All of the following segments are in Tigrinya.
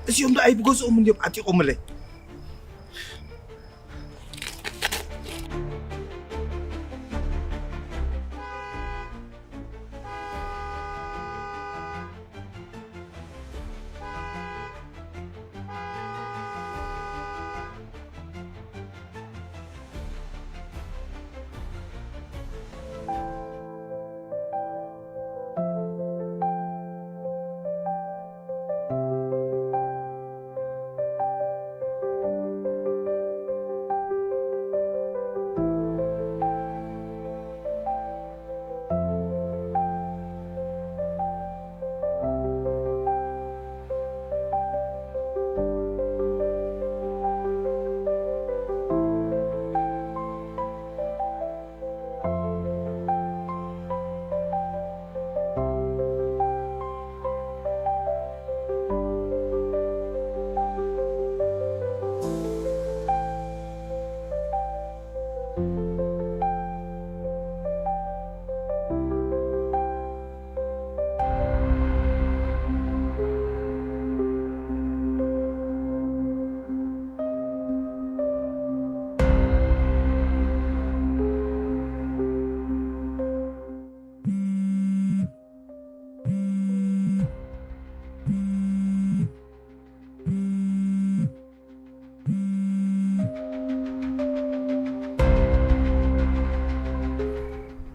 እዚኦም ደኣ ኣይብገዝኦም እንድዮም ዓጢቖምለይ።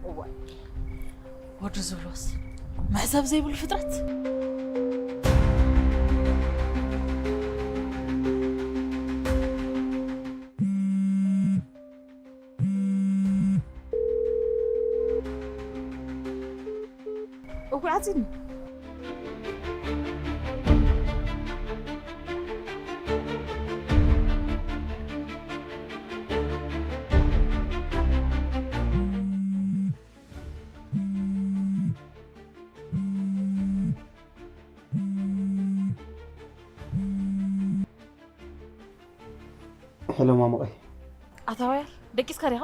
እዋይ፣ ወዲ ዝብሎስ መሕሰብ ዘይብሉ ፍጥረት። እውይ፣ ዓፂኒ። ሄሎ ማሙቐይ። ኣታ ዋያር፣ ደቂስካ ዲኻ?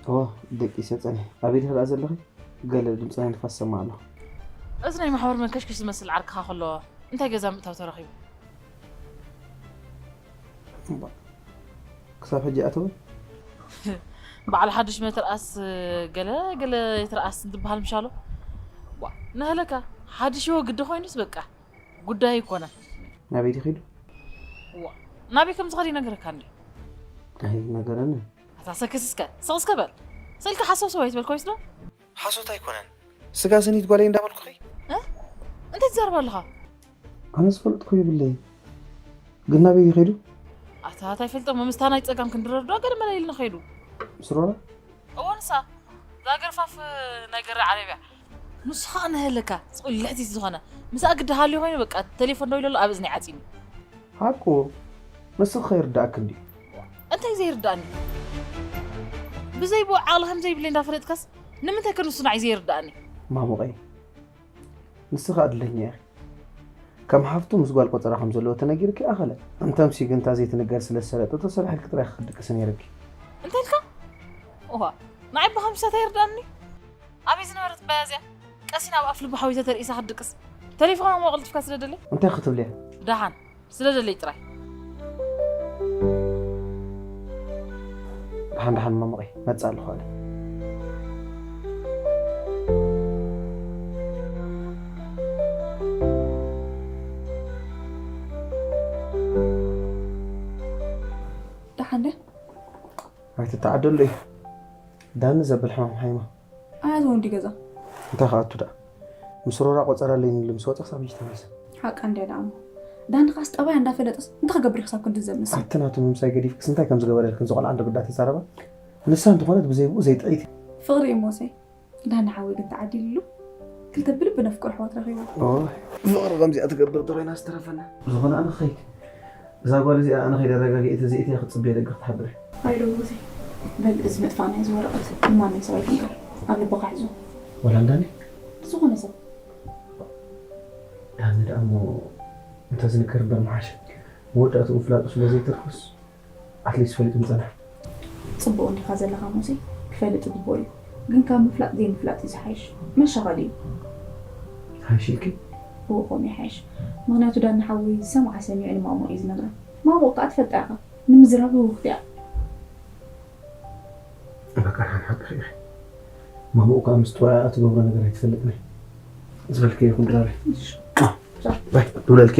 እወ፣ ደቂሰ ጸኒሐ። ኣበይ ዲኺ ደኣ ዘለኺ? ገለ ድምጺ ናይ ንፋስ ሰማዕ ኣለኹ። እዚ ናይ ማሕበር መንከሽከሽ ዝመስል ዓርክኻ ከሎ እንታይ ገዛ ምእታው ተረኺቡ? እምባ፣ ክሳብ ሕጂ ኣተወ? በዓል ሓድሽ መትርኣስ ገለ ገለ ይትርኣስ እንትበሃል ምሻሎ? ዋ፣ ነህለካ፣ ሓድሽ ይወ ግዲ ኮይኑስ በቃ። ጉዳይ ኣይኮነን። ናበይ ድዩ ኸይዱ? ዋ፣ ናበይ ከም ዝኸድ ይነግረካ እንዲ? ኣይነገረንን። ኣታ ሰክስ እስከ፣ ስቕ እስከ በል። ስእልካ ሓሶት ሰው ኣይትበል ኮይስ ዶ? ሓሶት ኣይኮነን። ስጋ ስኒት ጓለይ እንዳበልኩኺ። እ? እንታይ ትዛረብ ኣለኻ? ኣነ ዝፈልጥኩ ይብለይ። ግን ናበይ ድዩ ኸይዱ? ኣታ እንታይ ፈልጦ፣ ምስታ ናይ ጸጋም ክንድረር ዶ ገለ መለ ኢልና ኸይዱ? ምስ ሮራ? እወ፣ ንሳ እዛ ገርፋፍ ናይ ገረ ዓረብያ። ንሱ ኸኣ ነህለካ፣ ጽቕሊ ልሕቲት ዝኾነ። ምስኣ ግዲ ሃልዩ ኮይኑ፣ በቃ፣ ተሌፎን ደዊሉ ኣሎ፣ ኣብ እዝኒ ዓጺኒ። ሓቁ፣ ንስኺ ከይርድኣኪ እንድዩ። እንታይ ዘይርድኣኒ? ብዘይ ብኡ ዓቕሊ ከም ዘይብለይ እንዳፈለጥካስ፣ ንምንታይ ከ ንሱ ንዓይ ዘይርድኣኒ? ማሙቐይ፣ ንስኺ ዕድለኛ ኢኺ። ከም ሓፍቱ ምስ ጓል ቆጸራ ከም ዘለዎ ተነጊርኪ ኣኸለ። እንተምሲ ግን እታ ዘይትንገር ስለ ዝሰለጠቶ ሰላሕ ኢልኪ ጥራይ ክትድቅሲ ነይርኪ። እንታይ ኢልካ? እዋ፣ ንዓይ ብኸምስታት ኣይርድኣኒ። ኣበይ ዝነበረት በያ እዚኣ? ቀሲና ኣብ ኣፍ ልቢ ሓዊሰ ተርእሳ ክትድቅስ። ተሌፎና እሞ ቀልጢፍካ ስደደለይ። እንታይ ክትብልያ? ደሓን፣ ስደደለይ ጥራይ። ደሓን ደሓን ማሙቐይ፣ መጽእ ኣለኹ ኣነ። ደሓን ደ? ኣይትተዓደሉ እዩ። ዳኒ ዘብል ሕማም ሓይማ። ኣያት ወንዲ ገዛ። እንታይ ከኣቱ ደኣ? ምስ ሮራ ቆጸራ ኣለኒ ኢሉ ምስ ወጸ ክሳብ ሕጂ ተመልሰ። ሓቃ እንድያ ደኣ እሞ። ዳኒ ኻስ ጠባያ እንዳፈለጠስ እንታይ ክገብር እዩ ክሳብ ክንዲ ዘምስል? ኣቲ ናቱ ምምሳይ ገዲፍክስ እንታይ ከም ዝገበረልክን ዝቖልዓ እንዶ ግዳ ተዛረባ? ንሳ እንተኾነት ብዘይ ብኡ ዘይጥዒት እያ። ፍቕሪ እዩ ሞሰይ። ዳኒ ሓወይ ግን ተዓዲልሉ። ክልተ ብልቢ ነፍቅር ኣሕዋት ረኺቡ። ኦይ፣ ፍቕሪ ከምዚኣ ትገብር ተኾይና ዝተረፈና። ዝኾነ ኣነ ክኸይድ። እዛ ጓል እዚኣ ኣነ ከይደ ኣረጋጊኤ ተዘይእትያ ክትጽበየ ደገ ክትሓብረ። ኣይዶ ሞሰይ። በል እዚ ምጥፋእ ናይዚ ወረቐት ንማንም ሰብ ኣይትንገር። ኣብ ልብኻ ሕዞ። ወላ እንዳኒ? ዝኾነ ሰብ። ዳኒ ደኣ እሞ እንተዝንገር እምበር ምሓሸ። መወዳእትኡ ምፍላጡ ስለ ዘይተርፍስ፣ ኣትሊስት ፈሊጡ ምጸንሐ። ጽቡቕ እንዲኻ ዘለኻ ሙሴ፣ ክፈልጥ ይግብኦ እዩ። ግን ካብ ምፍላጥ ዘይምፍላጥ እዩ ዝሓይሽ። መሻቐሊ እዩ። ዝሓይሽ ኢልኪ? እዎ ከምኡ ይሓይሽ። ምኽንያቱ ዳኒ ሓወይ ዝሰምዓ ሰሚዑ ንማሙቕ እዩ ዝነግራ። ማሙቕ ከኣ ትፈልጣ ኢኻ፣ ንምዝራብ ህውኽቲ እያ። በቃ ንሓን ሓቂ ኢኺ። ማሙቕ ከኣ ምስ ጠባያኣ ትገብሮ ነገር ኣይትፈልጥን እያ። ዝበልክዮ ይኹን ድራረይ። ባይ፣ ድውለልኪ።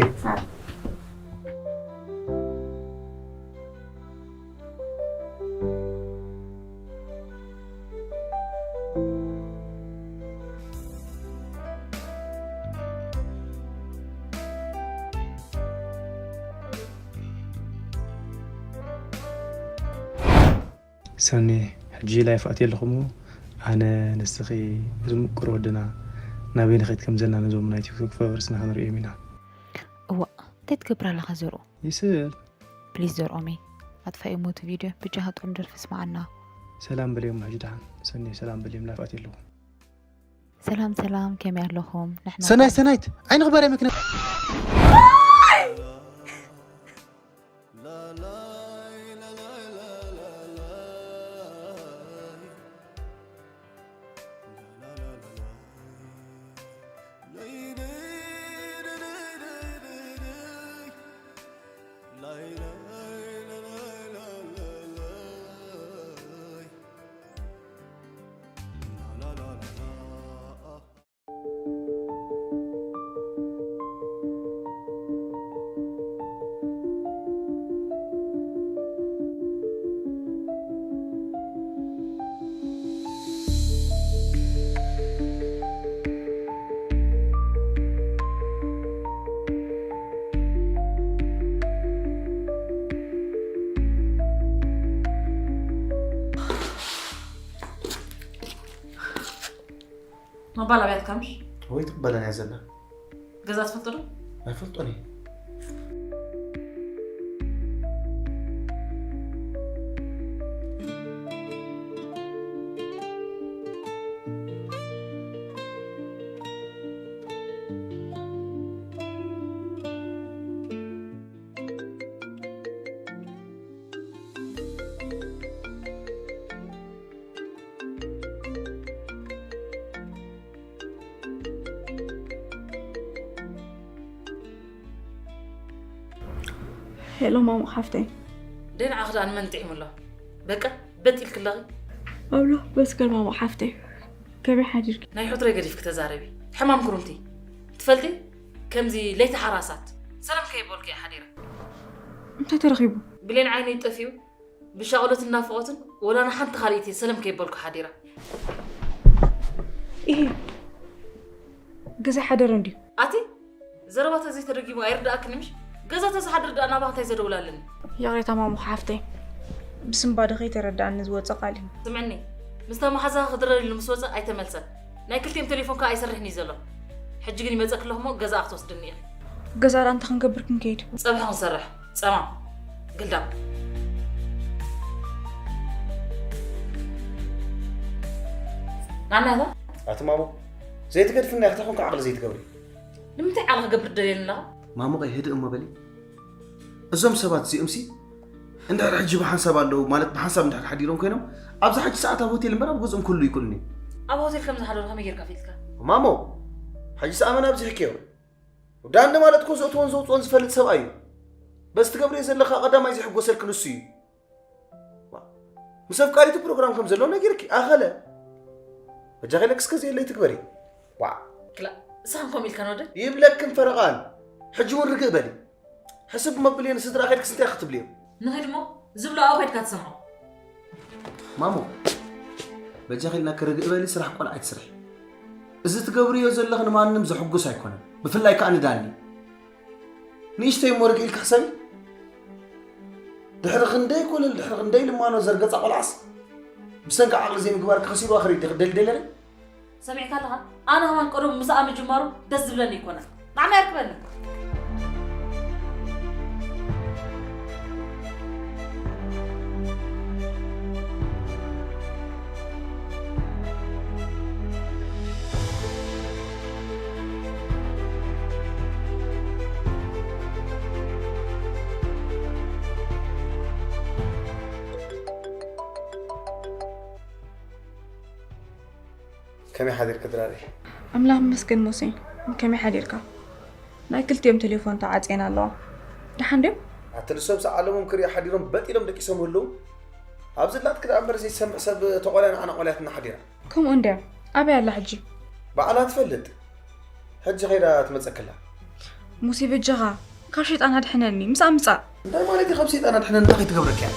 ሰኒ፣ ሕጂ ላይፍ ኣትየ ኣለኹ እሞ ኣነ፣ ንስኺ፣ እዚ ምቁር ወድና ናበይ ንኸይድ ከም ዘለና ነዞም ናይ ቲክቶክ ፎሎወርስና ክንርእዮም ኢና። እዋእ እንታይ ትገብር ኣለኻ ዘርኡ? ይስእል። ፕሊስ ዘርኦመይ ኣጥፋእሞ እቲ ቪድዮ ብጃኻ ጥዑም ደርፊ ስምዓና። ሰላም በልዮም ሕጂ ደሓን። ሰኒ ሰላም በልዮም ላይፍ ኣትየ ኣለኹ። ሰላም ሰላም ከመይ ኣለኹም ንሕና ሰናይት ሰናይት ዓይኒ ክባርያ መኪና መባል ኣብያትካ ምሽ? ወይ ትቕበለን እያ ዘላ። ገዛ ትፈልጦ ዶ? ኣይፈልጦን እየ። ሄሎ ማሙ ሓፍተይ። ደይ ንዓኺ ደኣ ንመን ጥዒሙ ኣሎ? በቃ በጥ ኢልኪ ኣለኺ። ኣብሎ በስከር ማሙ ሓፍተይ ከመይ ሓዲርኪ? ናይ ሕትሮይ ገዲፍኪ ተዛረቢ። ሕማም ኩርምቲ ትፈልጢ? ከምዚ ለይቲ ሓራሳት ሰላም ከይበልኩ እየ ሓዲረ። እንታይ ተረኺቡ? ብሌን ዓይነይ ጠፊኡ ብሻቕሎትን ናፍቖትን ወላ ንሓንቲ ካልኢት እየ ሰለም ከይበልኩ ሓዲረ። ኢሂ ገዛ ሓደረ እንድዩ። ኣቲ ዘረባ ተዘይተደጊሙ ኣይርድኣክን ምሽ? ገዛ ተዝሓድር ደኣ ናባኻ እንታይ ዘደውል ኣለኒ? ይቕሬታ ማሙ ሓፍተይ ብስንባደ ከይተረድኣኒ ዝወፀ ቃል እዩ። ስምዕኒ ምስታ መሓዛኻ ክድረር ኢሉ ምስ ወፀ ኣይተመልሰን። ናይ ክልቲኦም ቴሌፎን ከኣ ኣይሰርሕን እዩ ዘሎ። ሕጂ ግን ይመፀኪ ኣለኹ እሞ ገዛኣ ክትወስድኒ ኢኺ። ገዛ ደኣ እንታይ ክንገብር ክንከይድ? ፀብሒ ክንሰርሕ። ጸማም ግልዳም ናናታ ኣቲ ማሙ ዘይትገድፍና ኢኽታ ኮንካ ዓቕሊ ዘይትገብሪ ንምንታይ ዓቕሊ ክገብር ደልየልና ማሙቐይ ህድእ እሞ በሊ እዞም ሰባት እዚኦም ሲ እንድሕር ሕጂ ብሓንሳብ ኣለዉ ማለት ብሓንሳብ እንድሕር ሓዲሮም ኮይኖም ኣብዚ ሓጂ ሰዓት ኣብ ሆቴል እምበር ኣብ ገዝኦም ክህሉ ይክእሉን እዮም ኣብ ሆቴል ከም ዝሓደሩ ከመይ ጌርካ ፊልትካ ማሞ ሓጂ ሰኣመን ኣብዚሕክዮ ዳኒ ማለት እኮ ዘእትዎን ዘውፅኦን ዝፈልጥ ሰብኣይ እዩ። በዚ ትገብርዮ ዘለኻ ቀዳማይ ዘይሕጎሰልኪ ንሱ እዩ። ምስ ኣፍቃሪቱ ፕሮግራም ከም ዘለዎ ነጊርኪ ኣኸለ በጃኺ ለክስከ ዘየለይ ትግበሪ። ዋዕ ክላ ንስኻን ከምኡ ኢልካ ንወደ ይብለክን ፈረቓን ሕጂ እውን ርግእ በሊ። ሕስብ መብልዮ ንስድራ ከድክስ እንታይ ክትብልዮ? ንኺድ እሞ ዝብሎ ኣብኡ ከድካ ትሰምዖ። ማሞ በጃኺ ኢልና ክርግእ በሊ ስራሕ ቆልዓ ኣይትስርሒ። እዚ ትገብርዮ ዘለኺ ንማንም ዘሕጉስ ኣይኮነን ብፍላይ ከዓ ንዳኒ። ንእሽተይ እሞ ርግእ ኢልኪ ሕሰቢ። ድሕሪ ክንደይ ኮለል ድሕሪ ክንደይ ልማኖ ዘርገፃ ቆልዓስ ብሰንኪ ዓቕሊ ዘይምግባር ከሲርዋ ክርኢ ዲኺ ደልደለለይ? ሰሚዕካ ኣለኻ? ኣነ ከማን ቀደሙ ምስኣ ምጅማሩ ደስ ዝብለኒ ኣይኮነን። ንዓመይ ኣርክበኒ። ከመይ ሓዲርኪ ድራሪ? ኣምላኽ ይመስገን ሞሴ፣ ከመይ ሓዲርካ? ናይ ክልቲኦም ቴሌፎን ተዓጽየን ኣለዋ። ደሓን ድዮም? ኣቲ ንሶም ሰዓለሞም ክርኢ ሓዲሮም በጥ ኢሎም ደቂሶም ህልው። ኣብዚ ላትክ ደኣ እምበር ዘይሰምዕ ሰብ ተቖልያ ንዓና ቆልያትና ሓዲራ። ከምኡ እንድያ። ኣበይ ኣላ ሕጂ? ባዕላ ትፈልጥ። ሕጂ ኸይዳ ትመጸክላ። ሙሴ በጃኻ ካብ ሸይጣን ኣድሕነኒ። ምሳእ ምጻእ። እንታይ ማለት እዩ ካብ ሰይጣን ኣድሕነኒ? እንታይ ከይትገብረካ እያ?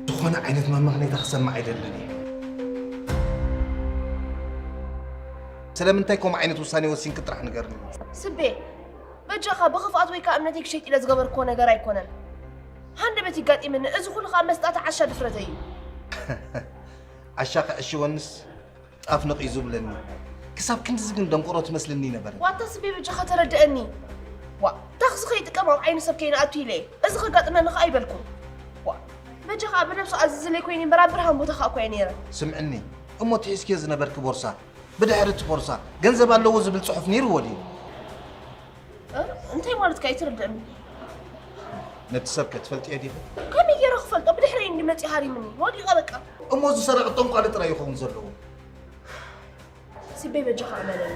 ዝኾነ ዓይነት መመኽነይታ ክሰምዕ ኣይደልን እየ። ስለምንታይ ከምኡ ዓይነት ውሳኔ ወሲንኪ ጥራሕ ንገርኒ። ስቤ፣ በጃኻ ብኽፍኣት ወይ ከኣ እምነተይ ክሸይጥ ኢለ ዝገበርክዎ ነገር ኣይኮነን። ሃንደበት ይጋጢምኒ፣ እዚ ኩሉ ከኣ መስጣቲ ዓሻ ድፍረተይ እዩ። ዓሻ ክዕሽወንስ ጣፍ ነቒዙ ብለኒ። ክሳብ ክንድዚ ግን ደንቆሮ ትመስልኒ ነበረ። ዋታ ስቤ በጃኻ ተረድአኒ። ዋ፣ ታኽሲ ከይጥቀም ኣብ ዓይኒ ሰብ ከይንኣቱ ኢለ እየ። እዚ ከጋጥመኒ ከኣ ኣይበልኩን። ዋ፣ በጃኻ ብነብሱ ኣዚዝለይ ኮይነ እምበር ኣብ ብርሃን ቦታ ከኣ እኮ እየ ነይረ። ስምዕኒ፣ እሞ ትሒዝክዮ ዝነበርኪ ቦርሳ፣ ብድሕሪ እቲ ቦርሳ ገንዘብ ኣለዎ ዝብል ጽሑፍ ነይርዎ ድዩ? እ? እንታይ ማለትካ? ኣይትርድእኒ። ነቲ ሰብ ከ ትፈልጥዮ ዲኺ? ከመይ ገይረ ክፈልጦ? ብድሕረይ እንዲ መጺኡ ሃሪምኒ። ወዲቐ በቃ። እሞ ዝሰረቐ ጠንቋሊ ጥራይ ይኸውን ዘለዎ። ስቤ በጃኻ እመነኒ።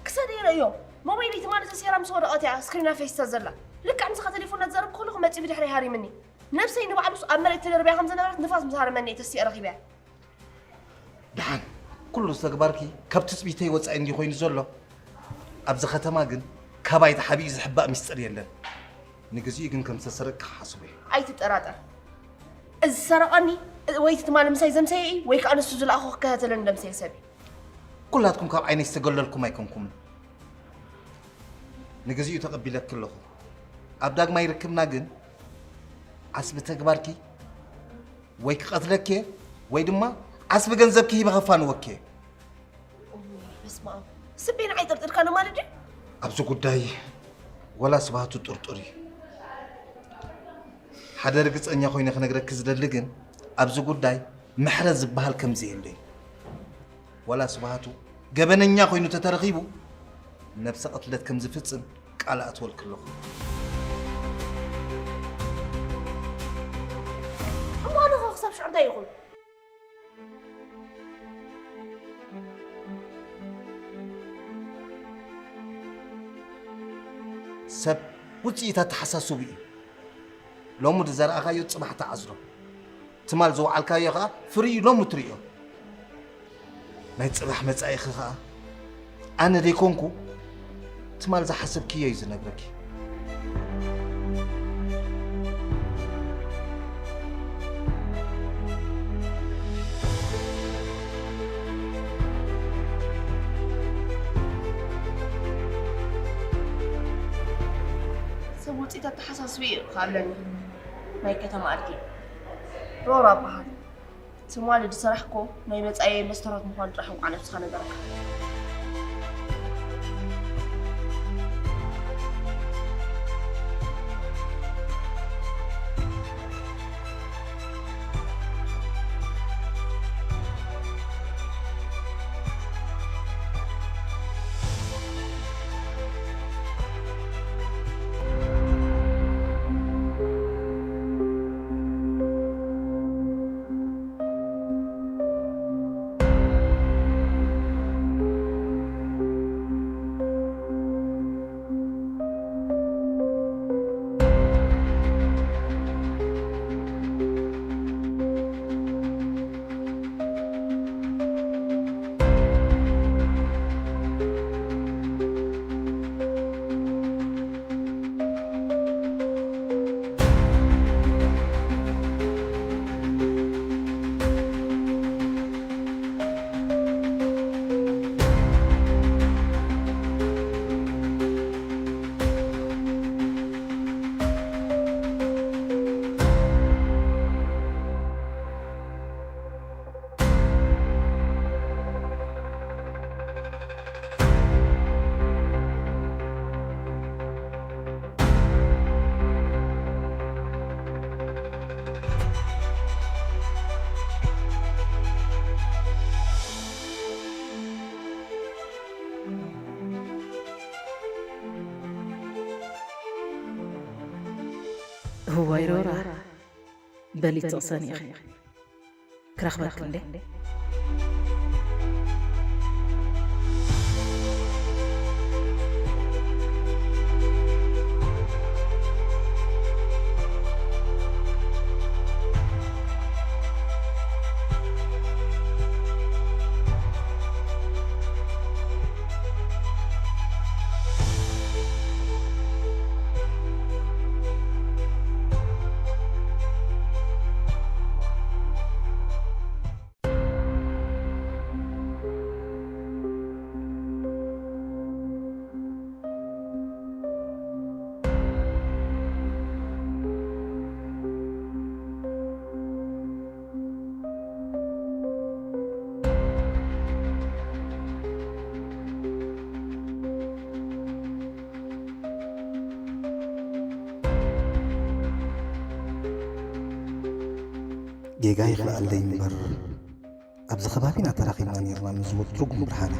ክሳደ ይረእዮ። ሞባይለይ ትማሊ ተሰይራ ምስ ወደቐት እያ ስክሪና ፈሲሳ ዘላ። ልክዕ ምሳኻ ቴሌፎን እናተዛረብኩ ከለኹ መጺኡ ብድሕረይ ሃሪምኒ። ነብሰይ ንባዕሉስ ኣብ መሬት ተደርብያ ከም ዝነበረት ንፋስ ምስ ሃረመኒ እየ ተሲአ ረኺበያ። ደሓን፣ ኩሉ ተግባርኪ ካብ ትጽቢተይ ወጻኢ እንድዩ ኮይኑ ዘሎ። ኣብዚ ከተማ ግን ካባይ ተሓቢኡ ዝሕባእ ሚስጥር የለን። ንግዚኡ ግን ከም ዝተሰረቅኪ ክሓስቦ እየ። ኣይትጠራጠር። እዚ ዝሰረቐኒ ወይ እቲ ትማሊ ምሳይ ዘምሰየ እዩ ወይ ከኣ ንሱ ዝለኣኾ ክከታተለኒ ዘምሰየ ሰብ እዩ። ኩላትኩም ካብ ዓይነይ ዝተገለልኩም ኣይኮንኩምን። ንግዚኡ ተቐቢለኪ ኣለኹ። ኣብ ዳግማይ ርክብና ግን ዓስቢ ተግባርኪ ወይ ክቐትለኪ እየ ወይ ድማ ዓስቢ ገንዘብኪ ሂበ ከፋንወኪ እየ። እውይ፣ በስመ ኣብ። ስቤ ንዓይ ጠርጢርካኒ ማለት ድዩ? ኣብዚ ጉዳይ ወላ ስብሃቱ ጥርጡር እዩ። ሓደ ርግጸኛ ኮይነ ክነግረኪ ዝደሊ ግን ኣብዚ ጉዳይ ምሕረት ዝበሃል ከም ዘየለ እዩ። ወላ ስብሃቱ ገበነኛ ኮይኑ ተተረኺቡ ነብሰ ቅትለት ከም ዝፍጽም ቃል ኣእትወልኪ ኣለኹ። እሞ ኣነ ኸ ክሳብ ሽዑ እንታይ ይኹን? ሰብ ውጽኢት ኣተሓሳስቡ እዩ። ሎሚ ዝዘራእኻዮ ጽባሕ ትዓዝሮ። ትማል ዝወዓልካዮ ኸኣ ፍሪኡ ሎሚ ትርእዮ። ናይ ጽባሕ መጻኢኺ ኸኣ ኣነ ዘይኮንኩ ትማል ዝሓሰብክዮ እዩ ዝነግረኪ። ሰብ ውጽኢት ኣተሓሳስቡ እዩ ክኣለኒ። ናይ ከተማ ኣድጊ ሮራ እበሃል። ትማሊ ዝሰራሕኮ ናይ መጻኢየይ መስተርሆት ምዃኑ ጥራሕ እንቋዕ ነብስኻ ነገረካ። በሊ ትቕሰኒ ኢኺ። ክረኽበኪ እንዴ? ጌጋ ይኽልኣለይ እምበር፣ ኣብዚ ከባቢና ተራኺብና ነይርና ምስ ወትሩ ጉም ብርሃነ።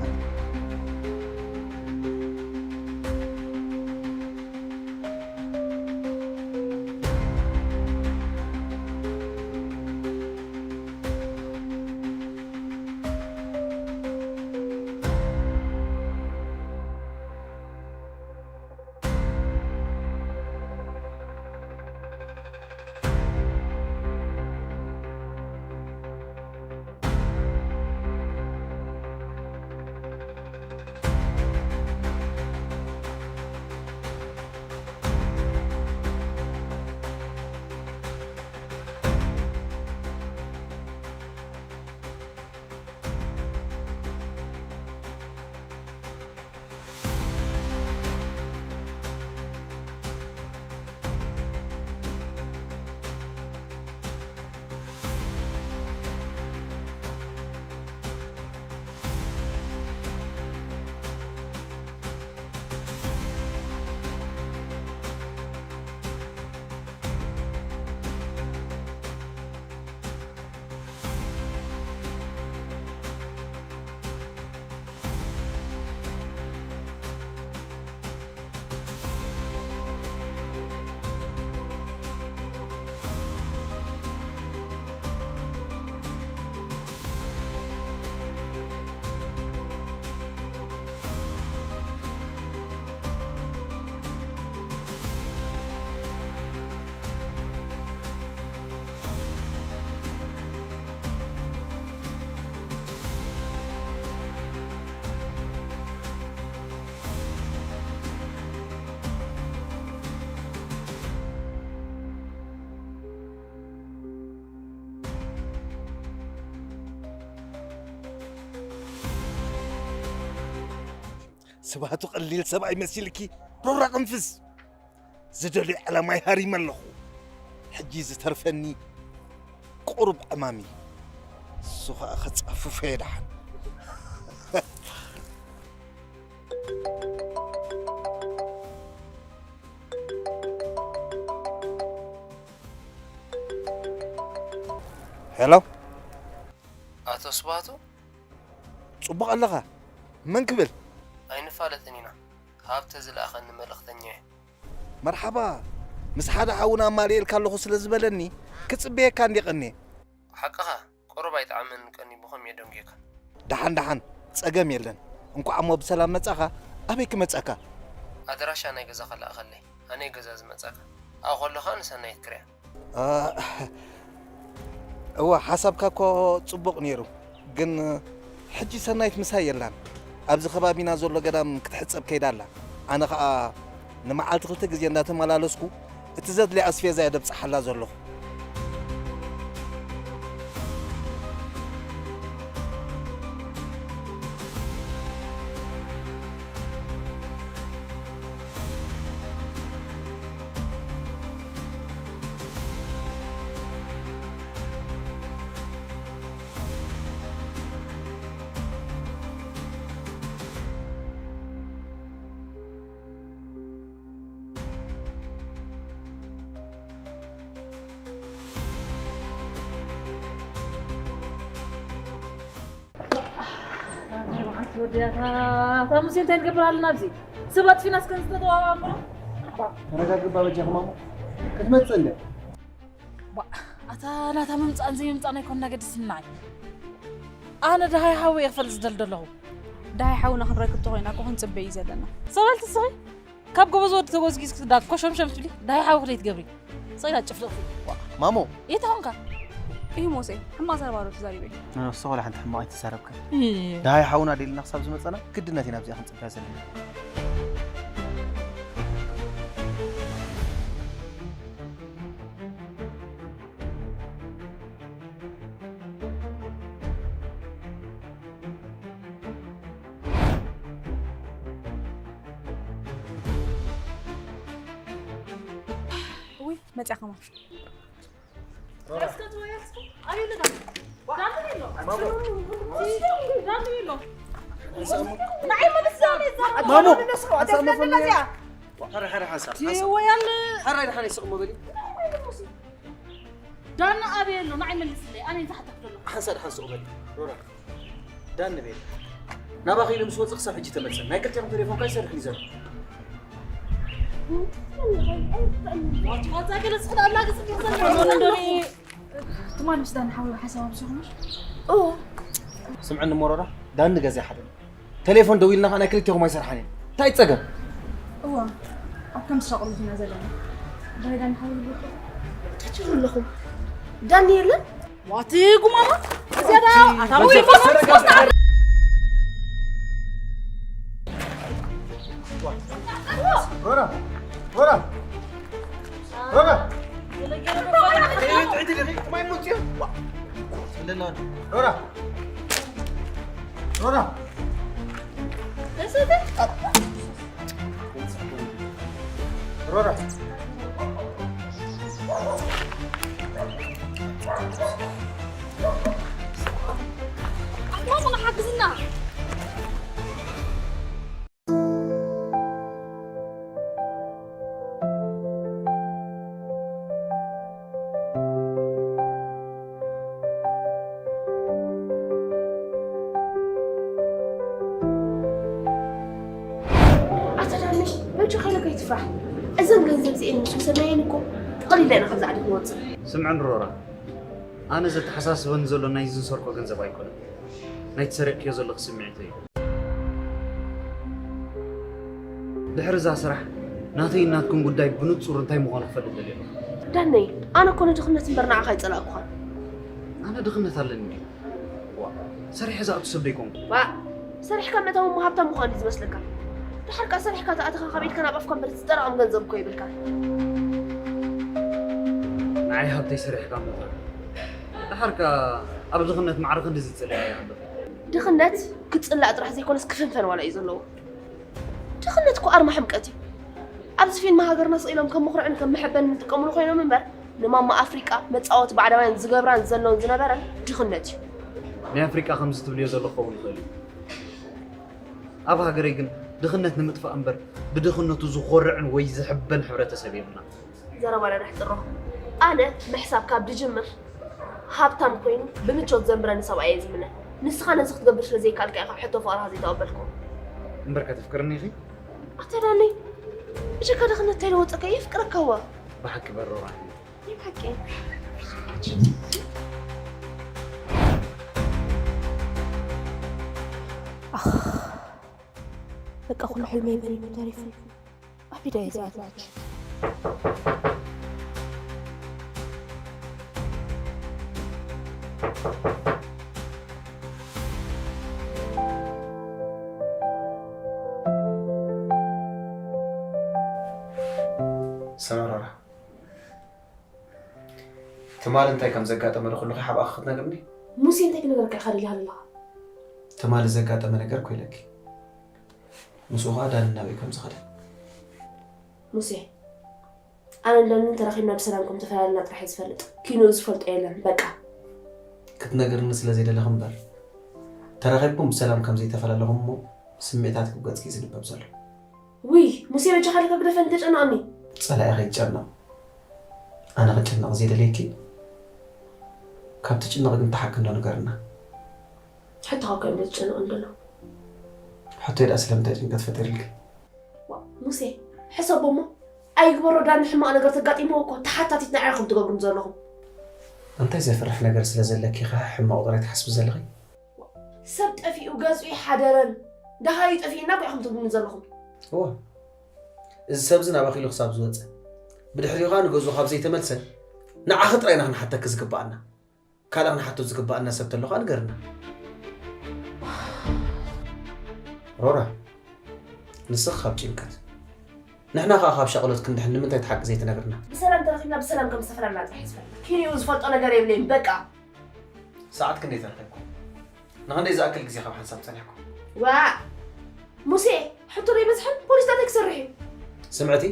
ስብሃቱ ቀሊል ሰብኣይ መሲልኪ ሮራ ቅንፍዝ። ዝደልዮ ዕላማይ ሃሪመ ኣለኹ። ሕጂ ዝተርፈኒ ቁሩብ ዕማም እዩ። እሱ ኸኣ ከጻፍፎ እየ ደሓን። ሄሎ። ኣቶ ስብሃቱ? ጽቡቕ ኣለኻ? መን ክብል? ኣይንፋለጥን ኢና። ሃብተ ዝለኣኸኒ መልእኽተኛ እየ። መርሓባ። ምስ ሓደ ሓውና ኣማልኤልካ ኣለኹ ስለ ዝበለኒ፣ ክጽበየካ እንድየ ቀንየ። ሓቅኻ፣ ቁሩብ ኣይጠዓመኒ ቀንዩ ብኸምኡ እየ ደንጒየካ። ደሓን ደሓን፣ ጸገም የለን። እንቋዕ እሞ ብሰላም መጻኻ። ኣበይ ክመጸካ? ኣድራሻ ናይ ገዛኻ ለኣኸለይ። ኣነ እየ ገዛ ዝመጻካ። ኣብኡ ከለኻ ንሰናይት ክሪኣ። እ፣ እወ፣ ሓሳብካ እኮ ጽቡቕ ነይሩ፣ ግን ሕጂ ሰናይት ምሳይ የላን። ኣብዚ ከባቢና ዘሎ ገዳም ክትሕጸብ ከይዳ ኣላ። ኣነ ኸኣ ንመዓልቲ ክልተ ግዜ እንዳተመላለስኩ እቲ ዘድልያ ኣስፌዛ እየ ደብጽሓላ ዘለኹ። ወዲያታ፣ እታ ሙሴ እንታይ ንገብር ኣለና ኣብዚ? ሰብ ኣጥፊና እስከ ዝተጠዋወቕና። ተረጋግባ በጃኹም ኣሞ። ክትመጽእ እንድያ። ዋእ፣ ኣታ ናታ ምምጻእን ዘይምምጻእን ኣይኮነን ኣገድስኒ ንዓይ። ኣነ ደሃይ ሓወይ እየ ክፈልጥ ዝደሊ ዘለኹ። ደሃይ ሓውና ክንረክብ ተኾይና እኮ ክንጽበ እዩ ዘለና። ሰበልቲ ስኺ፣ ካብ ጎበዝ ወዲ ተጎዝጊዝኪ ዳ ኮሸምሸም ትብሊ፣ ደሃይ ሓውኺ ደይትገብሪ። ስኺ ዳ ጭፍልቕቲ። ማሞ። የት ኾንካ? እዩ ሞሴ፣ ሕማቕ ዘረባ ዶ ተዛሪበ? ንሱ ወላ ሓንቲ ሕማቕ ኣይተዛረብካን። እይ። ደሃይ ሓውና ደሊና ክሳብ ዝመጸና ግድነት ኢና ኣብዚኣ ክንጽበያ ዘለና። ውይ መጽያ ከማን። ማሞ፣ ሓንሳእ መፈለያ። ሓራይ፣ ሓራይ፣ ሓንሳእ፣ ሓንሳእ። ሓራይ፣ ሓራይ፣ ስቕ መበሊ። ዳና ኣበይ ኣሎ? ንዓይ መልስለይ። ኣነ እንተ ሓተት ዘሎ። ሓንሳእ ደሓን ስቕ በሊ። ሮራ። ዳን ንቤት። ናባኺ ኢሉ ምስ ወጽእ ክሳብ ሕጂ ተመልሰን። ናይ ክልቴኹም ቴሌፎን ከ ይሰርሕ እዩ ዘሎ። ዋት፣ ዋት፣ ገለ ስኽዳ ኣላ፣ ገጽ ገጽ ገጽ ትማል ምስ ዳን ሓዊ ሓሳብ ኣብዚኹም? ኦ። ስምዕኒ ሞሮራ፣ ዳን ንገዛ ሓደ። ቴሌፎን ደዊልና ኸዓ ናይ ክልቴኹም ኣይሰርሓን እየን። እንታይ ጸገም? እዋ፣ ኣብ ከም ዝሻቕሉ ኢና ዘለና። ዳይ ዳን ሓዊ ልብኹ? እንታይ ትብሉ ኣለኹም? ዳኒ የለን? ዋቲ ጉማማ፣ እዚኣ ዳ ኣታ ተረጋጋ። ሮራ፣ ሮራ፣ ሮራ። ሮራ፣ ሮራ። ሮራ። ኣታ ምን ሓግዝና። ኣታ ዳኒ፣ በጃኻ ኢለ ከይትፍራሕ። እዘን ገንዘብ እዚኤን ምስ ወሰድናየን እኮ፣ ተቐሊልና ኢና ካብዛ ዓዲ ክንወጽእ። ስምዕን ሮራ፣ ኣነ ዘተሓሳስበኒ ዘሎ ናይ ዝሰርቆ ገንዘብ ኣይኮነን። ናይቲ ሰሪቕክዮ ዘለኺ ስምዒት እዩ። ድሕሪ እዛ ስራሕ፣ ናተይን ናትኩን ጉዳይ ብንጹር እንታይ ምዃኑ ክፈልጥ ደልየ ኣለኹ። ዳነይ፣ ኣነ እኮ ንድኽነት እምበር ንዓኻ ኣይጸላእኩኻን። ኣነ ድኽነት ኣለኒ ድዩ? ዋ፣ ሰሪሐ ዝኣቱ ሰብ ዶ ኣይኮንኩ? ዋእ፣ ሰሪሕካ ምእታው እሞ ሃብታም ምዃን እዩ ዝመስለካ። ድሓር ከኣ ሰሪሕካ ዝኣተኻ ካብ ኢድካ ናብ ኣፍካ እምበር ዝጠራቐም ገንዘብ እኮ የብልካን። ንዓይ ሃብተይ ሰሪሕካ ምእታው። ድሓር ከኣ ኣብ ድኽነት ማዕረ ክንድዚ ዝጽልያ እያ ኣለኹ። ድኽነት ክጽላእ ጥራሕ ዘይኮነስ ክፍንፈን ዋላ እዩ ዘለዎ። ድኽነት እኮ ኣርማ ሕምቀት እዩ። ኣብዚ ፊልም ሃገርና ስቕ ኢሎም ከም መኹርዕን ከም መሐበንን ዝጥቀምሉ ኮይኖም እምበር፣ ንማማ ኣፍሪቃ መጻወቲ ባዕዳውያን ዝገብራን ዘሎን ዝነበረን ድኽነት እዩ። ናይ ኣፍሪቃ ከምዚ ትብልዮ ዘሎ ክኸውን ይኽእል እዩ። ኣብ ሃገረይ ግን ድኽነት ንምጥፋእ እምበር ብድኽነቱ ዝኾርዕን ወይ ዝሕበን ሕብረተሰብ የብልና። ዘረባና ነሕጽሮ። ኣነ ምሕሳብ ካብ ድጅምር፣ ሃብታም ኮይኑ ብምቾት ዘንብረኒ ሰብኣይ እየ ዝምነ። ንስኻ ነዚ ክትገብር ስለ ዘይከኣልካ ኢኻ ሕቶ ፍቕርኻ ዘይተቐበልክዎ። እምበር ከተፍቅርኒ ኢኺ? ኣታ ዳነይ፣ ብጀካ ድኽነት እንታይ ለወጸካ? የፍቅረካ እዋ። ብሓቂ በሮራ። ናይ ብሓቂ። ኣኽ፣ በቃ ኩሉ ሕልመይ በሪኑ ተሪፉ። ኣብ ኢደይ እያ እዚኣ ትመች። ሰመረራ። ትማሊ እንታይ ከም ዘጋጠመ ዶ ኩሉ ከ ሓብኣኺ ክትነግርኒ? ሙሴ እንታይ ክነግረካ ኢኻ ደሊኻ ዘለኻ? ትማሊ ዘጋጠመ ነገር እኮ ኢለኪ። ምስኡ ኸኣ ዳኒ ናበይ ከም ዝኸደ። ሙሴ፣ ኣነን ዳንን ተራኺብና ብሰላም ከም ተፈላለና ጥራሕ እየ ዝፈልጥ። ኪንኡ ዝፈልጦ የለን። በቃ። ክትነግርኒ ስለ ዘይደለኺ እምበር፣ ተራኺብኩም ብሰላም ከም ዘይተፈላለኹም እሞ ስምዒታትኪ ኣብ ገጽኪ እዩ ዝንበብ ዘሎ። ውይ፣ ሙሴ በጃኻ ኢልካ ግደፈኒ፣ ተጨነቐኒ። ጸላኢ ከይጨነቕ። ኣነ ክጭነቕ ዘይደልየኪ። ካብ ትጭነቕ ግን ተሓቂ እንዶ ንገርና። ሕቶ ካብ ከ እንዶ ትጨነቕ እንዶ ኣሎ። ሕቶይ ደኣ ስለምንታይ ጭንቀት ፈጢርልኪ? ዋ፣ ሙሴ፣ ሕሰቦ እሞ። ኣይግበሮ ዳኒ ሕማቕ ነገር ተጋጢምዎ እኮ ተሓታቲት ንዓይ ኢኹም ትገብሩኒ ዘለኹም። እንታይ ዘፍርሕ ነገር ስለ ዘለኪ ኢኻ ሕማቕ ጥራይ ትሓስቢ ዘለኺ? ሰብ ጠፊኡ ገዝኡ ይሓደረን ደሃዩ ጠፊእና እኮ ኢኹም ትብሉኒ ዘለኹም። እዋ፣ እዚ ሰብዚ ናባኺ ኢሉ ክሳብ ዝወፀ፣ ብድሕሪኡ ኸዓ ንገዝኡ ካብ ዘይተመልሰ፣ ንዓኺ ጥራይ ኢና ክንሓተኪ ዝግብኣና። ካልእ ክንሓቶ ዝግብኣና ሰብ ተሎ ኸዓ ንገርና። ሮራ፣ ንስኺ ካብ ጭንቀት፣ ንሕና ኸዓ ካብ ሻቕሎት ክንድሕን ንምንታይ እቲ ሓቂ ዘይትነግርና? ብሰላም ተረኺብና ብሰላም ከም ዝተፈላና ጥራሕ እዩ ዝፈልጥ። ኪንኡ ዝፈልጦ ነገር የብለይን፣ በቃ። ሰዓት ክንደይ ተረኺብኩም? ንኽንደይ ዝኣክል ግዜ ካብ ሓንሳብ ጸኒሕኩም? ዋእ! ሙሴ፣ ሕቶ ዶ ይበዝሕን ፖሊስ እንታይ ክሰርሕ እዩ? ስምዕቲ፣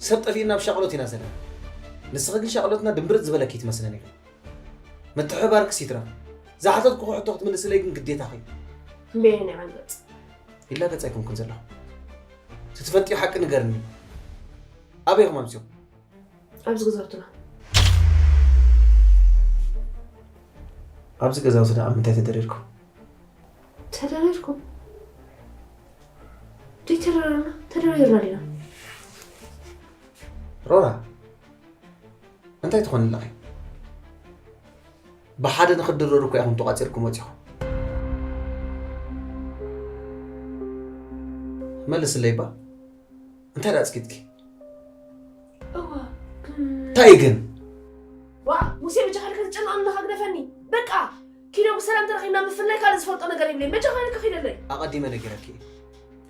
ሰብ ጠፊእና ኣብ ሻቕሎት ኢና ዘለና። ንስኺ ግን ሻቕሎትና ድምብርጽ ዝበለኪ ትመስለኒ ኢኺ። ምትሕብባርክስ ይትረፍ። ዝሓተትኩኺ ሕቶ ክትምልስለይ ግን ግዴታኺ እዩ። እምበየናይ ዓንቀጽ? ይላገጽ ኣይኮንኩን ዘለኹ። እቲ ትፈልጥዮ ሓቂ ንገርኒ። ኣበይ ኢኹም ኣምሲኹም? ኣብዚ ገዛውትና። ኣብዚ ገዛውትና ኣብ ምንታይ ተደሪርኩም? ተደሪርኩም? ዘይተደረርና? ተደሪርና ዲና? ሮራ፣ እንታይ ትኾኒ ኣለኺ? ብሓደ ንኽትድረሩ እኮ ኢኹም ተቋጺርኩም ወጺኹም። መልስለይ እባ። እንታይ ደኣ ኣጽጊትኪ? እዋ፣ ግን እንታይ ግን? ዋ፣ ሙሴ፣ በጃኻ ኢልካ ትጨንቐኒ ኣለኻ፣ ግደፈኒ። በቃ፣ ኪኖ ብሰላም ተረኺብና ምፍላይ ካልእ ዝፈልጦ ነገር የብለይን። በጃኻ ኢልካ ኪደለይ። ኣቐዲመ ነጊረኪ እየ።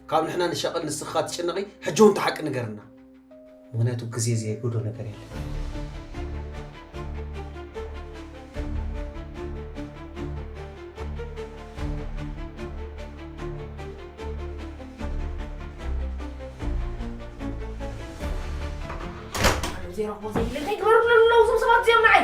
ካብ ንሕና ንሻቐል ንስኻ ትጭነቒ፣ ሕጂ እውን እቲ ሓቂ ንገርና። ምኽንያቱ ግዜ ዘየግዶ ነገር የለን። ዜሮ ኾ ዘይብለይ እንታይ ግበሩ ኣለዉ እዞም ሰባት እዚኦም ንዓይ?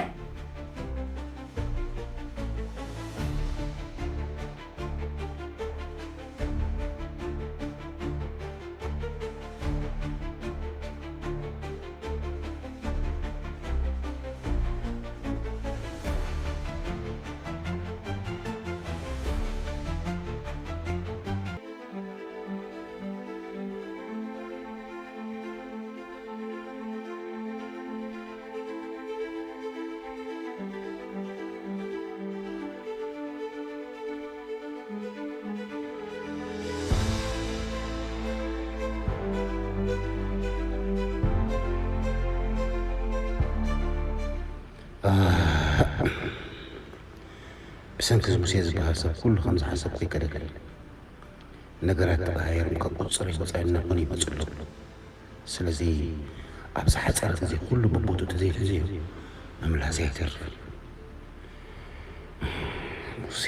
ብሰንኪ እዚ ሙሴ ዝበሃል ሰብ ኩሉ ከም ዝሓሰብኩ ኣይከደልን። ነገራት ተቐያየሩ ካብ ቁፅፅር ወፃኢ እናኾነ ይመፅእ ኣሎ። ስለዚ ኣብዚ ሓፂር ግዜ ኩሉ ብቦትኡ ተዘይሒዙዮ ምምላሰይ ኣይተርፍን። ሙሴ።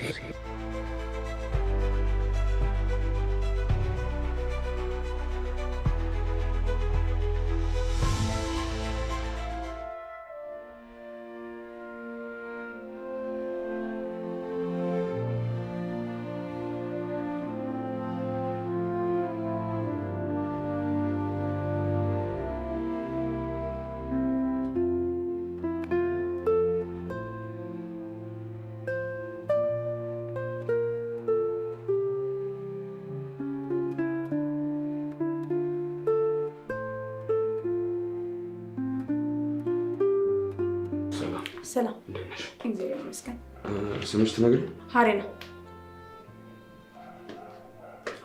ሰላም። ሰላም። እንዴት ነሽ? እግዚአብሔር ይመስገን። እ፣ ስምሽ ትነግሪኝ? ሃሬና።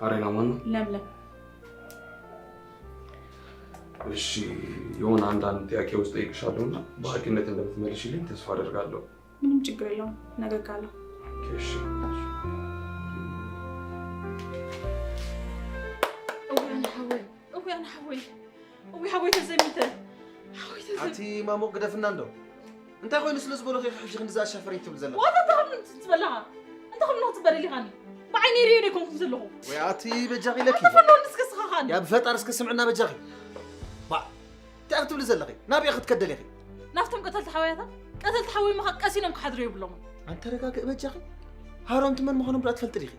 ሃሬና ማን ነው? ለምለም። እሺ፣ የሆነ አንዳንድ ጥያቄዎች እጠይቅሻለሁና በሀቂነት እንደምትመልሽልኝ ተስፋ አደርጋለሁ። ምንም ችግር የለውም፣ እነግርሃለሁ። ኦኬ፣ እሺ። እውይ፣ ኣነ ሓወይ፣ እውይ፣ ኣነ ሓወይ፣ እውይ፣ ሓወይ ተዘሚተ፣ ሓወይ ተዘሚተ። ኣቲ ማሙቕ ግደፍና እንዶ። እንታይ ኮይኑ ስለ ዝበሉኺ ኢኺ ሕጂ ክንድዚ ኣሻፈረኝ ትብል ዘለኺ? ዋታ እንታይ ከም ትበል ኣለኻ? እንታይ ከም ትበል ኢኻኒ? ብዓይነይ ርእየ ዶ ኣይኮንኩን ዘለኹ? ወይ ኣቲ በጃኺ ኢለኪ። እንታይ ፈኖ እንድስከ ስኻ ኻኒ? ያ ብፈጣሪ እስከ ስምዕና በጃኺ። ባ፣ እንታይ ክትብሊ ዘለኺ? ናበይ ክትከደሊ ኢኺ? ናብቶም ቀተልቲ ሓወያታ? ቀተልቲ ሓወይ ምኻ ቀሲኖም ክሓድሩ የብሎምን። ኣንተ ረጋግእ በጃኺ። ሃረምቲ መን ምዃኖም ዶ ኣትፈልጢ ዲኺ?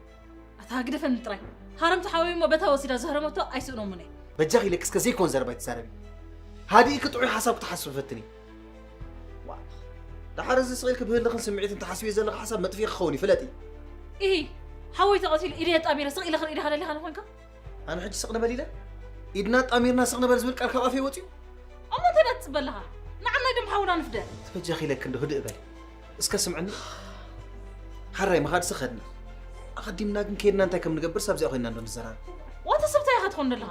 ኣታ ግደፈኒ ጥራይ። ሃረምቲ ሓወይ እሞ በታ ወሲዳ ዝሃረመቶ ኣይስእኖምን እየ። በጃኺ ኢለኪ እስከ ዘይኮን ዘረባ ኣይትዛረቢ። ሃዲእኪ ጥዑይ ሓሳብ ክትሓስቢ ፈትኒ። ዋ፣ ደሓር እዚ ስቕ ኢልኪ ብህልኽን ስምዒትን ትሓስብዮ ዘለኺ ሓሳብ መጥፍኢ ክኸውን እዩ፣ ፍለጢ። ኢሂ፣ ሓወይ ተቐቲሉ ኢደይ ኣጣሚረ ስቕ ኢለ ክርኢ ዲኻ ደሊኻ ንኾንካ? ኣነ ሕጂ ስቕ ንበል ኢለ? ኢድና ኣጣሚርና ስቕ ንበል ዝብል ቃል ካብ ኣፈይ ወጺኡ? እሞ እንታይ ደኣ ትጽበ ኣለኻ? ንዓናይ ደም ሓውና ንፍደ። ትበጃኺ ኢለኪ እንዶ ህድእ በሊ። እስከ ስምዕኒ። ሓራይ ምኻድሲ ኸድና። ኣቐዲምና ግን ከይድና እንታይ ከም ንገብር ሳብዚኣ ኮይንና እንዶ ንዘራረብ። ዋተ ሰብታይ ኢኻ ትኾን ዘለኻ?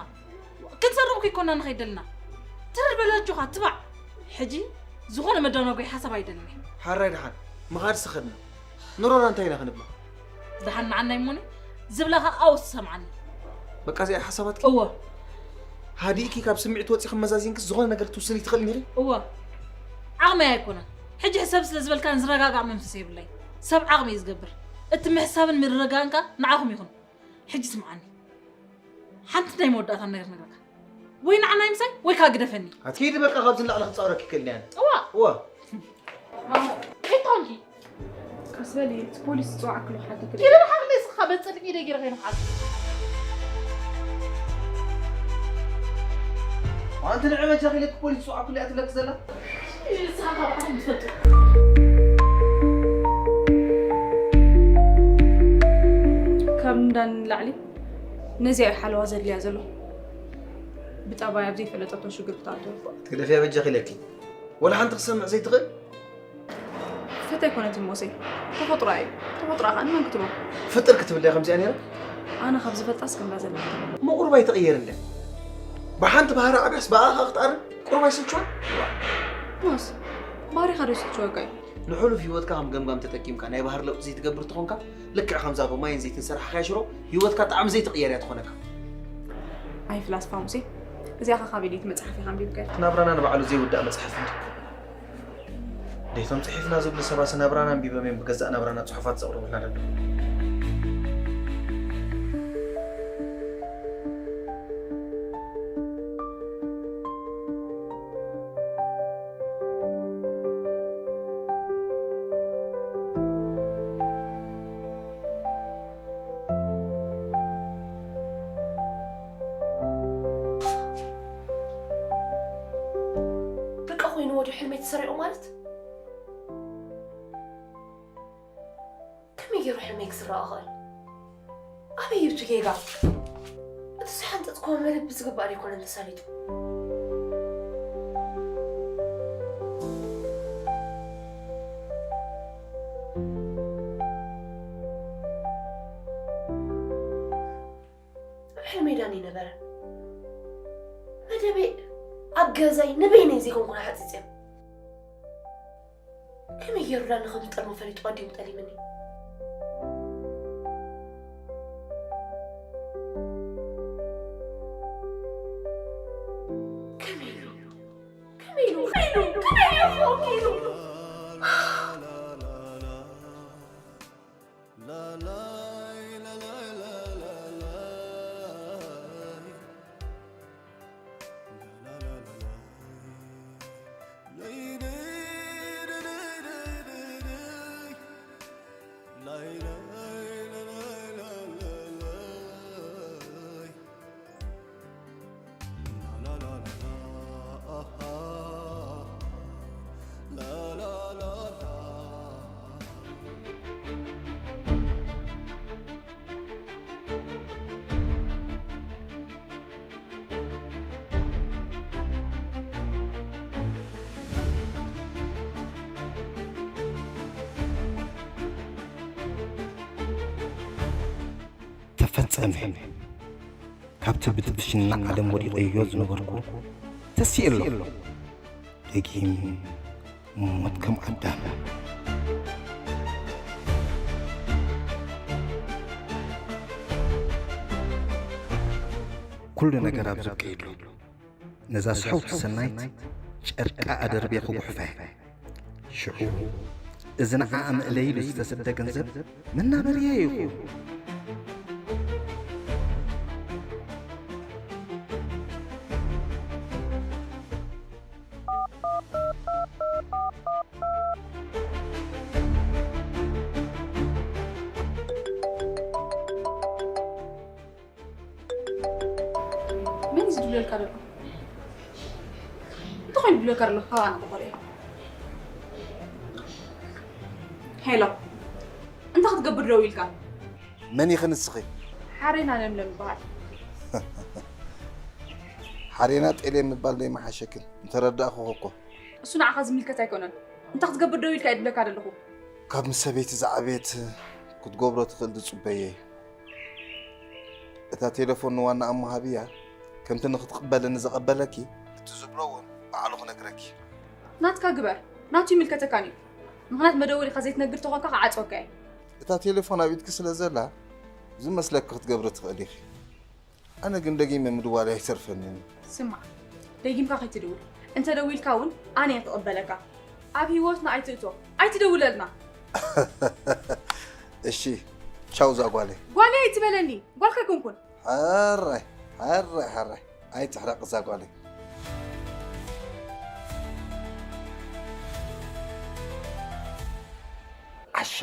ክንሰርቕ እኮ ይኮና ንኸይድ ደልና። ትርር በላችሁኻ ትባዕ። ሕጂ ዝኾነ መዳናጎይ ሓሳብ ኣይደልን። ሓራይ ደሓን ምኻድሲ ኸድና። ንሮራ እንታይ ኢና ክንብላ? ደሓን ንዓናይ እሞኒ ዝብላኻ ኣውስ ሰምዓኒ። በቃ እዚኣ ሓሳባትኪ? እወ። ሃዲእኪ ካብ ስምዒት ወፂኺ መዛዚንክስ ዝኾነ ነገር ትውስኒ ትኽእሊ ኒኺ? እወ። ዓቕመይ ኣይኮነን። ሕጂ ሕሰብ ስለ ዝበልካን ዝረጋጋእ መንፈስ የብለይ። ሰብ ዓቕሚ እዩ ዝገብር። እቲ ምሕሳብን ምርግጋእን ከኣ ንዓኹም ይኹን። ሕጂ ስምዓኒ። ሓንቲ ናይ መወዳእታ ነገር ነግረካ። ወይ ንዓናይ ምሳይ ወይ ከኣ ግደፈኒ። ኣትኪዲ በቃ ካብዚ ንላዕሊ ክጻወረኪ ይክእልኒ ኣነ። እዋ። እዋ። ማማ፣ ከይትኾንኪ። ቀስ በሊ፣ እቲ ፖሊስ ዝጽዋዓክሉ ሓቂ ክርኢ። ኪዲ ብሓቂ ንስኻ በጽልቅ ኢደ ገይረ ከይንሓዝ። ኣንቲ ንዕበጃ ኺለኪ ፖሊስ ዝጽዋዓክሉ እያ ትብለኪ ዘላ? ንስኻ ካብ ዓለም ትፈልጡ። ካብ ንዳኒ ንላዕሊ ነዚኣ እዩ ሓለዋ ዘድልያ ዘሎ። ብጠባይ ኣብ ዘይፈለጠቶ ሽግር ክትኣቱ። ትግደፍያ በጃኺ ኢለኪ። ወላ ሓንቲ ክትሰምዕ ዘይትኽእል? ፈታ ኣይኮነትን ሞሴ። ተፈጥሮኣ እዩ። ተፈጥሮኣ ኸኣ ንመን ክትቦ? ፍጥር ክትብል ድያ ከምዚኣ ነይራ? ኣነ ካብ ዝፈልጣስ ከምዛ ዘላ። ምቑርባይ ትቕየር እንድያ። ብሓንቲ ባህሪ ዓብያስ ብኣኻ ክትኣርን ቁሩብ ኣይስልችዋን? ሞስ፣ ባህሪኻ ዶ ይስልችወካ እዩ? ንሕሉፍ ህይወትካ ከም ገምጋም ተጠቂምካ ናይ ባህሪ ለውጢ ዘይትገብር ተኾንካ፣ ልክዕ ከምዛ ብማይን ዘይትን ሰራሕኻያ ሽሮ ህይወትካ ጣዕሚ ዘይትቕየር እያ ትኾነካ። ኣይ ፍላስፋ ሙሴ፣ እዚኣ ኸ ካበይ ደይቲ መጽሓፍ ኢኻ ኣንቢብካያ? ናብራና ንባዕሉ ዘይውዳእ መጽሓፍ እንዲ። ደይቶም ጽሒፍና ዝብሉ ሰባስ ናብራና ኣንቢቦም እዮም ብገዛእ ናብራና ጽሑፋት ዘቕርቡልና ዘለዉ። በቃ ኮይኑ ወዲኡ ሕልመይ ተሰሪቑ ማለት? ከመይ ገይሩ ሕልመይ ክስረቕ ይኽእል? ኣበይ እዩ እቲ ጌጋ? እቲ ዝሓንጠጥክዎ መደብ ብዝግባእ ዘይኮነን ተሳሊጡ። ሕልመይ ዳኒ ነበረ። መደበይ ኣብ ገዛይ ንበይነይ ዘይኮንኩ ሓጺጸ። ከመይ ገይሩ ዳኒ ከም ዝጠልሞ ፈሊጡ ኣዲኡ ጠሊምኒ። ከመይ ኢሉ? ከመይ ኢሉ? ከመይ ኢሉ? ከመይ ኢሉ? ከመይ ኢሉ? ተፈጸመ። ካብቲ ብቲ ብሽና ዓለም ወዲቐዮ ዝነበርኩ ተሲኤ ኣለኹ። ደጊም ሞት ከም ኣዳም። ኩሉ ነገር ኣብ ዝብቀየሉ፣ ነዛ ስሕውቲ ሰናይት ጨርቃ ኣደርብየ ክጉሕፋ እየ። ሽዑ፣ እዚ ንዓኣ መእለዪ ኢሉ ዝተሰደ ገንዘብ መናበርያ ይኹን። መን እዩ ዝድውለልካ ዘሎ? እንታይ ኮይኑ ይድውለልካ ዘሎ? ካብ ኣነ ተኾርየ። ሄሎ፣ እንታይ ክትገብር ደው ኢልካ? መን ኢኺ ንስኺ? ሓሬና ለምለም ይበሃል። ሓሬና ጤሌ ምባል ዘይመሓሸክን፣ ምተረዳእኹኺ እኮ። እሱ ንዓኻ ዝምልከት ኣይኮነን። እንታይ ክትገብር ደው ኢልካ እየ ዝብለካ ዘለኹ። ካብ ምስ ሰበይቲ ዝዓበየት ክትገብሮ ትኽእል ዝጽበየ እዩ። እታ ቴሌፎን ንዋና እሞ ሃብያ፣ ከምቲ ንኽትቕበልኒ ዘቐበለኪ፣ እቲ ዝብሎ እውን ባዕሉ ክነግረኪ። ናትካ ግበር፣ ናቱ ይምልከተካን እዩ። ምኽንያት መደወሊኻ ዘይትነግር ተኾንካ ክዓጽወካ እየ። እታ ቴሌፎን ኣብ ኢድኪ ስለ ዘላ፣ ዝመስለኪ ክትገብሪ ትኽእሊ ኢኺ። ኣነ ግን ደጊመ ምድዋል ኣይተርፈንን። ስማዕ፣ ደጊምካ ከይትድውል። እንተ ደዊልካ እውን ኣነ እየ ክቕበለካ። ኣብ ህይወትና ኣይትእቶ፣ ኣይትደውለልና። እሺ፣ ቻው እዛ ጓለይ። ጓለይ ኣይትበለኒ፣ ጓልካ ኣይኮንኩን። ሕራይ፣ ሕራይ፣ ሕራይ። ኣይትሕረቕ እዛ ጓለይ። ዓሻ፣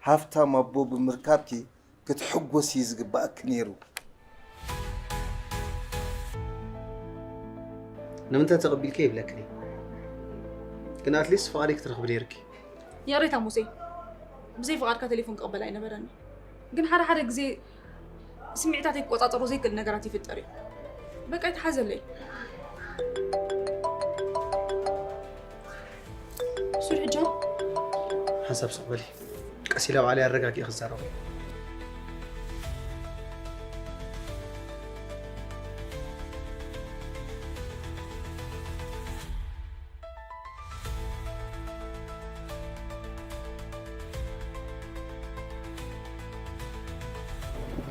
ሃፍታም ኣቦ ብምርካብኪ ክትሕጎስ እዩ ዝግባኣኪ ነይሩ። ንምንታይ ተቐቢልኪ ይብለክን እየ። ግን ኣትሊስት ፍቓደይ ክትረኽቢ ነይርኪ። ይቕሬታ ሙሴ፣ ብዘይ ፍቓድካ ቴሌፎን ክቕበል ኣይነበረኒ። ግን ሓደ ሓደ ግዜ ስምዒታተይ ክቆጻጸሮ ዘይክእል ነገራት ይፍጠር እዩ። በቃ ይተሓዘለይ። ሱር ሕጃ ሓንሳብ ስቕ በሊ። ቀስ ኢለ ባዕለይ ኣረጋጊእ ክዛረቦ።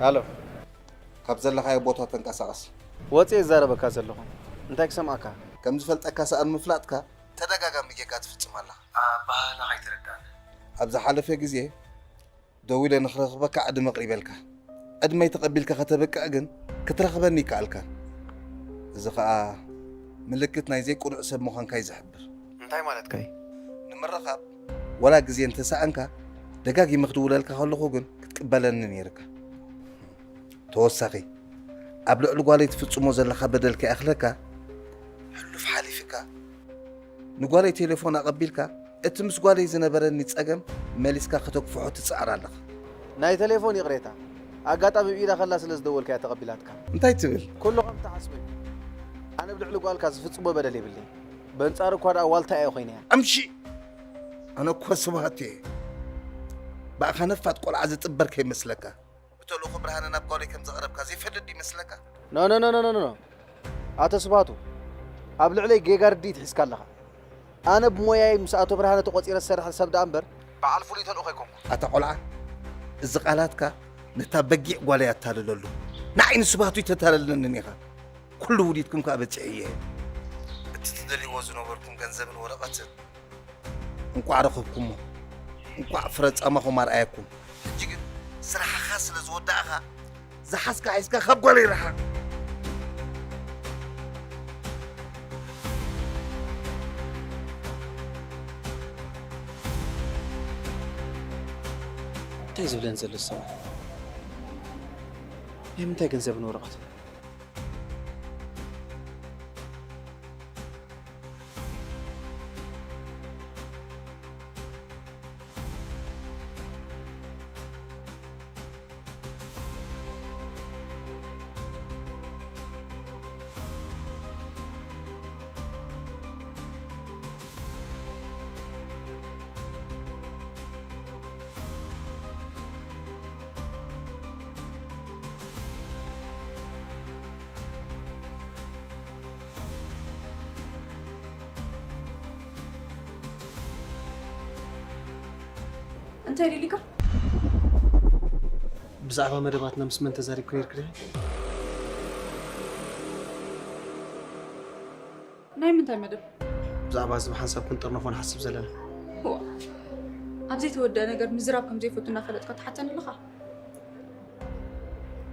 ኣሎ። ካብ ዘለኻዮ ቦታ ተንቀሳቐስ። ወፂኤ ይዛረበካ ዘለኹ። እንታይ ክሰምዓካ? ከም ዝፈልጠካ ሰኣን ምፍላጥካ ተደጋጋሚ ጌጋ ትፍጽም ኣለኻ። ኣባህላኻ ኣይተረዳእን። ኣብ ዝሓለፈ ግዜ ደዊለ ንኽረኽበካ ዕድመ ኣቕሪበልካ። ዕድመይ ተቐቢልካ ከተብቅዕ ግን ክትረኽበኒ ይከኣልካን። እዚ ኸኣ ምልክት ናይ ዘይቅኑዕ ሰብ ምዃንካ እዩ ዝሕብር። እንታይ ማለትካ እዩ? ንምርኻብ ወላ ግዜ እንተሰኣንካ ደጋጊመ ክድውለልካ ከለኹ ግን ክትቅበለኒ ነይርካ። ተወሳኺ፣ ኣብ ልዕሊ ጓለይ ትፍጽሞ ዘለኻ በደል ከይኣኽለካ፣ ሕሉፍ ሓሊፍካ፣ ንጓለይ ቴሌፎን ኣቐቢልካ፣ እቲ ምስ ጓለይ ዝነበረኒ ጸገም መሊስካ ከተግፍሖ ትጽዕር ኣለኻ። ናይ ቴሌፎን ይቕሬታ፣ ኣጋጣሚ ኣብ ኢዳ ከላ ስለ ዝደወልካያ ተቐቢላትካ። እንታይ ትብል? ኩሉ ከም ትሓስቦ እዩ። ኣነ ኣብ ልዕሊ ጓልካ ዝፍጽሞ በደል የብለይን። በንጻሩ እኳ ደኣ ዋልታ እየ ኮይነያ። ኣምሺ! ኣነ እኮ ስብሃት እየ። ብኣኻ ነፋጥ ቆልዓ ዝጥበር ከይመስለካ። ብተልእኾ ብርሃነ ናብ ጓለይ ከም ዘቕረብካ ዘይፈልጥ ይመስለካ? ኖ፣ ኖ፣ ኖ፣ ኖ፣ ኖ፣ ኖ። ኣቶ ስብሃቱ፣ ኣብ ልዕለይ ጌጋ ርድኢት ሒዝካ ኣለኻ። ኣነ ብሞያይ ምስ ኣቶ ብርሃነ ተቖጺረ ዝሰርሕ ሰብ ደኣ እምበር፣ በዓል ፍሉይ ተልእኾ ኣይኮንኩን። ኣታ ቆልዓ፣ እዚ ቃላትካ ነታ በጊዕ ጓለይ ኣታልለሉ። ንዓይ ንስብሃቱ ይተታለለንን ኢኻ። ኩሉ ውዲትኩም ከኣ በጺሐ እየ። እቲ ትደልይዎ ዝነበርኩም ገንዘብን ወረቐትን እንቋዕ ረኸብኩሞ። እንቋዕ ፍረ ጻማኹም ኣርኣየኩም። ሕጂ ግን ስራሕኻ ስለ ዝወዳእኻ፣ ዝሓዝካ ሒዝካ ካብ ጓለይ ርሓቕ። እንታይ ዝብለን ዘሎ ሰብኣይ? ናይ ምንታይ ገንዘብን ወረቐትን? እንታይ ደሊካ? ብዛዕባ መደባትና ምስ መን ተዛሪብኪ ነይርኪ ድኺ? ናይ ምንታይ መደብ? ብዛዕባ እዚ ብሓንሳብ ክንጥርነፎ ንሓስብ ዘለና። እዋ፣ ኣብ ዘይተወደአ ነገር ምዝራብ ከም ዘይፈቱ እናፈለጥካ ትሓተኒ ኣለኻ?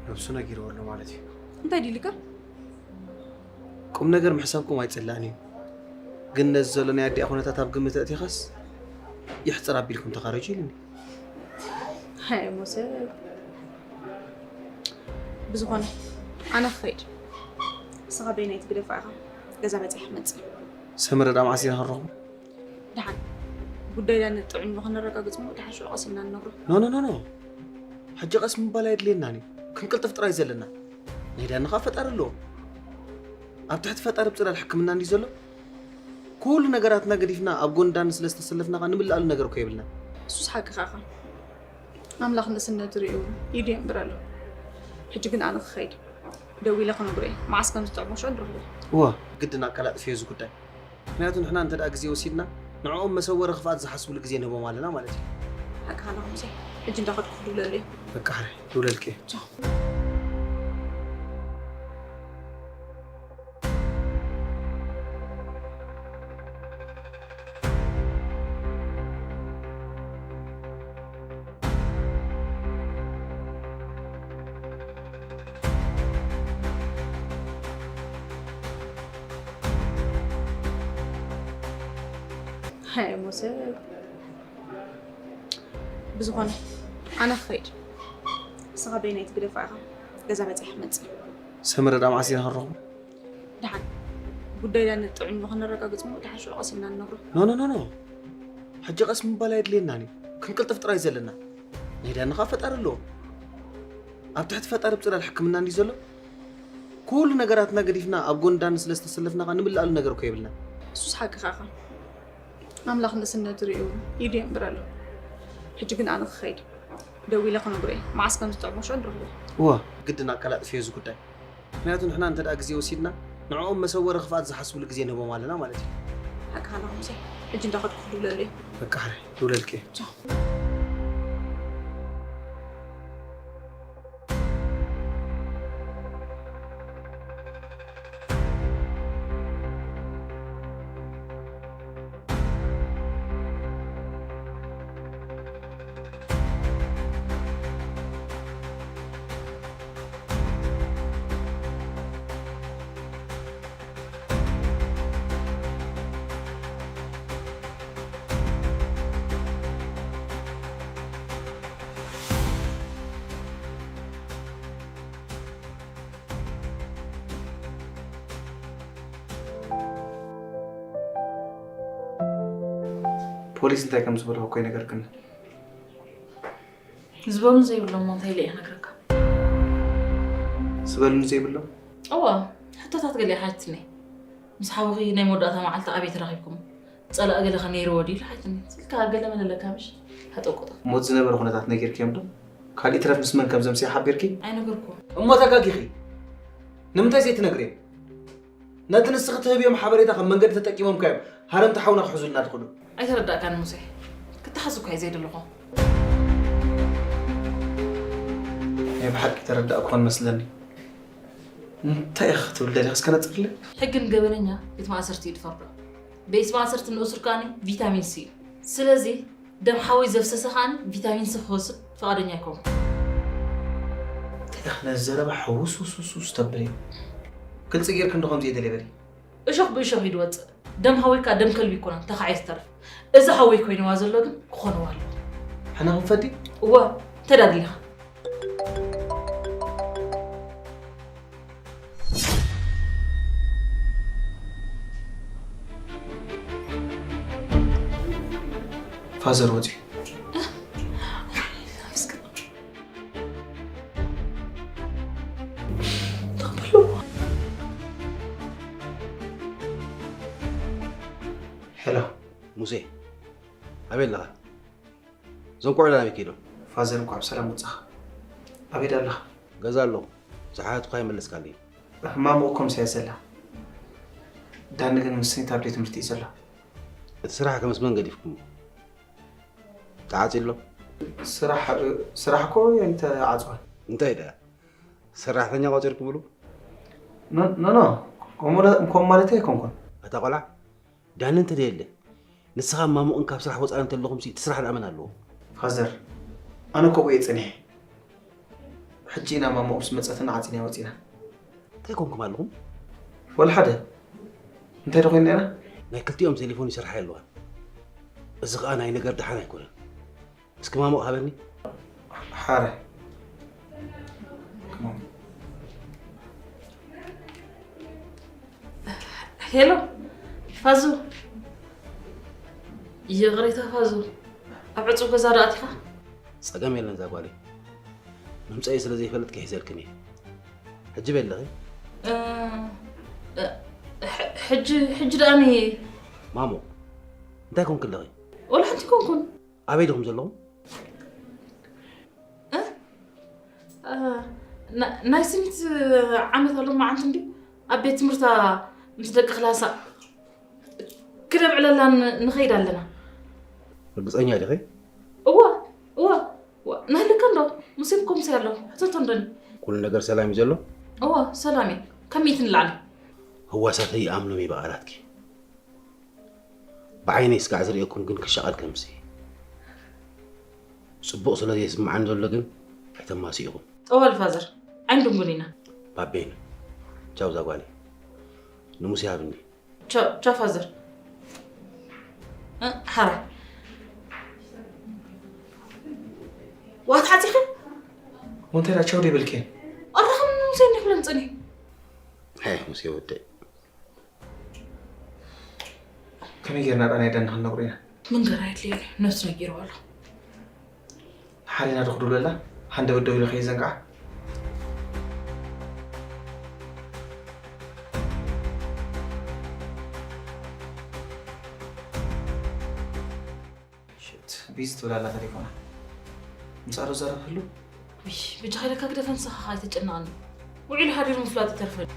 ነብሱ ነጊርዎ ኣሎ ማለት እዩ። እንታይ ዲልካ? ቁም ነገር ምሕሳብኩም ኣይጽላእን እዩ። ግን ነዚ ዘሎ ናይ ኣዲኣ ኩነታት ኣብ ግምት ኣእቲኻስ ይሕጽር ኣቢልኩም ተኻረጁ ኢሉኒ። ሃይ ሙሴ። ብዝኾነ ኣነ ክኸይድ። ንስኻ በይናይ ትግደፋ ኢኻ። ገዛ በጺሐ ክመጽእ። ሰመረ ደኣ መዓስ ኢና ክንረኽቦ? ደሓን ጉዳይና ንጥዕንኡ ከነረጋግጽ እሞ ደሓን ሽዑ ቀስ ኢልና ንነግሮ። ኖ ኖ ኖ ኖ። ሕጂ ቀስ ምባል ኣየድልየናን እዩ። ክንቅልጥፍ ጥራይ ዘለና። ናይ ዳኒ ኸኣ ፈጣሪ ኣለዎ። ኣብ ትሕቲ ፈጣሪ ብጽላል ሕክምና እንድዩ ዘሎ። ኩሉ ነገራትና ገዲፍና ኣብ ጎኒ ዳኒ ስለ ዝተሰለፍና ኸኣ ንብልኣሉ ነገር እኮ የብልናን። እሱስ ሓቅኻ ኢኻ። ኣምላኽ ንእስነቱ ርእዩ ኢዱ የንብረሉ። ሕጂ ግን ኣነ ክኸይድ። ደዊለ ክነግሮ እየ። መዓስ ከም ዝጥዕሞ ሽዑ ንረኽቦ። እወ፣ ግድን ኣቀላጥፍዮ እዚ ጉዳይ። ምኽንያቱ ንሕና እንተ ደኣ ግዜ ወሲድና ንዕኦም መሰወሪ ክፍኣት ዝሓስብሉ ግዜ ንህቦም ኣለና ማለት እዩ። ሓቅኻ ኢኻ ሙሴ። ሕጂ እንዳኸድኩ ክድውለሉ እየ። በቃ ሕራይ፣ ክድውለልኪ እየ። ቻው። ሃይ ሙሴ፣ ብዝኾነ ኣነ ክኸይድ። ንስኻ በይነይ ትግደፋ ኢኻ። ገዛ በጺሐ ክመጽእ። ሰመረ ደኣ መዓስ ኢና ክንረኽቦ? ደሓን ጉዳይ ዳኒ ጥዑይ ንኸነረጋግጽ እሞ ደሓን ሽዑ ቀስ ኢልና ንነግሮ። ኖ ኖ ኖ ኖ፣ ሕጂ ቀስ ምባል ኣየድልየናን እዩ። ክንቅልጥፍ ጥራይ እዩ ዘለና። ናይ ዳኒ ኸኣ ፈጣሪ ኣለዎ። ኣብ ትሕቲ ፈጣሪ ብጽላል ሕክምና እንድዩ ዘሎ። ኩሉ ነገራትና ገዲፍና ኣብ ጎኒ ዳኒ ስለ ዝተሰለፍና ኸኣ ንብልኣሉ ነገር እኮ የብልናን። እሱስ ሓቅኻ ኢኻ። ኣምላኽ ንእስነቱ ርእዩ ኢዱ የንብረሉ። ሕጂ ግን ኣነ ክኸይድ። ደዊለ ክነግሮ እየ። መዓስ ከም ዝጥዕሞ ሽዑ ንረኽቦ። እወ፣ ግድን ኣቀላጥፍዮ እዚ ጉዳይ። ምኽንያቱ ንሕና እንተ ደኣ ግዜ ወሲድና ንዕኦም መሰወሪ ክፍኣት ዝሓስብሉ ግዜ ንህቦም ኣለና ማለት እዩ። ሓቅኻ ኢኻ ሙሴ። ሕጂ እንዳኸድኩ ክድውለሉ እየ። በቃ ሕራይ፣ ክድውለልኪ እየ። ቻው። ፖሊስ እንታይ ከም ዝበልዎ እኮ ኣይነገርክንን። ዝበሉን ዘይብሎም እሞ እንታይ ኢለ እየ ክነግረካ? ዝበሉን ዘይብሎም? እወ፣ ሕቶታት ገለ ሓቲትኒ። ምስ ሓውኺ ናይ መወዳእታ መዓልቲ ኣበይ ተራኺብኩም? ጸላኢ ገለኸ ነይርዎ ድዩ ኢሉ ሓቲትኒ። ስልካ ገለ መለ ኣለካ ምሽ? ሃጠውቆጦ። ሞት ዝነበረ ኩነታት ነጊርክዮም ዶ? ካልእ ይትረፍ ምስ መን ከም ዘምስያ ሓቢርኪ? ኣይነገርኩዎን። እሞ ተጋጊኺ። ንምንታይ ዘይትነግርዮም? ነቲ ንስኺ ትህብዮም ሓበሬታ ከም መንገዲ ተጠቂሞምካ እዮም ሃረምቲ ሓውና ክሕዙልና ዝኽእሉ። ኣይተረዳእካን ሙሴ። ክተሓዝ እኳ እየ ዘይደለኹ። ናይ ብሓቂ ተረዳእኩዎን መስለኒ። እንታይ ኢኺ ክትብል ደሊኺ እስከ ነጽርለይ? ሕጊ ንገበነኛ ቤት ማእሰርቲ እዩ ዝፈርዶ። ቤት ማእሰርቲ ንእሱር ከኣ ቪታሚን ሲ እዩ። ስለዚ ደም ሓወይ ዘፍሰሰ ከኣ ቪታሚን ሲ ክወስድ ፍቓደኛ ኣይኮንኩን። እንታይ ኢኺ ነዚ ዘረባ ሕውስውስውስ ተብልዮ? ግልጺ ጌርኪ እንዶ ከምዚ እየ ደልየ በሊ። እሾኽ ብእሾኽ እዩ ዝወጽእ። ደም ሓወይ ከኣ ደም ከልቢ ኣይኮነን ተኻዒ ዝተርፍ። እዚ ሓወይ ኮይንዋ ዘሎ ግን ክኾንዋ ኣለዎ። ሕነ ክንፈዲ? እወ፣ እንተ ደኣ ደሊኻ። ፋዘር ወጺኡ። ሄሎ። ሙሴ፣ ኣበይ ኣለኻ? እዞም ቆልዑ ናበይ ከይዶም? ፋዘር እንኳዕ ብሰላም መጻኻ። ኣበይ ኣለኻ? ገዛ ኣለኹ። ዝሓተትኩኻ ኣይመለስካለይን። ማሙቕ እኮ ምሳይ ዘላ። ዳኒ ግን ምስ ስኒት ኣብ ቤት ትምህርቲ እዩ ዘሎ። እቲ ስራሕ ከ ምስ መን ገዲፍኩሞ? ተዓጽዩ ኣሎ? ስራሕ ስራሕ እኮ ኣይተዓጽወን። እንታይ ደኣ ሰራሕተኛ ቆጺርኩምሉ? ኖ ኖ ኖ፣ ከምኡ ማለተይ ኣይኮንኩን። ኣታ ቆልዓ ዳኒ እንተደየለ ንስኻን ማሙቕን ካብ ስራሕ ወጻኢ እንተለኹምሲ እቲ ስራሕ ደኣ መን ኣለዎ? ፋዘር ኣነ እኮ ኣብኡ እየ ጸኒሐ። ሕጂ ኢና ማሙቕ ምስ መጸትና ዓጺናያ ወጺና። እንታይ ኮንኩም ኣለኹም? ወላ ሓደ። እንታይ ዶ ኮይንና ኢና? ናይ ክልቲኦም ቴሌፎን ይሰርሓ የለዋን። እዚ ኸኣ ናይ ነገር ደሓን ኣይኮነን። እስኪ ማሙቕ ሃበኒ። ሓረ። ሄሎ ፋዙ፣ ይቕሬታ ፋዙ፣ ኣብ ዕጹው ገዛ ዶ ኣቲኻ? ጸገም የለን እዛ ጓለይ፣ መምጸኢ ስለ ዘይፈልጥ ክሒዘልክን እየ። ሕጂ በይ ኣለኺ? እ፣ እ፣ ሕ-፣ ሕጂ፣ ሕጂ ደኣኒ ማሞ፣ እንታይ ኮንክ ኣለኺ? ወላ ሓንቲ ኮንኩን። ኣበይ ዲኹም ዘለኹም? እ? እ፣ ና- ናይ ስኒት ዓመት ኣሎ መዓንቲ እንዲ ኣብ ቤት ትምህርታ ምስ ደቂ ክላሳ ክነብዕለላ ን- ንኸይድ ኣለና። ርግፀኛ ዲኺ? እወ እወ እወ፣ ናህልካ እንዶ ሙሴም ኮምሲ ኣሎ ሕተቶ እንደኒ። ኩሉ ነገር ሰላም እዩ ዘሎ? እወ ሰላም እዩ። ከመይ ትንላዕለ? ህዋሳተይ ይኣምኖም እዩ ብቓላትኪ። ብዓይነይ ስጋዕ ዝርእየኩም ግን ክሻቐል ከምሲ። ጽቡቕ ስለ ዘይስምዓኒ ዘሎ ግን ኣይተማስኢኹም። ጠዋል ፋዘር ዓይንድንጉን ኢና። ባቤን ቻው ዛጓለይ ንሙሴ ሃብኒ። ቻው ፋዘር። ሓራ ዋት ሓፂኸ ወንተራ ቻው ደይበልክን ኣራኸም ሙሴ እንዲኹለን ፅኒ ሄ ሙሴ ወደይ ከመይ ጌርና ዳ ናይ ዳና ክንነግሮ ኢና? ምንገር ኣየድልዮን እዩ፣ ነብሱ ነጊርዋ ኣሎ። ንሓሊና ዶ ክድውለላ? ሃንደበት ደዊሉ ከይዘንግዓ። ሽት ቢዚ ትብል ኣላ ተሌፎና። ምሳዶ ዘረብ ህሉ ውይ ብጃኻ ኢለካ ግደፈ ንስኻ ኸዓ ኣይተጨንቐኒ። ውዒሉ ሓዲሩ ምፍላጥ ይተርፈኒ።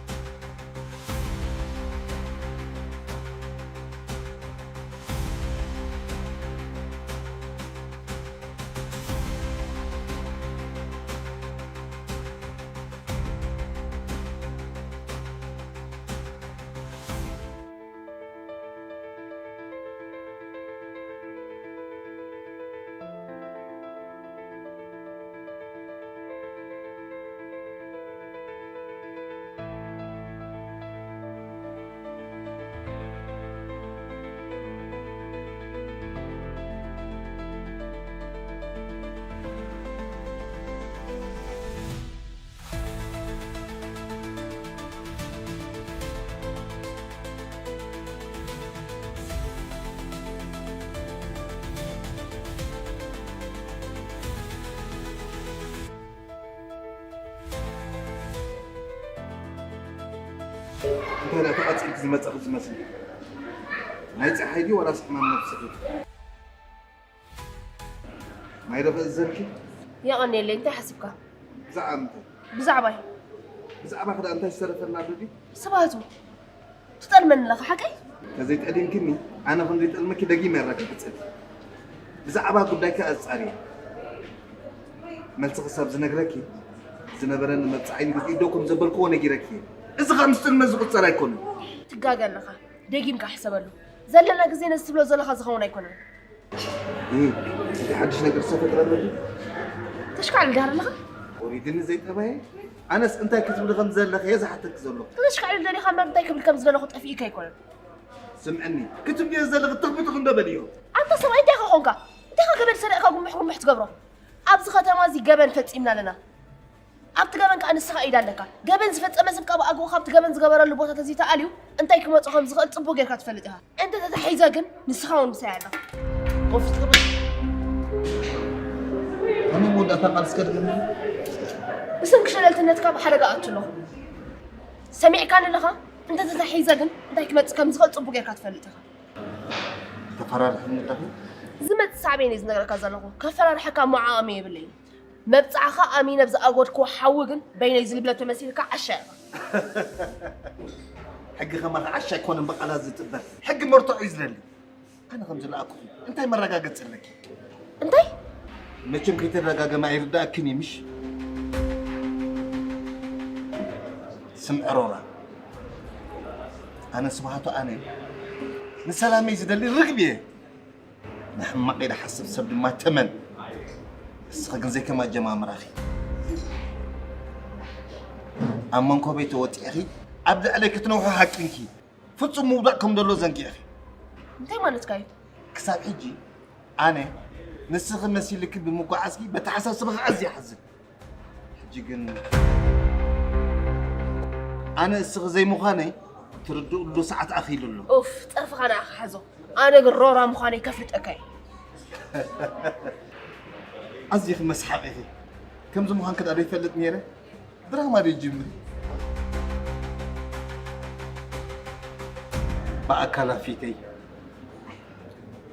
እንታይ ደኣ ተቐጺልኪ ዝመጻኺ ዝመስል? ናይ ጸሓይ ድዩ ዋላስ ሕማም ነብስኺ? ማይ ዶ ክእዘልኪ? የቐንየለይ፣ እንታይ ሓሲብካ? ብዛዕባ ምንታይ? ብዛዕባይ። ብዛዕባኺ ደኣ እንታይ ዝተረፈና ኣሎ ድዩ? ስብሃቱ፣ ትጠልመኒ ኣለኻ ሓቀይ? ተዘይጠሊምክኒ ኣነ ከም ዘይጠልመኪ ደጊመ የረጋግጸልኪ። ብዛዕባ ጉዳይኪ ኣጻርየ መልሲ ክሳብ ዝነግረኪ ዝነበረኒ መብጽዓይ ንግዜኡ ደው ከም ዘበልክዎ ነጊረኪ እየ። እዚ ኸኣ ምስ ጥልመት ዝቑጸር ኣይኮነን። ትጋገ ኣለኻ። ደጊምካ ሕሰበሉ። ዘለና ግዜ ነዚ ትብሎ ዘለኻ ዝኸውን ኣይኮነን። እህ፣ እቲ ሓድሽ ነገር ዝተፈጥረ ኣሎ ድዩ? ተሽካዕል ዳር ኣለኻ? ወሪድኒ ዘይጠባየ? ኣነስ እንታይ ክትብሊ ከም ዘለኺ እየ ዝሓተኪ ዘለኹ። ተሽካዕል ደሊኻ እምበር እንታይ ክብል ከም ዝደለኹ ጠፊእካ ኣይኮነን። ስምዕኒ፣ ክትብልዮ ዘለኺ ትኽብትኽ እንዶ በልዮ። ኣንታ ሰብኣይ እንታይ ኢኻ ኾንካ? እንታይ ኢኻ ገመድ ሰሪቕካ ጉምሕ ጉምሕ ትገብሮ? ኣብዚ ከተማ እዚ ገበን ፈጺምና ኣለና። ኣብቲ ገበን ከኣ ንስኻ ኢድ ኣለካ። ገበን ዝፈጸመ ሰብ ከኣ ብኣግኡ ካብቲ ገበን ዝገበረሉ ቦታ ተዘይተኣልዩ እንታይ ክመጾ ከም ዝኽእል ጽቡቕ ጌርካ ትፈልጥ ኢኻ። እንተ ተታሒዘ ግን ንስኻ እውን ምሳይ ኣለኻ። ኮፍ እስኪ በል። ኣነ መወዳእታ ቃል እስከ ድገምኒ። ብሰንኪ ሸለልትነትካ ኣብ ሓደጋ ኣቱ ኣለኹ። ሰሚዕካኒ ኣለኻ? እንተ ተታሒዘ ግን እንታይ ክመጽእ ከም ዝኽእል ጽቡቕ ጌርካ ትፈልጥ ኢኻ። ተፈራርሕኒ ኣለኺ? ዝመጽእ ሳዕቤን እየ ዝነግረካ ዘለኹ። ከፈራርሐካ እሞ ዓቕሚ የብለይን። መብጽዓኻ ኣሚነ ብዝኣጎድክዎ ሓዊ ግን በይነይ ዝልብለብ ተመሲልካ ዓሻ ኢኻ። ሕጊ ከማኺ ዓሻ ኣይኮነን ብቓላት ዝጥበር። ሕጊ መርትዖ እዩ ዝደሊ። ኣነ ከም ዝለኣኩኺ እንታይ መረጋገጺ ኣለኪ? እንታይ? መቸም ከይተደጋገመ ኣይርድኣክን እዩ ምሽ? ስምዒ ሮራ፣ ኣነ ስብሃቱ ኣነ ንሰላመይ ዝደሊ ርግቢ እየ። ንሕማቕ ኢለ ሓስብ ሰብ ድማ ተመን። እስኺ ግን ዘይከም ኣጀማምራኺ ኣብ መንኮበይ ተወጢእኺ ኣብ ልዕለይ ክትነውሒ ሃቂንኪ። ፍጹም ምውዳቕ ከም ዘሎ ዘንጊዕኺ። እንታይ ማለትካ እዩ? ክሳብ ሕጂ ኣነ ንስኺ መሲልኪ ብምጉዓዝኪ በተሓሳስባኺ ኣዝየ ይሓዝን። ሕጂ ግን ኣነ እስኺ ዘይምዃነይ ትርድእሉ ሰዓት ኣኺሉ ኣሎ። ኡፍ፣ ጸርፍኻ ንዓኻ ሓዞ። ኣነ ግን ሮራ ምዃነይ ከፍልጠካ እየ። ኣዚኺ መስሓቕ ኢኺ። ከምዚ ምዃንኪ ደኣ ዶ ይፈልጥ ነይረ? ድራማ ዶ ይጅምር? ብኣካላ ፊተይ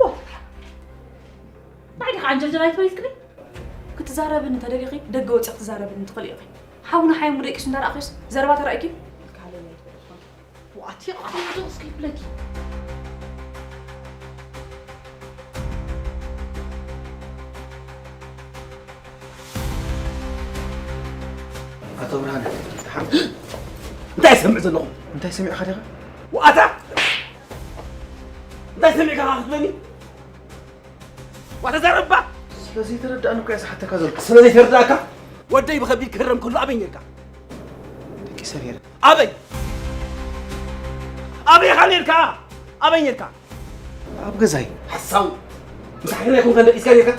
ዋ! እንታይ ዲኻ ዓንጀልጀል ኣይትበል ኢልክኒ? ክትዛረብኒ እንተደሊኺ ደገ ወፂኺ ክትዛረብኒ ትኽእሊ ኢኺ። ሓውና ሓየሙ ደቂሱ እንዳረኣኽዮስ ዘረባ ተራእይኪ? ኢልካ ሃለል ኣይትበል ዝኾነ። ዋቲ ቃሉ እስኪ ብለኪ። ኣቶ ብርሃነ፣ ደሓን? እንታይ ሰምዕ ዘለኹ? እንታይ ሰሚዕካ ዲኻ? ዋታ! እንታይ ሰሚዕካ ክትብለኒ? ዋታ ዘረባ! ስለ ዘይተረዳእኒ እኮ እየ ዝሓተካ ዘለኹ። ስለ ዘይተረዳእካ? ወደይ ብኸቢድ ክህረም ከሎ ኣበይ ነርካ? ደቂ ሰፌር። ኣበይ? ኣበይ ኢኻ ነርካ? ኣበይ ነርካ? ኣብ ገዛይ። ሓሳዊ። ምሳሕና ይኮንካ ደቂስካ ነርካ?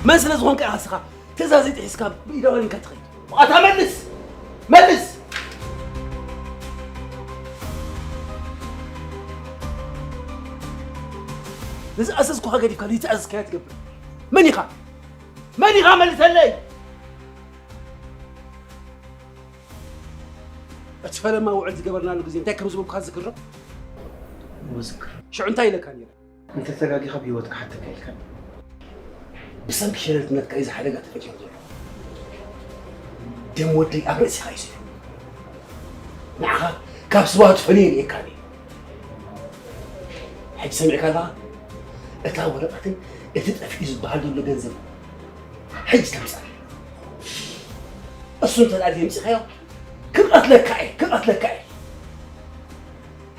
መን ስለ ዝኾንካ ኢኻ ንስኻ ትእዛዘይ ጥሒስካ ብኢድ ኣዋሊንካ ትኸይድ? ዋታ መልስ! መልስ! ንዝኣዘዝኩኻ ገዲፍካ ንዝተኣዘዝካዮ ትገብር። መን ኢኻ? መን ኢኻ መልሰለይ? እቲ ፈለማ ውዕል ዝገበርናሉ ግዜ እንታይ ከም ዝበልኩኻ ትዝክር ዶ? እዝክር። ሽዑ እንታይ ኢለካ ነይረ? እንተ ተጋጊኻ ብህይወት ክሓተካ ኢልካ። ብሰንኪ ሸለልትነትካ እዩ እዚ ሓደጋ ተፈጢሩ ዘሎ። ደም ወደይ ኣብ ርእሲኻ እዩ ዘሎ። ንዓኻ ካብ ስብሃቱ ፈልየ ርእየካ እየ። ሕጂ ሰሚዕካ ኣለኻ? እታ ወረቐትን እቲ ጠፊኡ ዝበሃል ዘሎ ገንዘብ ሕጂ ተምጻእ። እሱ እንተ ደኣ ዘይምጽኻዮ ክቐትለካ እየ፣ ክቐትለካ እየ።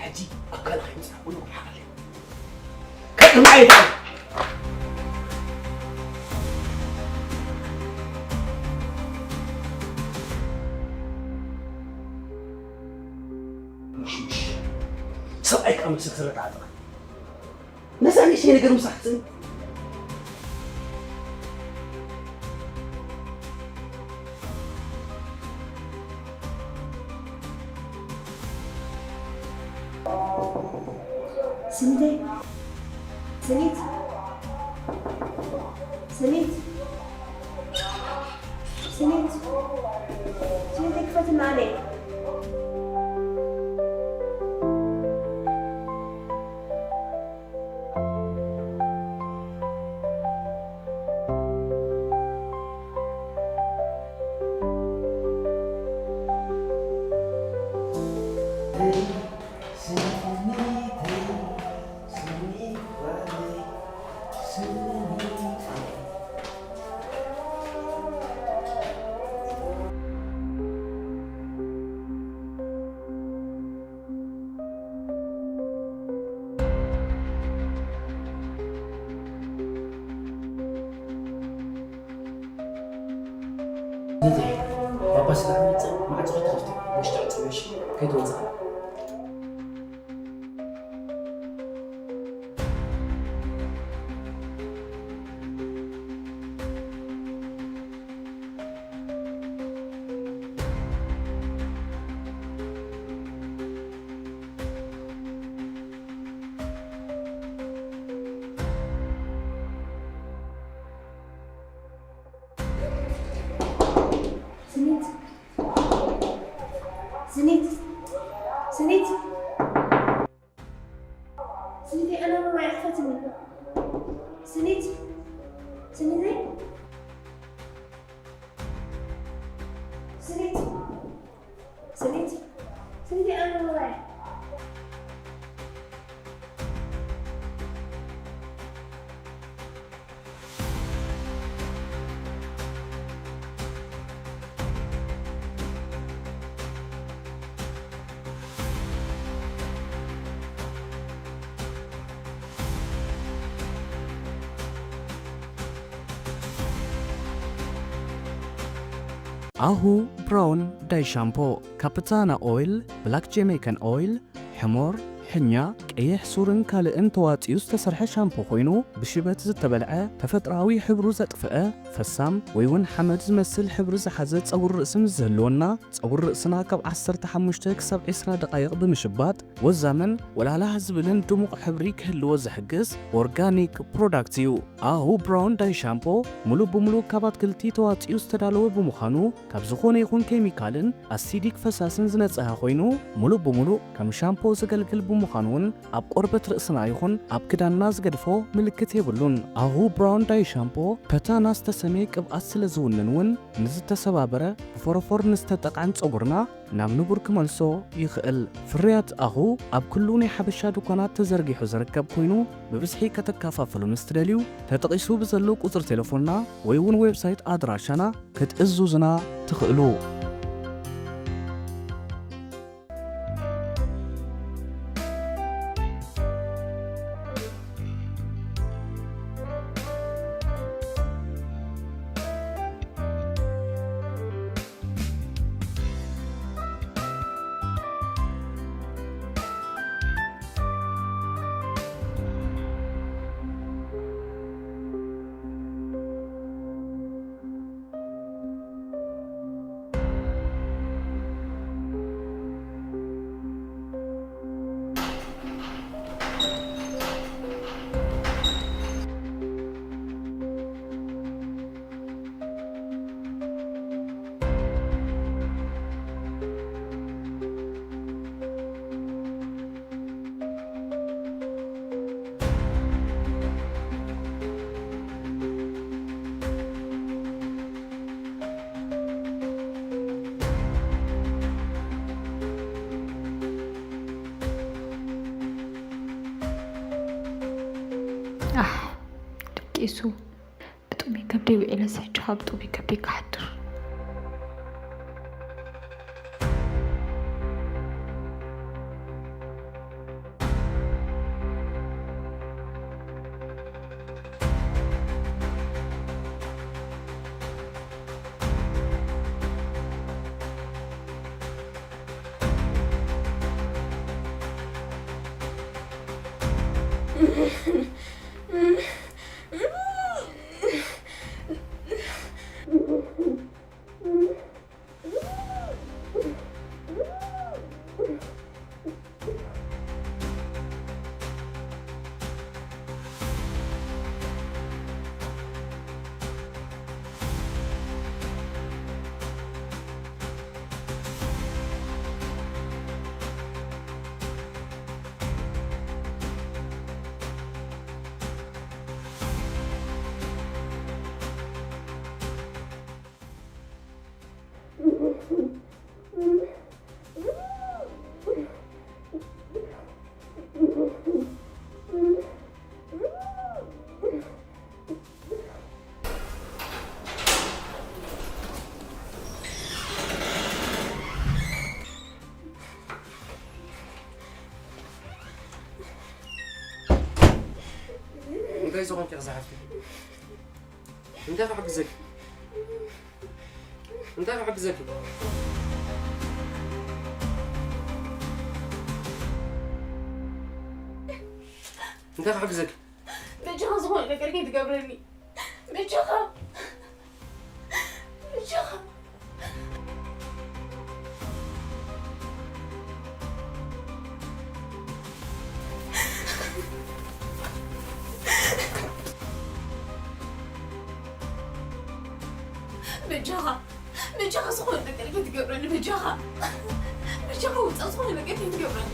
ሕጂ ኣካልኻ ይምጻእ፣ ወላ ሓቐለ። ከጥርምዓይ ይትኣል። ሙሽሙሽ። ሰብኣይ ከኣ ምስል ስረ ተዓጠቐ። ነዛ ንእሽተይ ነገር ምሳሕ ትጽን። ስኒተይ፣ ስኒት፣ ስኒት፣ ስኒት፣ ስኒት ክፈትና ነይ። ባባ ስራሕ መፅእ ማዕፆ ከይትኸፍቲ ውሽጢ ዕፅዊ እሺ ከይትወፅእ። ስኒት፣ ስኒት፣ ስኒት፣ ስኒት፣ ኣነ ማማ ይሕፈትኒ። ስኒት፣ ስኒት፣ ስኒት፣ ስኒት፣ ስኒት፣ ኣነ ማማ። ኣሁ ብራውን ዳይ ሻምፖ፣ ካፕታና ኦይል፣ ብላክ ጀሜይካን ኦይል፣ ሕሞር፣ ሕኛ፣ ቀይሕ ሱርን ካልእን ተዋጺኡ ዝተሰርሐ ሻምፖ ኮይኑ፣ ብሽበት ዝተበልዐ፣ ተፈጥሮኣዊ ሕብሩ ዘጥፍአ፣ ፈሳም ወይ እውን ሓመድ ዝመስል ሕብሪ ዝሓዘ ጸጉሪ ርእሲ ምስ ዝህልወና፣ ጸጉሪ ርእስና ካብ ዓሰርተ ሓሙሽተ ክሳብ ዕስራ ደቓይቕ ብምሽባጥ፣ ወዛምን ወላላህ ዝብልን ድሙቕ ሕብሪ ክህልዎ ዝሕግዝ ኦርጋኒክ ፕሮዳክት እዩ። ኣሁ ብራውን ዳይ ሻምፖ፣ ሙሉእ ብሙሉእ ካብ ኣትክልቲ ተዋጺኡ ዝተዳለወ ብምዃኑ፣ ካብ ዝኾነ ይኹን ኬሚካልን ኣሲዲክ ፈሳስን ዝነጽሀ ኮይኑ፣ ሙሉእ ብሙሉእ ከም ሻምፖ ዘገልግል ብምዃኑ እውን፣ ኣብ ቆርበት ርእስና ይኹን ኣብ ክዳንና ዝገድፎ ምልክት የብሉን። ኣሁ ብራውን ዳይ ሻምፖ፣ ፐታና ዝተሰምየ ቅብኣት ስለ ዝውንን እውን፣ ንዝተሰባበረ፣ ብፎረፎር ንዝተጠቕዐን ጸጉርና ናብ ንቡር ክመልሶ ይኽእል። ፍርያት ኣሁ ኣብ ኩሉ ናይ ሓበሻ ድኳናት ተዘርጊሑ ዝርከብ ኮይኑ፣ ብብዝሒ ከተከፋፍሉ ምስ ትደልዩ፣ ተጠቒሱ ብዘሎ ቁጽሪ ቴሌፎንና ወይ እውን ዌብሳይት ኣድራሻና ክትእዝዙና ትኽእሉ። ኣሕ፣ ደቂሱ። ብጥሙይ ከብደይ ውዒለስ ሕጂ ካብ ጥሙይ ከብደይ ክሓድር። ዝኾንኪ ኢኺ ዝሓፍተይ። እንታይ ክሕግዘኪ? እንታይ ክሕግዘኪ? እንታይ ክሕግዘኪ? በጃኻ ዝኾነ ነገር ከይትገብረኒ። በጃኻ። በጃኻ። በጃኻ። በጃኻ ዝኾነ ነገር ከይትገብረኒ። በጃኻ። በጃኻ ውፃእ፣ ዝኾነ ነገር ከይትገብረኒ።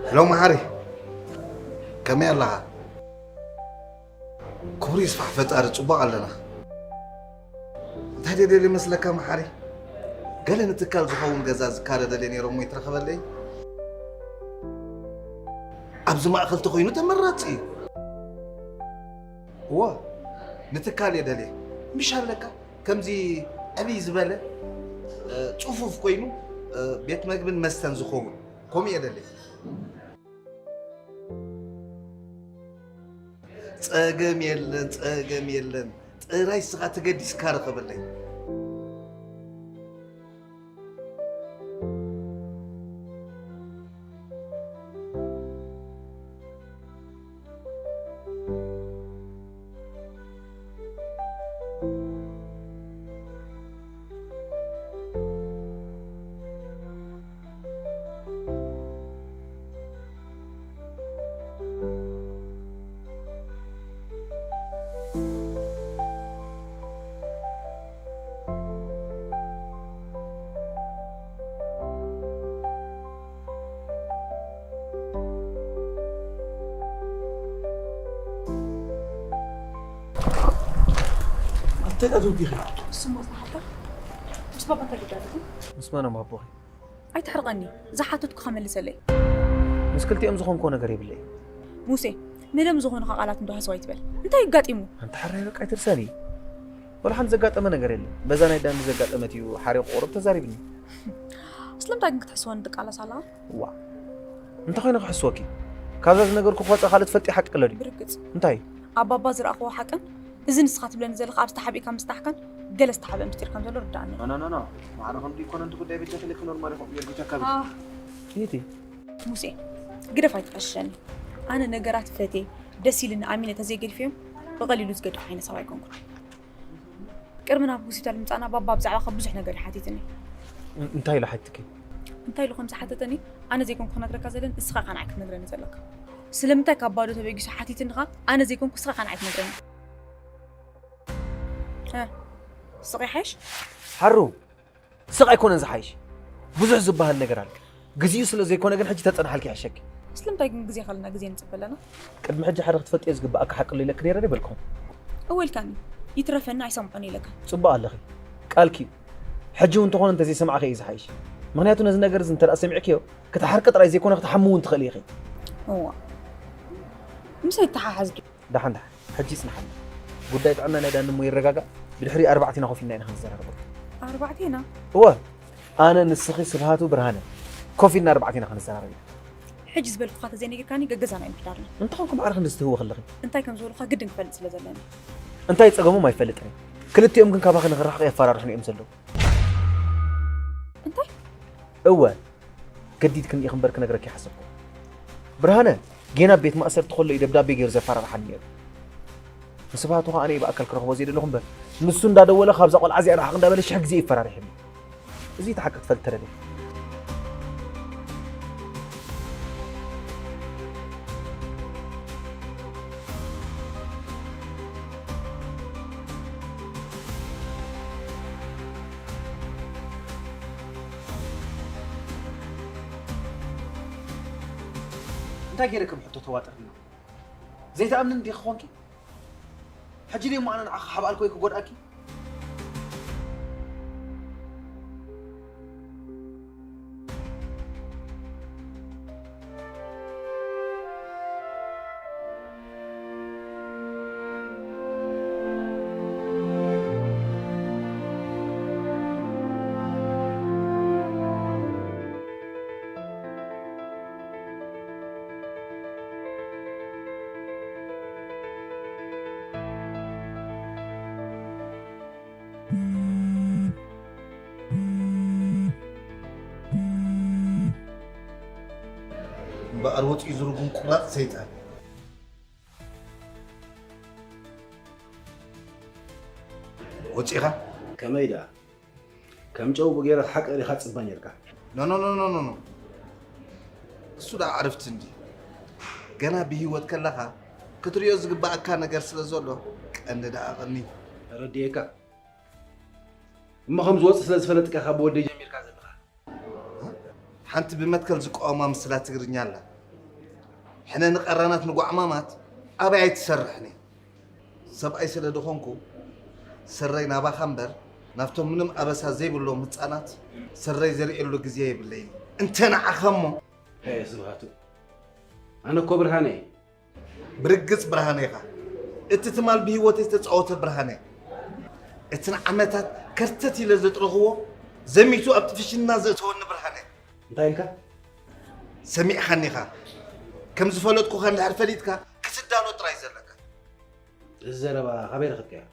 ሄሎ መሓሪ፣ ከመይ ኣለኻ? ክብሪ ይስፋሕ ፈጣሪ፣ ጽቡቕ ኣለና። እንታይ ደደልየ መስለካ መሓሪ? ገለ ንትካል ዝኸውን ገዛ ዝካረ ደልየ ነይረ እሞ ይትረኸበለይ። ኣብዚ ማእከል ተኾይኑ ተመራጺ እዩ። እወ፣ ንትካል እየ ደልየ። ምሽ ኣለካ? ከምዚ ዕብይ ዝበለ፣ እ፣ ጽፉፍ ኮይኑ፣ እ፣ ቤት መግብን መስተን ዝኸውን። ከምኡ እየ ደልየ። ጸገም የለን፣ ጸገም የለን። ጥራይ ስኻ ተገዲስካ ርኸበለይ። ኣንተ ዳዱ ቢኺ? ስሙ ዝተሓተ ምስ ባባ እንታይ ጉዳይ ኣለኩም? ምስ መን እሞ ኣቦኺ? ኣይትሕርቐኒ፣ ዝሓተትኩኻ መልሰለይ። ምስ ክልቲኦም ዝኾንክዎ ነገር የብለይ። ሙሴ፣ ንደም ዝኾኑኻ ቃላት እንዶ ሃሰው ኣይትበል። እንታይ እዩ ኣጋጢሙ? ኣንተ ሓራይ በቃ ኣይትርሰኒ። ወላ ሓንቲ ዘጋጠመ ነገር የለን። በዛ ናይ ዳኒ ዘጋጠመት እዩ ሓሪቑ ቁሩብ ተዛሪብኒ። ስለምንታይ ግን ክትሕስወኒ ትቃለስ ኣለኻ? ዋ፣ እንታይ ኮይነ ክሕስወኪ? ካብዛ ዝነገርኩ ክወፃ ካልእ ትፈልጢ ሓቂ ኣሎ ድዩ? ብርግፅ። እንታይ? ኣባባ ዝረኣኽዎ ሓቅን እዚ ንስኻ ትብለኒ ዘለኻ ኣብዚ ተሓቢእካ ምጽናሕካን ገለ ዝተሓብአ ምስጢር ከም ዘሎ ርድኣኒ። ኖ፣ ኖ፣ ኖ፣ ኖ። ማዕረ ከምዚ ይኮነ፣ እቲ ጉዳይ በጃ ተለኪ ኖርማል ይኹን፣ የርግቻካ ብቻ። ኣህ። ኪቲ። ሙሴ፣ ግደፍ ኣይትቐሽሸኒ። ኣነ ነገራት ፈትየ፣ ደስ ኢሉኒ ኣሚነ ተዘይገዲፈዮም፣ ብቐሊሉ ዝገድፍ ዓይነት ሰብ ኣይኮንኩን። ቅድሚ ናብ ሆስፒታል ምጻና ባባ ብዛዕባኻ ብዙሕ ነገር እዩ ሓቲትኒ። እን-፣ እንታይ ኢሉ ሓቲትኪ? እንታይ ኢሉ ከም ዝሓተተኒ ኣነ ዘይኮንኩ ክነግረካ ዘለኒ፣ ንስኻ ኢኻ ንዓይ ክትነግረኒ ዘለካ። ስለምንታይ ካብ ባዶ ተበጊሱ ሓቲትኒ ኸኣ ኣነ ዘይኮንኩ ንስኻ ኢኻ ንዓይ ትነግረኒ? እ፣ ስቕ ይሓይሽ? ሓሩ፣ ስቕ ኣይኮነን ዝሓይሽ። ብዙሕ ዝበሃል ነገር ኣሎ። ግዜኡ ስለ ዘይኮነ ግን ሕጂ ተጸናሓልኪ ይሕሸኪ። ስለምንታይ ግን ግዜ ከለና ግዜ ንጽበ ኣለና? ቅድሚ ሕጂ ሓደ ክትፈልጥዮ ዝግብኣካ ሓቂ ኣሎ ኢለኪ ነይረ ዶ ኣይበልኩኹን? እወ ኢልካኒ። ይትረፈኒ ኣይሰምዖን ኢለካ። ጽቡቕ ኣለኺ። ቃልኪ እዩ። ሕጂ እውን እንተኾነ እንተዘይሰማዕኪ እዩ ዝሓይሽ። ምኽንያቱ ነዚ ነገር እዚ እንተ ደኣ ሰሚዕክዮ፣ ክትሓርቂ ጥራይ ዘይኮነ ክትሓሚ እውን ትኽእሊ ኢኺ። እዋ። ምሳይ ይተሓሓዝ ድዩ? ደሓን ደሓን፣ ሕጂ ይጽንሓልና። ጉዳይ ጥዕና ናይ ዳኒ እሞ ይረጋጋእ፣ ብድሕሪ ኣርባዕቴና ኮፍ ኢልና ኢና ክንዘራረበሉ። ኣርባዕቴና? እወ፣ ኣነ፣ ንስኺ፣ ስብሃቱ፣ ብርሃነ ኮፍ ኢልና ኣርባዕቴና ክንዘራረብ ኢና። ሕጂ ዝበልኩኻ ተዘይነጊርካኒ ገገዛና እዩ ምሕዳርና። እንታይ ኮንኩም ማዕረ ክንዲ ዝትህወ ከለኺ? እንታይ ከም ዝበልኩኻ ግድን ክፈልጥ ስለ ዘለኒ። እንታይ ጸገሞም ኣይፈልጥን እየ። ክልቲኦም ግን ካባኺ ንኽርሕቑ የፈራርሑኒ እዮም ዘለዉ። እንታይ? እወ፣ ገዲድክኒ ኢኺ እምበር ክነግረኪ ሓሰብኩ። ብርሃነ ጌና ቤት ማእሰርቲ ከሎ እዩ ደብዳቤ ገይሩ ዘፈራርሓኒ ነይሩ። ንስብሃቱ ኸዓ ኣነ ብኣካል ክረኽቦ ዘይደለኹ እምበር ንሱ እንዳደወለ ካብዛ ቆልዓ እዚኣ ርሓቕ እንዳበለ ሽሕ ግዜ ይፈራርሕኒ። እዚ እቲ ሓቂ ክትፈልጥ ተደልየ። እንታይ ገይረ ከም ሕቶ ተዋጥርኒ? ዘይትኣምንን ዲኺ ኾንኪ? ሕጂ ድየ እሞ ኣነ ንዓኺ ሓብኣልኪ ወይ ክጎድኣኪ? እምበኣር ወፂኡ ዝርጉም ቁራፅ ሰይጣን። ወፂኻ? ከመይ ደኣ? ከም ጨው ገይረ ክሓቅር ኢኻ ትጽበ ነርካ። ኖኖኖኖኖኖ እሱ ደኣ ዕርፍቲ እንዲ ገና ብህይወት ከለኻ ክትሪኦ ዝግባኣካ ነገር ስለ ዘሎ ቀንዲ ደኣ ቐኒ። ተረዲኤካ። እሞ ከም ዝወጽእ ስለ ዝፈለጥካ ካብ ወደይ ጀሚርካ ዘለኻ። ሓንቲ ብመትከል ዝቃወማ ምስላ ትግርኛ ኣላ። ሕነ ንቐራናት ንጓዕማማት ኣበይ ኣይትሰርሕን እየ። ሰብኣይ ስለ ዝኾንኩ ስረይ ናባኻ እምበር ናብቶም ምንም ኣበሳ ዘይብሎም ህጻናት ስረይ ዘርእየሉ ግዜ የብለይን። እንተ ንዓኻ እሞ። ኣየ ስብሃቱ፣ ኣነ እኮ ብርሃነ እየ። ብርግጽ ብርሃነ ኢኻ። እቲ ትማል ብህይወተይ ዝተጻወተ ብርሃነ። እቲ ንዓመታት ከርተት ኢለ ዘጥረኽዎ ዘሚቱ ኣብ ጥፍሽና ዘእተወኒ ብርሃነ። እንታይ ኢልካ? ሰሚዕኻኒ ኢኻ። ከም ዝፈለጥኩኻ እንድሕር ፈሊጥካ ክትዳሎ ጥራይ ዘለካ። እዚ ዘረባ ካበይ ረኸብካዮ?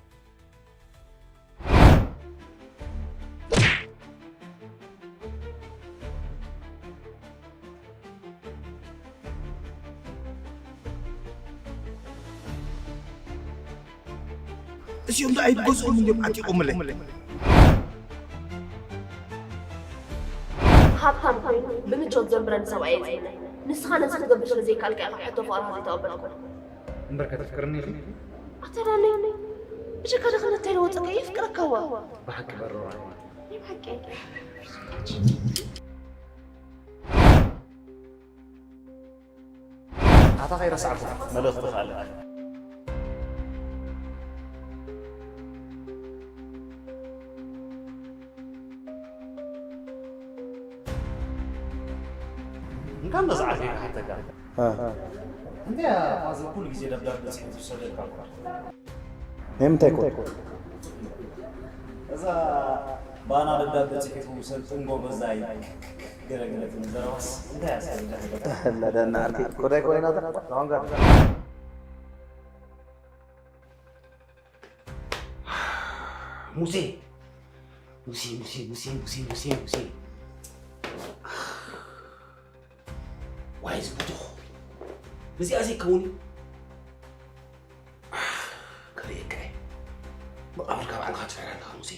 እዚኦም ደኣ ኣይትገዝኦም እንዲዮም ዓጢቖምለይ። ሃብታም ኮይኑ ብምቾት ዘንብረኒ ሰብኣይ እየ ዝምነ። ንስኻ ነዚ ክገብር ስለ ዘይከኣልካ ኢኻ ሕቶ ፍቕርኻ ዘይተቐበልኩ። እምበር ከተፍቅርኒ ኢኺ? ኣታ ዳኒ፣ ብጀካ ድኽነት እንታይ ለወጠካ? የፍቅረካ እዋ። ብሓቂ በረዋ። ናይ ብሓቂ። ኣታ ከይረሳዕኩ መልእኽቲ ከኣ ኣለኒ። እንኳን ነዚ ዓርኪ ክሓተካ። እንታይ እያ ፋዘር ኩሉ ግዜ ደብዳብ በፂሑ ዝሰደልካ እኳ? ናይ ምንታይ ኮ? እዛ ባና ደብዳብ በፂሑ ሰልጥን ጎበዛይ ገለገለት ዘረባስ እንታይ እያ ሰልጥን? ለደና ዓርኪ ኮዳይ ኮይና ተኾንካ። ሙሴ ሙሴ ሙሴ ሙሴ ሙሴ ሙሴ ሙሴ ዋይ ዝቡቱኽ እዚኣ ዘይከውን እዩ። ከርእየካ እየ። መቓብርካ ባዕልኻ ትፍሕር ኣለኻ ሙሴ።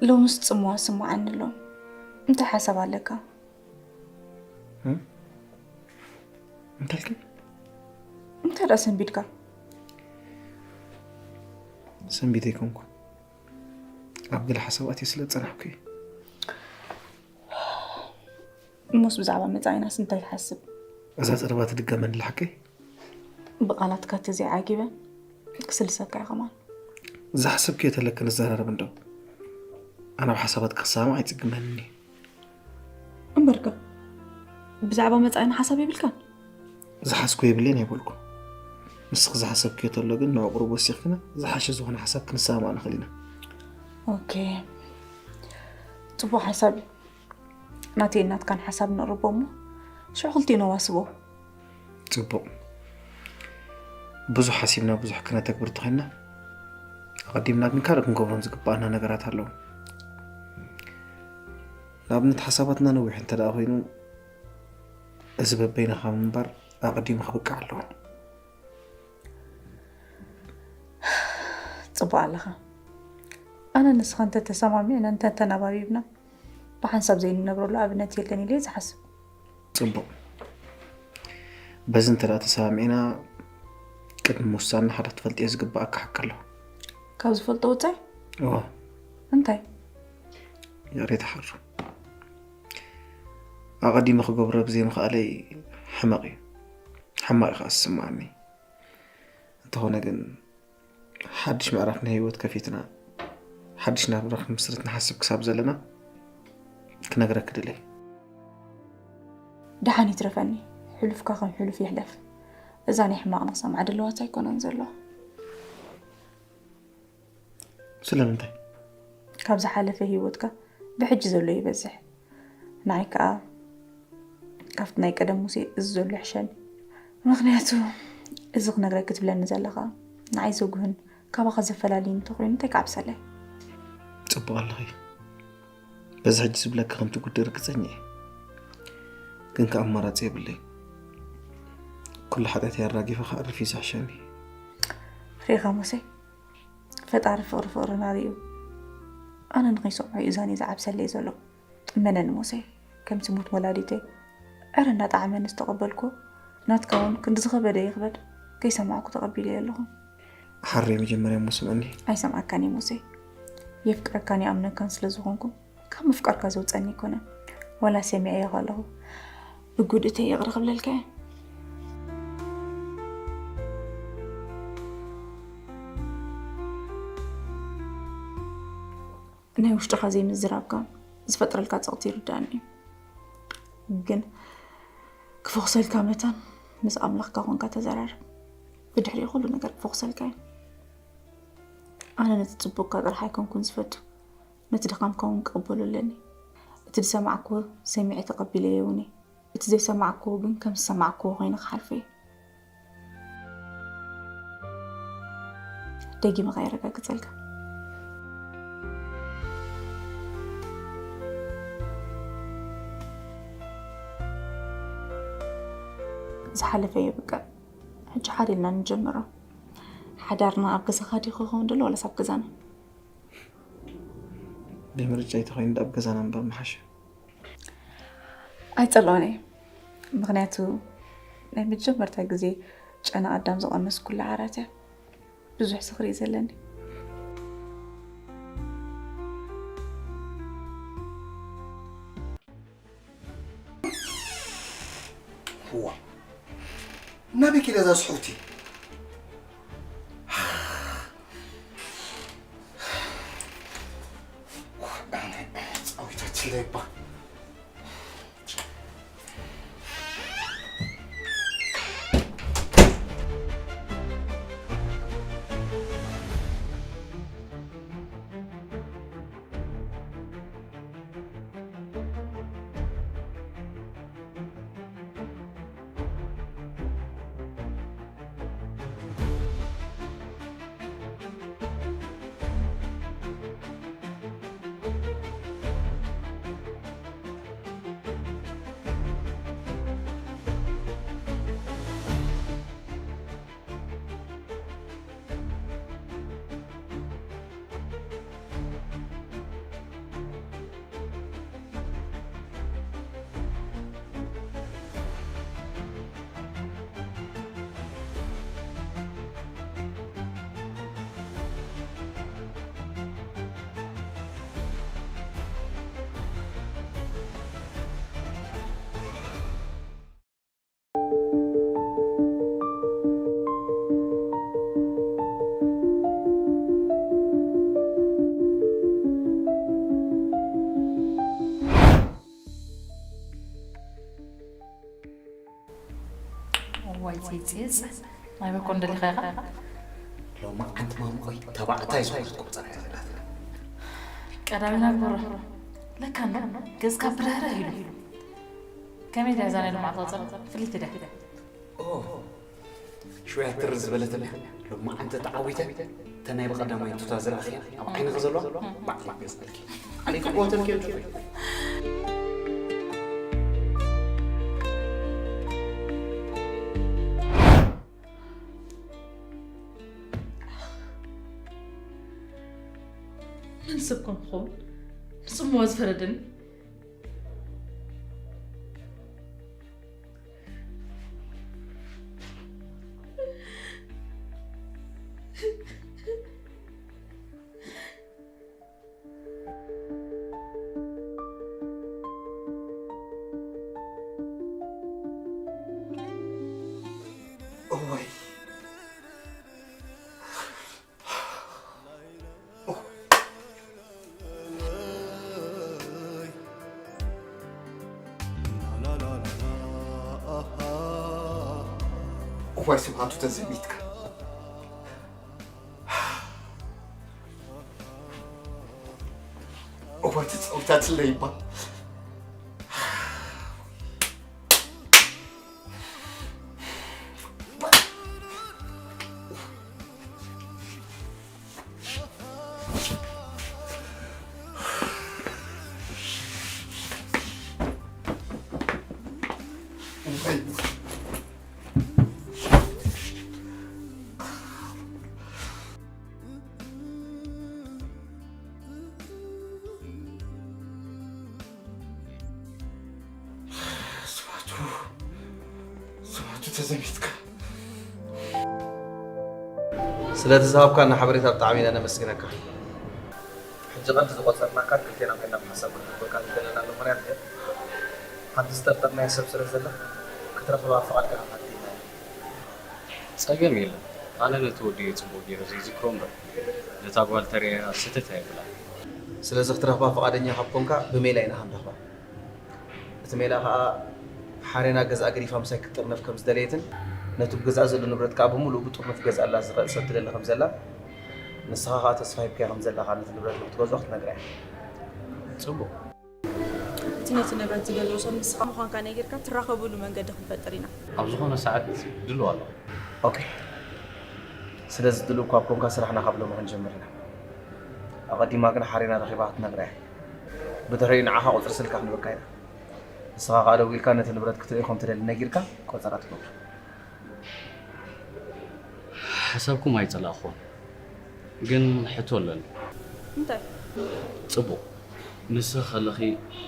ሎምስ ጽምዋ ስምዓኒ ኣሎ። እንታይ ሓሳብ ኣለካ? እንታይ ኢልኪ? እንታይ ደኣ ሰንቢድካ? ሰንቢደ ኣይኮንኩ። ኣብ ገለ ሓሳባት እየ ስለ ዝጸናሕኩ እየ። እሞስ ብዛዕባ መጻኢናስ እንታይ ትሓስብ? እዛ ጸረባ ትድገመኒ ሓቀይ? ብቓላትካ ተዘይዓጊበ ክስልሰካ እየ ከማን። ዝሓሰብክዮ ተለኪ ንዘራረብ እንዶ። ኣነ ኣብ ሓሳባትኪ ክሰማማዕ ኣይጽግመንን እዩ። እምበርከ ብዛዕባ መጻኢና ሓሳብ የብልካን? ዝሓዝኩ የብለይን ኣይበልኩን። ንስኺ ዝሓሰብክዮ ተሎ ግን ንዕቑሩብ ወሲኽክና ዝሓሸ ዝኾነ ሓሳብ ክንሰማማዕ ንኽእል ኢና። ኦኬ፣ ጽቡቕ ሓሳብ እዩ። ናተይ ናትካን ሓሳብ ነቕርቦ እሞ ሽዑ ክልቲኡ ነዋስቦ። ጽቡቕ። ብዙሕ ሓሲብና ብዙሕ ክነተግብር ተኾይንና፣ ኣቐዲምና ግን ካልእ ክንገብሮም ዝግባኣና ነገራት ኣለዉ። ንኣብነት ሓሳባትና ነዊሕ እንተ ደኣ ኮይኑ፣ እዚ በበይንኻ ምንባር ኣቐዲሙ ክብቃዕ ኣለዎ። ጽቡቕ ኣለኻ። ኣነ ንስኻ እንተ ተሰማሚዕና እንተ ተናባቢብና ብሓንሳብ ዘይንነብረሉ ኣብነት የለን ኢለ እየ ዝሓስብ። ጽቡቕ። በዚ እንተ ደኣ ተሰማሚዕና ቅድሚ ምውሳንና ሓደ ክትፈልጥዮ ዝግባኣካ ሓቂ ኣሎ። ካብ ዝፈልጦ ወጻኢ? እወ። እንታይ? ይቕሬታ ሓሩ። ኣቐዲመ ክገብሮ ብዘይምኽኣለይ ሕመቕ እዩ። ሕማቕ እዩ ከኣ ዝስምዓኒ። እንተኾነ ግን ሓድሽ ምዕራፍ ናይ ህይወት ከፊትና ሓድሽ ናብራ ክንምስርት ንሓስብ ክሳብ ዘለና ክነግረኪ ድለይ። ደሓን ይትረፈኒ፣ ሕሉፍካ ከም ሕሉፍ ይሕለፍ። እዛ ናይ ሕማቕ ንኽሰምዓ ድለዋት ኣይኮነን ዘሎ። ስለምንታይ? ካብ ዝሓለፈ ህይወትካ ብሕጂ ዘሎ ይበዝሕ። ንዓይ ከኣ ካብቲ ናይ ቀደም ሙሴ እዚ ዘሎ ይሕሸኒ። ምኽንያቱ እዚ ክነግረኪ ትብለኒ ዘለኻ ንዓይ ዘጉህን ካባኻ ዘፈላልይኒ እንተኾይኑ እንታይ ክዓብሰለይ? ጽቡቕ ኣለኺ። በዚ ሕጂ ዝብለኪ ከም ትጉድኢ ርግጸኛ እየ። ግን ከኣ ኣማራጺ የብለይ። ኩሉ ሓጢኣተይ ኣራጊፈ ክኣርፍ እዩ ዝሕሸኒ። ርኢኻ ሙሴ፣ ፈጣሪ ፍቕሪ ፍቕርና ርእዩ ኣነ ንኸይሰምዖ እዩ እዛኒ ዝዓብሰለይ ዘሎ። እመነኒ ሙሴ፣ ከምቲ ሞት ወላዲተይ ዕረ እናጠዓመኒ ዝተቐበልኩዎ፣ ናትካ እውን ክንዲ ዝኸበደ ይኽበድ ከይሰማዕኩ ተቐቢለዮ ኣለኹ። ሓረይ መጀመርያ እሞ ስምዐኒ። ኣይሰምዓካን እየ ሙሴ። የፍቅረካን ይኣምነካን ስለ ዝኾንኩ ካብ ምፍቃርካ ዘውፀኒ ኣይኮነን። ዋላ ሰሚዐዮ ከለኹ ብጉድእተይ ይቕረ ክብለልካ እየ። ናይ ውሽጥኻ ዘይምዝራብካ ዝፈጥረልካ ጸቕጢ ይርዳእኒ እዩ። ግን ክፈኹሰልካ መታን ምስ ኣምላኽካ ኮንካ ተዘራረብ። ብድሕሪ ኩሉ ነገር ክፈኹሰልካ እዩ። ኣነ ነቲ ጽቡቕካ ጥራሕ ኣይኮንኩን ዝፈቱ፣ ነቲ ድኻምካ እውን ክቕበሎ ኣለኒ። እቲ ዝሰማዕክዎ ሰሚዐ ተቐቢለዮ እውን እየ። እቲ ዘይሰማዕክዎ ግን ከም ዝሰማዕክዎ ኮይነ ክሓልፎ እየ። ደጊመ ከየረጋግጸልካ። ዝሓለፈ የብቅዕ። ሕጂ ሓዲልና ንጀምሮ። ሓዳርና ኣብ ገዛኻ ድዩ ክኸውን ደሎ ዋላስ ኣብ ገዛና? ብምርጫይ ተኾይኑ ኣብ ገዛና እምበር ምሓሸ። ኣይጸልኦን እየ። ምኽንያቱ ናይ መጀመርታ ግዜ ጨና ኣዳም ዝቐመስኩላ ዓራት እያ። ብዙሕ ዝኽሪ እዩ ዘለኒ። ዋ፣ ናበይ ከይዳ እዛ ስሕውቲ? ጻዊታችለይ እባ። እዋይ ፂፂፅ፣ ናይ በኮ እንደሊኻ ኢኻ? ሎማዓንቲ ማሙቐይ ተባዕታይ ዝኾንኩም ፅራይ ኣላት። ቀዳሚና ግበሮ። ለካ እንዶ ገጽካ ብርህርህ ኢሉ። ከመይ ድያ እዛ ናይ ሎማዓንቲ ቀጸሮ? ፍልይቲ ድያ? ኦ፣ ሽውያ ትር ዝበለትልያ። ሎማዓንቲ ተዓዊተ፣ እተን ናይ ብቐዳማይ ቱታ ዝረኣኽያ፣ ኣብ ዓይንኺ ዘለዋ፣ ባዕለይ ገዝኣልኪ። ዓለይኩም ወተልኪ። መን ሰብ ኮን ክኸውን ንጽምዋ ዝፈረደኒ? እዋይ። እዋይ ስብሃቱ ተዘሚትካ። እዋይ ተጸዊታትለይ እባ። ስብሃቱ፣ ስብሃቱ ተዘሚትካ። ስለቲ ዝሃብካና ሓበሬታ ብጣዕሚ ኢና ነመስግነካ። ሕጂ ቀንዲ ዝቆጸርናካ ክልቴና ኮይና ብሓሳብ ክንሕበካ ዝደለናሉ ምኽንያት ግን፣ ሓንቲ ዝጠርጠርናያ ሰብ ስለ ዘላ፣ ክትረኽባ ፍቓድካ ክንሓትት ኢና። ጸገም የለን። ኣነ ነቲ ወዲ ጽቡቕ ገይረ ዘይዝክሮ እምበር፣ ነታ ጓል ተርእያ ስህተት ኣይብላን። ስለዚ ክትረኽባ ፍቓደኛ ካብ ኮንካ፣ ብሜላ ኢና ክንረኽባ። እቲ ሜላ ኸኣ፣ ሓሬና ገዝኣ ገዲፋ ምሳይ ክትጥርነፍ ከም ዝደለየትን፣ ነቲ ብገዝኣ ዘሎ ንብረት ከኣ ብምሉኡ ብጥርኑፍ ክገዝኣላ ዝኽእል ሰብ ትደሊ ከም ዘላ፣ ንስኻ ኸኣ ተስፋ ሂብካያ ከም ዘለኻ፣ ነቲ ንብረት ንክትገዝኦ ክትነግራ እያ። ጽቡቕ። እቲ ነቲ ንብረት ዝገዝኦ ሰብ ንስኻ ምዃንካ ነጊርካ ትራኸብሉ መንገዲ ክንፈጥር ኢና። ኣብ ዝኾነ ሰዓት ድሉው ኣለኹ። ኦኬ። ስለዚ ድሉው ካብ ኮንካ ስራሕና ካብ ሎሚ ክንጀምር ኢና። ኣቐዲማ ግን ሓሬና ረኺባ ክትነግራ እያ። ብድሕሪኡ ንዓኻ ቁጽሪ ስልካ ክንበካ ኢና። ንስኻ ከኣ ደዊልካ ነቲ ንብረት ክትርኢ ከም ትደሊ ነጊርካ ቆጸራ ትገብር። ሓሳብኩም ኣይጸላእኹዎን፣ ግን ሕቶ ኣለኒ። እንታይ? ጽቡቕ። ንስኺ ከለኺ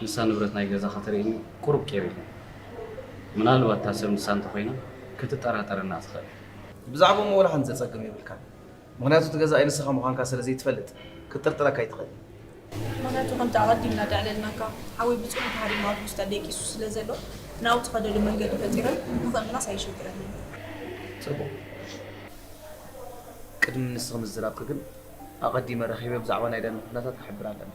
ንሳ ንብረት ናይ ገዛ ከተርእየኒ ቁሩብ ቂር ኢሉኒ። ምናልባት እታ ሰብ ንሳ እንተኾይና ክትጠራጠረና ትኽእል። ብዛዕባኦም ወላ ሓንቲ ዘጸግም የብልካን። ምኽንያቱ እቲ ገዛኢ ንስኻ ምዃንካ ስለ ዘይትፈልጥ ክትጥርጥረካ ኣይትኽእልን። ምኽንያቱ ከምቲ ኣቐዲምና ደዕለልናካ፣ ሓወይ ብጽኑዕ ተሃሪሙ ኣብ ሆስፒታል ደቂሱ ስለ ዘሎ፣ ናብኡ ትኸደሉ መንገዲ ፈጢረ ንኽእምናስ ኣየሸግረንን። ጽቡቕ። ቅድሚ ንስኺ ምዝራብኪ ግን ኣቐዲመ ረኺበ ብዛዕባ ናይ ዳኒ ኩነታት ክሕብር ኣለኒ።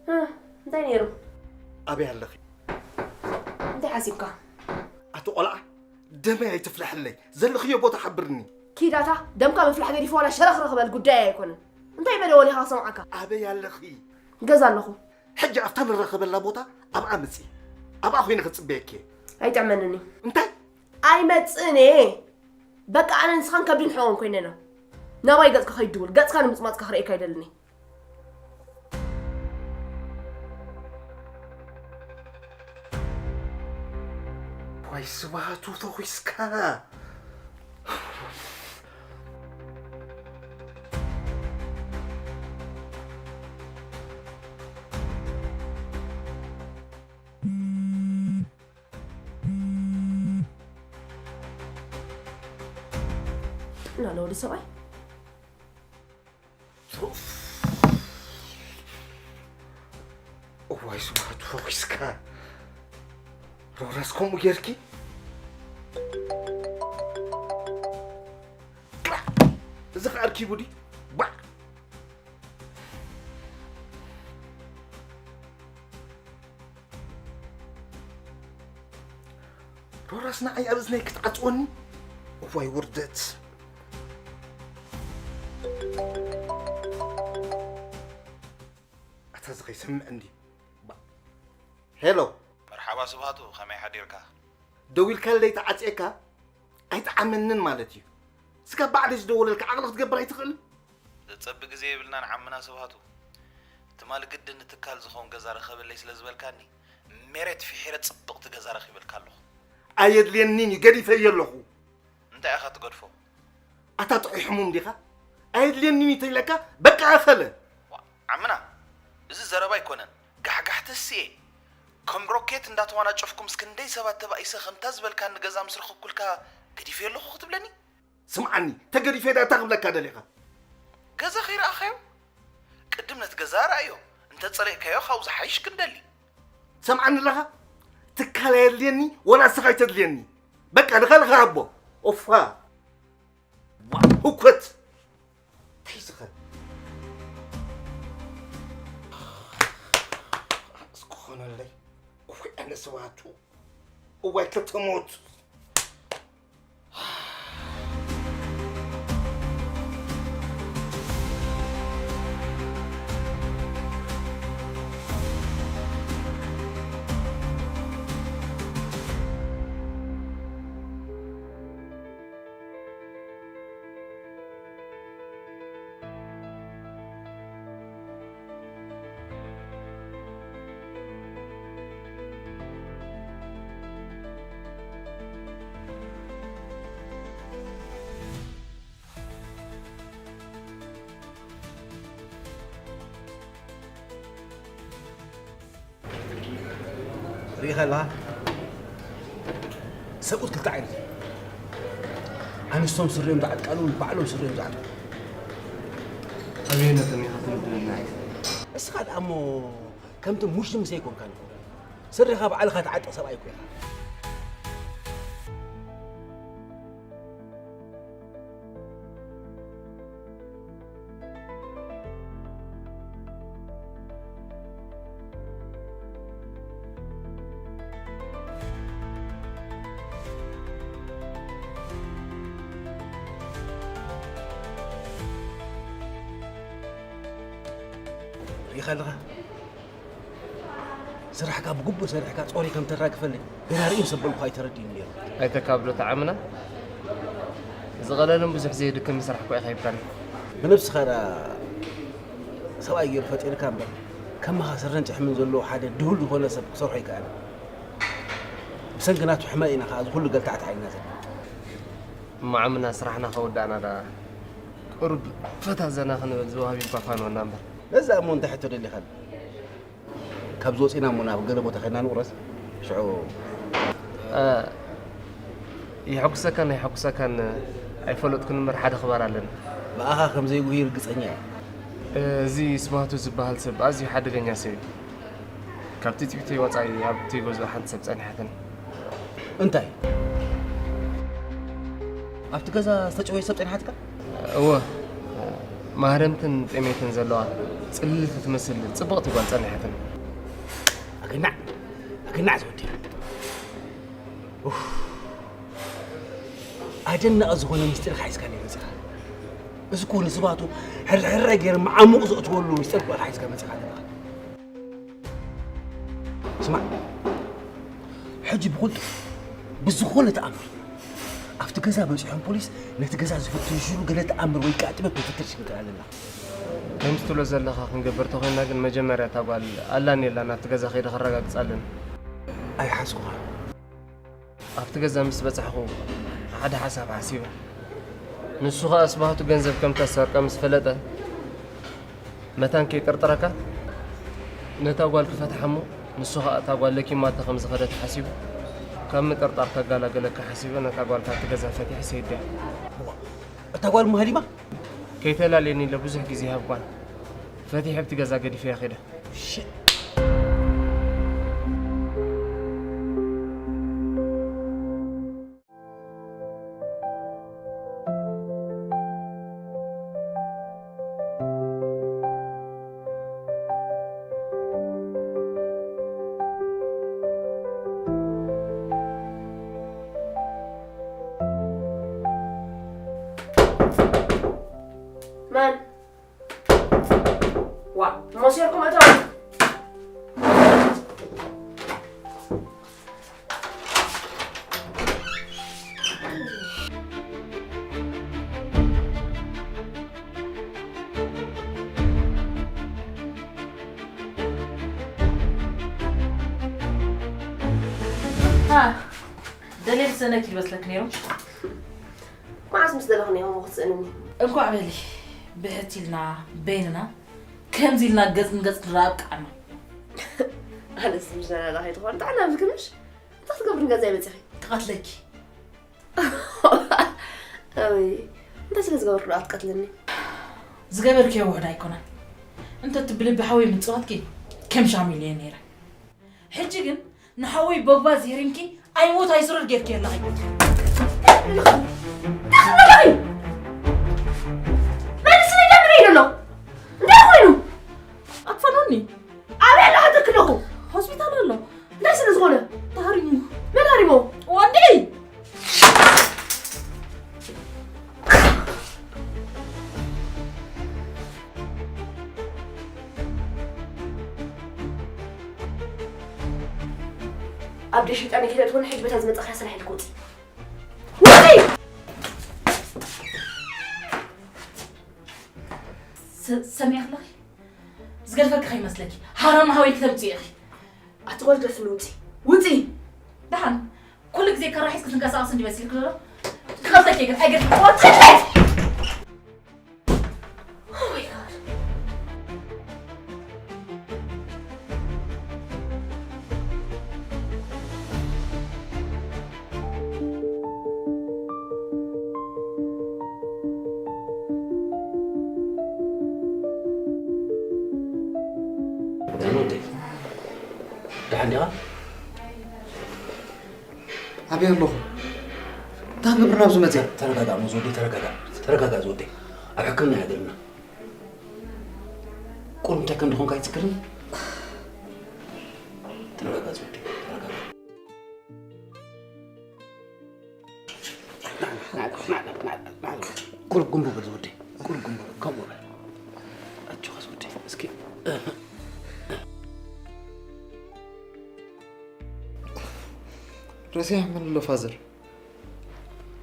እ፣ እንታይ ነይሩ? ኣበይ ኣለኺ? እንታይ ሓሲብካ? ኣቲ ቆልዓ፣ ደመይ ኣይትፍልሐለይ። ዘለኽዮ ቦታ ሓብርኒ። ኪድ ኣታ፣ ደምካ ምፍላሕ ገዲፈ ዋላ ሸረኽረኽ በል፣ ጉዳይ ኣይኮነን። እንታይ መደወል ኢኻ ክሰምዓካ? ኣበይ ኣለኺ? ገዛ ኣለኹ። ሕጂ ኣብታ ንራኸበላ ቦታ ኣብኣ ምጺ። ኣብኣ ኮይነ ክጽበየኪ እየ። ኣይጥዕመንን እዩ። እንታይ? ኣይመጽእን እየ። በቃ ኣነ ንስኻን ከብዲ ንሕቖን ኮይነና። ናባይ ገጽካ ከይትድውል፣ ገጽካ ንምጽማጽካ ክርእየካ ኣይደልን እየ። ዋይ ስብሃቱ ተኺስካ። እና ለወዲ ሰብኣይ እዋይ ስብሓቱ ፈኺስካ። ሮራስ ከምኡ ጌርኪ? እዚ ኸኣ ኣርኪቡ ድዩ? ባዕ! ሮራስ ንዓይ ኣብ እዝነይ ክትዓጽወኒ? እዋይ ውርደት። ኣታ እዚ ኸይሰምዕ እንዲ። ባ-፣ ሄሎ። መርሓባ ስብሃቱ፣ ከመይ ሓዲርካ? ደዊልካለይ ተዓጽየካ ኣይጠዓመንን ማለት እዩ። ስጋብ ባዕለይ ዝደወለልካ ዓቕሊ ክትገብር ኣይትኽእልን? ዘጸቢ ግዜ የብልናን ዓምና ስብሃቱ። ትማሊ ግድን ንትካል ዝኸውን ገዛ ርኸበለይ ስለ ዝበልካኒ፣ ሜሬት ፊሒረ ጽብቕቲ ገዛ ረኺበልካ ኣለኹ። ኣየድልየኒን እዩ፣ ገዲፈዮ ኣለኹ። እንታይ ኢኻ ትገድፎ? ኣታ ጥዑይ ሕሙም ዲኻ? ኣየድልየኒን እዩ ተይለካ፣ በቃ ኣኸለ። ዋ፣ ዓምና፣ እዚ ዘረባ ኣይኮነን። ጋሕጋሕቲ ስየ። ከም ሮኬት እንዳተዋናጨፍኩም ምስ ክንደይ ሰባት ተባኢሰ ከምታ ዝበልካኒ ገዛ ምስ ረኸብኩልካ ገዲፈዮ ኣለኹ ክትብለኒ? ስምዓኒ፣ ተገዲፈ ዳ እንታይ ክብለካ ደሊኻ? ገዛ ከይረኣኻዮ? ቅድም ነቲ ገዛ ረኣዮ። እንተ ጸሊእካዮ ካብኡ ዝሓይሽ ክንደሊ። ሰምዓኒ ኣለኻ? ትካል ኣየድልየኒ፣ ወላ ንስኻ ኣይተድልየኒ። በቃ፣ ንኻልኻ ሃቦ። ኦፋ። ዋ፣ ህኮት። እንታይ ዝኸ-? እስኪ ኾነለይ። እፎይ፣ ኣነ ስብሃቱ። እዋይ፣ ክልተ ሞት። ርኢኻ ኣለኻ? ሰብኡት ክልተ ዓይነት እዮም። ኣንስቶም ስሪኦም ዝዓጥቀሉ፣ ባዕሎም ስሪኦም ዝዓጥቀሉ። ኣበየነቶም ኢኻ ትምድበና? እስኻ ደኣ እሞ ከምቲ ሙሽምሰ ኣይኮንካን እኮ። ስሪኻ ባዕልኻ ትዓጥቕ ሰብኣይ እኮ ኢኻ። ርኢኻ ኣለኻ? ስራሕካ ብግቡእ ሰሪሕካ ጾሪ ከም ተራግፈለይ ገና ርእዩ ዘበልኩ ኣይተረድእን ነይሩ። ኣይተካብዶ ተዓምና። ዝቐለልን ብዙሕ ዘየድክምን ስራሕ እኮ ኢኻ ሂብካኒ። ብነብስኻ ደኣ ሰብኣይ ገይሩ ፈጢርካ እምበር፣ ከማኻ ስረን ጭሕምን ዘለዎ ሓደ ድሁል ዝኾነ ሰብ ክሰርሖ ኣይከኣልን። ብሰንኪ ናቱ ሕመቕ ኢና ከኣ እዚ ኩሉ ገልታዕታዕ ኢልና ዘለና። እሞ ዓምና ስራሕና ከወዳእና ደኣ ቁሩብ ፈታ ዘና ክንብል ዝወሃብ ይባፋንወና እምበር። ነዛ እሞ እንታይ ሕቶ ደሊኻኒ? ካብዚ ወፂና እሞ ናብ ገለ ቦታ ከድና ንቑረስ። ሽዑ እ፣ የሐጉሰካን ኣይሐጉሰካን ኣይፈለጥኩን እምበር ሓደ ክባር ኣለኒ። ብኣኻ ከም ዘይጉሂ ርግፀኛ እየ። እዚ ስብሃቱ ዝበሃል ሰብ ኣዝዩ ሓደገኛ ሰብ እዩ። ካብቲ ትቢተይ ወፃኢ ኣብቲ ገዝኡ ሓንቲ ሰብ ፀኒሓትኒ። እንታይ? ኣብቲ ገዛ ዝተጨወየ ሰብ ጸኒሓትካ? እወ፣ ማህረምትን ጤሜትን ዘለዋ ጽልልቲ ትመስል ጽብቕቲ ጓል ጸኒሓትኒ። ኣገናዕ፣ ኣገናዕ ዝወዲ። ኡፍ። ኣደናቒ ዝኾነ ምስጢር ሓይዝካ ነይሩ መጺኻ። እዚ እኮ ንስባቱ ሕርሕራይ ገይሩ መዓሙቕ ዘእትወሉ ምስጢር እኮ ሓይዝካ መጺኻ ኣለኻ። ስማዕ፣ ሕጂ ብቕልጡፍ ብዝኾነ ተኣምር ኣብቲ ገዛ በጺሖም ፖሊስ ነቲ ገዛ ዝፍትሽሉ ገለ ተኣምር ወይ ከዓ ጥበብ ክንፍትሽ ክንክእል ኣለና። ከምዚ ትብሎ ዘለኻ ክንገብር ተኾይንና ግን መጀመርያ እታ ጓል ኣላን የላን ኣብቲ ገዛ ከይደ ከረጋግጻ ኣለኒ። ኣይሓስኹኻ። ኣብቲ ገዛ ምስ በጻሕኹ ሓደ ሓሳብ ሓሲበ። ንሱ ኸኣ ስብሃቱ ገንዘብ ከም እተሰርቀ ምስ ፈለጠ መታን ከይጥርጥረካ ነታ ጓል ክፈትሓ እሞ ንሱ ኸኣ እታ ጓል ለኪማቶ ከም ዝኸደት ሓሲቡ ካብ ምጥርጣር ከጋላግለካ ሓሲበ ነታ ጓል ካብቲ ገዛ ፈቲሐ ሰይደያ። እዋ፣ እታ ጓል እሞ ሃዲማ? ከይተላልየኒ ኢለ ብዙሕ ግዜ ይሃብኳን። ፈቲሐ ኣብቲ ገዛ ገዲፈያ ከይደ። መን? ዋ፣ ሞሴርኩም እቶም። ሃ፣ ደልየ ዝሰእነኪ ይመስለኪ ነይሩ። መዓስ ምስ ደለኹኒ እሞ ክትስእንኒ? እንኳዕ በሊ ብሕት ኢልና በይንና ከምዚ ኢልና ገጽ ንገጽ ንረኣ ኣብቅዓና። ኣነስ ምስ ደላላ ከይትኾን ጥዕና ብክምሽ እንታይ ክትገብሪ ንገዛይ መጺኺ? ክቐትለኪ። ኣይ እንታይ ስለ ዝገበርኩ ዶ ክትቀትልኒ? ዝገበርክዮ ውሕድ ኣይኮነን። እንተ ትብሊ ብሓወይ ምጽዋትኪ ከም ሻሚል እየ ነይረ። ሕጂ ግን ንሓወይ ቦግባ ዝሂሪምኪ ኣይሞት ኣይስሩር ጌርኪ ኣለኺ። መንስኒ ደምሪ ኢሉ ኣሎ። እንታይ ኮይኑ? ኣፋኖኒ። ኣበይ ኣለኻ ተክለኹ? ሆስፒታል ኣሎ። እንታይ ስለ ዝኾነ? ተሃሪሙ። መን ሃሪሞ? ወዲ! ኣብ ደሽጣን ከይደ ትኾን ሕጂ በታ ዝመጻኻ ስራሕ ኢልክ ውጽእ። ውጽእ! ሰሚዕኽለኺ? ዝገድፈኪ ከይመስለኪ ሃረማ ሃወይ ክተምፅኢ ኢኺ። ኣቲ ጓል ደፍኒ ውፂ ውፂ። ደሓን ኩሉ ግዜ ከራሒስ ክትንቀሳቐስ እንዲ መሲልክ ዘሎ ክኸብተኪ ግን ኣይገድፈ ወፅለት። ደሓን ዲኻ? ኣበይ ኣለኹ? እንታይ ክገብር ናብዚ መፅያ? ተረጋጋእ ሞ ዝወደይ፣ ተረጋጋእ፣ ተረጋጋእ ዝወደይ። ኣብ ሕክምና እያ ዘለና። ቁሩብ እንታይ ከም ዝኾንካ ኣይትዝክርን? ተረጋጋእ ዝወደይ፣ ተረጋጋእ። ቁሩብ ጉንቡ በል ዝወደይ፣ ቁሩብ ጉንቡ በል፣ ከምኡ በል። ኣጆኻ ዝወደይ፣ እስኪ። ረሲሕ ምን ኣሎ ፋዘር?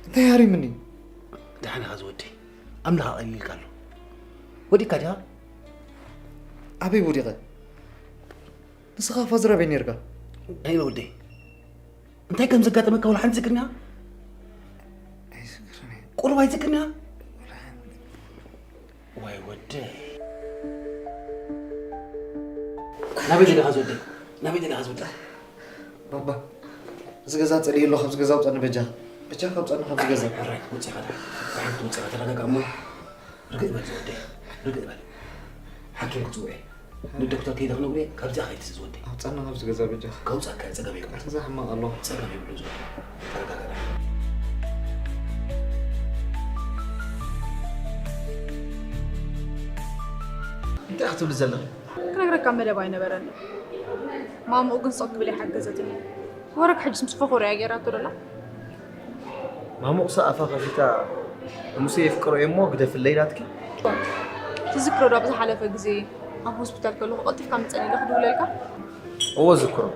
እንታይ ሃሪምኒ? ደሓን ኢኻ ዝወደይ፣ ኣምላኽ ኣቐሊልካ ኣሎ። ወዲቕካ ዲኻ? ኣበይ ወዲቐ? ንስኻ ፋዘር ኣበይ ነይርካ? ኣይ ወደይ፣ እንታይ ከም ዘጋጠመካ ወላ ሓንቲ ዝክርንያ? ቁሩብ ኣይዝክርንያ? ዋይ ወደይ። ናበይ ደለኻ ዝወደይ? ናበይ ደለኻ ዝወደይ? ባባ፣ እዚ ገዛ ጸሊኡ ኣሎ፣ ካብዚ ገዛ ኣውጻኒ በጃኻ። በጃኻ ኣውጻኒ ካብዚ ገዛ። ሕራይ፣ ውጽእ ኢኻ ደሓን። ደሓን ትውጽእ ኢኻ፣ ተረጋጋእ እሞ። ርግእ በል ዝወደይ፣ ርግእ በል። ሓኪም ክጽውዕ እየ። ንዶክተር ከይደ ክነግሮ እየ፣ ካብዚኣ ከይትስእ ዝወደይ። ኣውጻኒ ካብዚ ገዛ በጃኻ። ከውጻካ እየ፣ ጸገም የብሉን። እቲ ገዛ ሕማቕ ኣሎ። ጸገም የብሉን ዝወደይ። ተረጋጋእ ደሓን። እንታይ ክትብሊ ዘለኺ? ክነግረካ መደብ ኣይነበረንን። ማሙኡ ግን ስቕ ክብል እያ ሓገዘትኒ። ወረክ ሕጅስ ምስ ፈኾርያ ገይራቶ ደላ። ማሙቕሲ ኣፋ ከፊታ ንሙሴ የፍቅሮ እየ እሞ ግደፍለይ ኢላትኪ? ትዝክሮ ዶ ኣብ ዝሓለፈ ግዜ ኣብ ሆስፒታል ከለኹ ቀልጢፍካ ምጸን ኢለ ክድውለልካ? እወ ዝክሮ።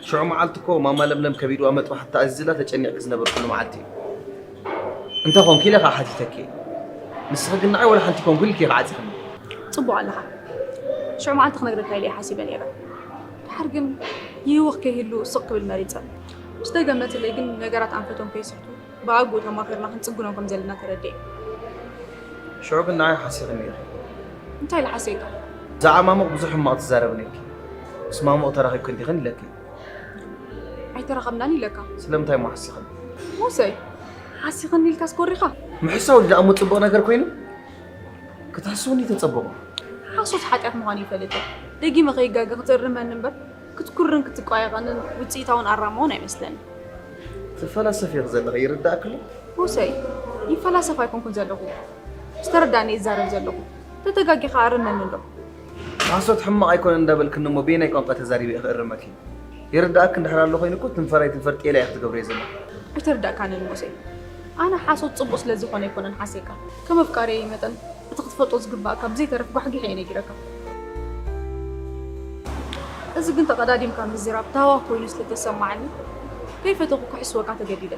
ሽዑ መዓልቲ እኮ ማማ ለምለም ከቢድዋ መጥባሕቲ ተኣዚዝላ ተጨኒቕኪ ዝነበርክሉ መዓልቲ እዩ። እንታይ ኾንኪ ኢለ ከዓ ሓቲተኪ። ንስኺ ግን ንዓይ ወላ ሓንቲ ኮንኩ ኢልኪ ኢኺ ዓፂኽኒ። ጽቡቕ ኣለኻ። ሽዑ መዓልቲ ክነግረካ ኢለ እየ ሓሲበ ነይረ። ድሓር ግን ይህወኽ ከይህሉ ስቕ ክብል መሪጸ። ምስ ደገመትለይ ግን ነገራት ኣንፈቶም ከይስሕቱ ብኣግኡ ተማኺርና ክንጽግኖም ከም ዘለና ተረዲኤ። ሽዑ ግን ንዓይ ሓሲኽኒ ኢኺ። እንታይ ኢለ ሓስየካ? ብዛዕባ ማሙቕ ብዙሕ ሕማቕ ትዛረቢ ነይርኪ። ምስ ማሙቕ ተራኺብክን ዲኽን ኢለኪ። ኣይተራኸብናን ኢለካ። ስለምንታይ እሞ ሓሲኽኒ? ሙሰይ፣ ሓሲኽኒ ኢልካስ ኮሪኻ? ምሕሳው ደኣ እሞ ጽቡቕ ነገር ኮይኑ ክትሕስውኒ ተጸበቑ። ሓሶት ሓጢኣት ምዃኑ ይፈልጥ እየ። ደጊመ ከይጋገ ክትእርመኒ እምበር ክትኩርን ክትቋየቐንን ውጽኢታውን ኣራማውን ኣይመስለኒ። ትፈላሰፍ ኢኺ ዘለኺ ይርዳእኪ ኣሎ። ሙሰይ፣ ይፈላሰፍ ኣይኮንኩን ዘለኹ። ዝተረዳእኒ ይዛረብ ዘለኹ። ተተጋጊኻ ኣርመኒ ኣሎ። ሓሶት ሕማቕ ኣይኮነን እንዳበልክኒ እሞ በየናይ ቋንቋ ተዛሪበ ኢኺ እርመኪ? ይርዳእኪ እንድሕር ኣሎ ኮይኑ እኮ ትንፈር ኣይትንፈር ጤል እያ ክትገብርዮ ዘለኺ። ኣይተረዳእካንን ሙሴ። ኣነ ሓሶት ጽቡቕ ስለ ዝኾነ ኣይኮነን ሓስየካ። ከም ኣፍቃሪየይ መጠን እቲ ክትፈልጦ ዝግባእካ ብዘይተረፍ ጓሕጊሐ እየ ነጊረካ። እዚ ግን ተቐዳዲምካ ምዝራብ ታህዋኽ ኮይኑ ስለ ተሰማዓኒ ከይፈተኹ ክሕስወካ ተገዲደ።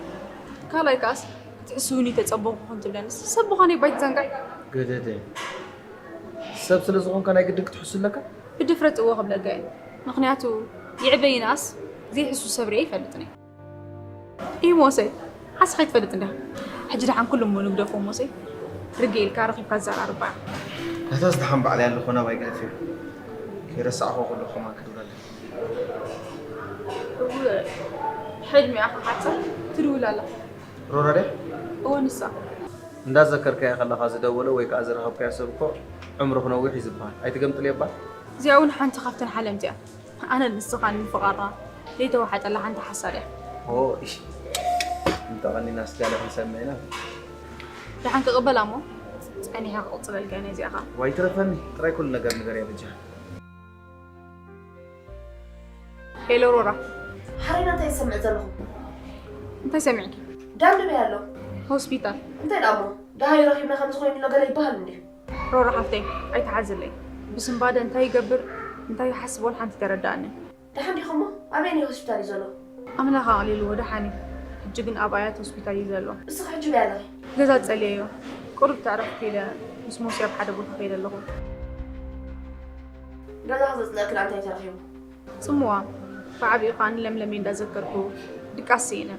ካልኣይ ከኣስ ክትሕስውኒ ተጸበኹ ከም ትብለንስ ሰብ ምዃነይ ባይትዘንጋዕ። ገደደ። ሰብ ስለ ዝኾንካ ናይ ግድን ክትሕሱ ኣለካ? ብድፍረት እወ ክብለካ እየ። ምኽንያቱ ይዕበ ይንኣስ ዘይሕሱ ሰብ ርእየ ኣይፈልጥን እየ። ኢሞሰ ሓስኻ ይትፈልጥ እንዲኻ። ሕጂ ደሓን ኩሉ እሞ ንግደፎ ሞሰ ርግእ ኢልካ ረኺብካ ዘራርባ። እታስ ደሓን ባዕለይ ኣለኹ ናባይ ገለፍ እዩ። ከይረሳዕኹ ኩሉ ከማን ክድውል ኣለኒ። እወ፣ ሕልሚ ኢኻ ሓጻር ትድውል ኣለኻ። ሮራ ድያ? እወ፣ ንሳ። እንዳዘከርካያ ከለኻ ዝደወለ ወይ ከኣ ዝረኸብካዮ ሰብ እኮ ዕምሩ ክነውሕ እዩ ዝበሃል። ኣይትገምጥልዮ እባ? እዚኣ እውን ሓንቲ ካብተን ሓለምቲ እያ። ኣነ ንስኻን ምፍቓርና ዘይተዋሓጠላ ሓንቲ ሓሳድ እያ። ኦ፣ እሺ። እንተቐኒና ስጋና ክንሰምዕ ኢና። ደሓን ክቕበላ እሞ ጸኒሐ ክቕጽለልካ እየ ነዚኣ ኸኣ። ዋይ ትረፈኒ፣ ጥራይ ኩሉ ነገር ንገርያ በጃኻ። ሄሎ ሮራ። ሓሬና እንታይ ዝሰምዕ ዘለኹ? እንታይ ሰሚዕኪ? ዳንዱ በይ ኣሎ። ሆስፒታል። እንታይ ደኣ እሞ? ደሃዩ ረኺብና ከምዚ ኮይኑ ኣሎ ገለ ይበሃል እንድዩ። ሮራ ሓፍተይ፣ ኣይትሓዝለይ። ብስንባደ እንታይ ይገብር፣ እንታይ ይሓስብ ወላ ሓንቲ ኣይተረድኣንን። ደሓን ዲኹ እሞ? ኣበየናይ ሆስፒታል እዩ ዘሎ? ኣምላኽ ኣቕሊልዎ ደሓን እዩ። ሕጂ ግን ኣብ ኣያት ሆስፒታል እዩ ዘሎ። እስኺ ሕጂ በይ ኣለኺ። ገዛ ጸልየዮ። ቁሩብ ተዕረፍ ከይደ ምስ ሞሲ ኣብ ሓደ ቦታ ከይደ ኣለኹ። ገዛ ክዘጽለኣክን ኣንታይ ተረኺቡ? ጽምዋ፣ ብዓቢኡ ከኣ ንለምለመይ እንዳዘከርኩ ድቃስ ስኢነ።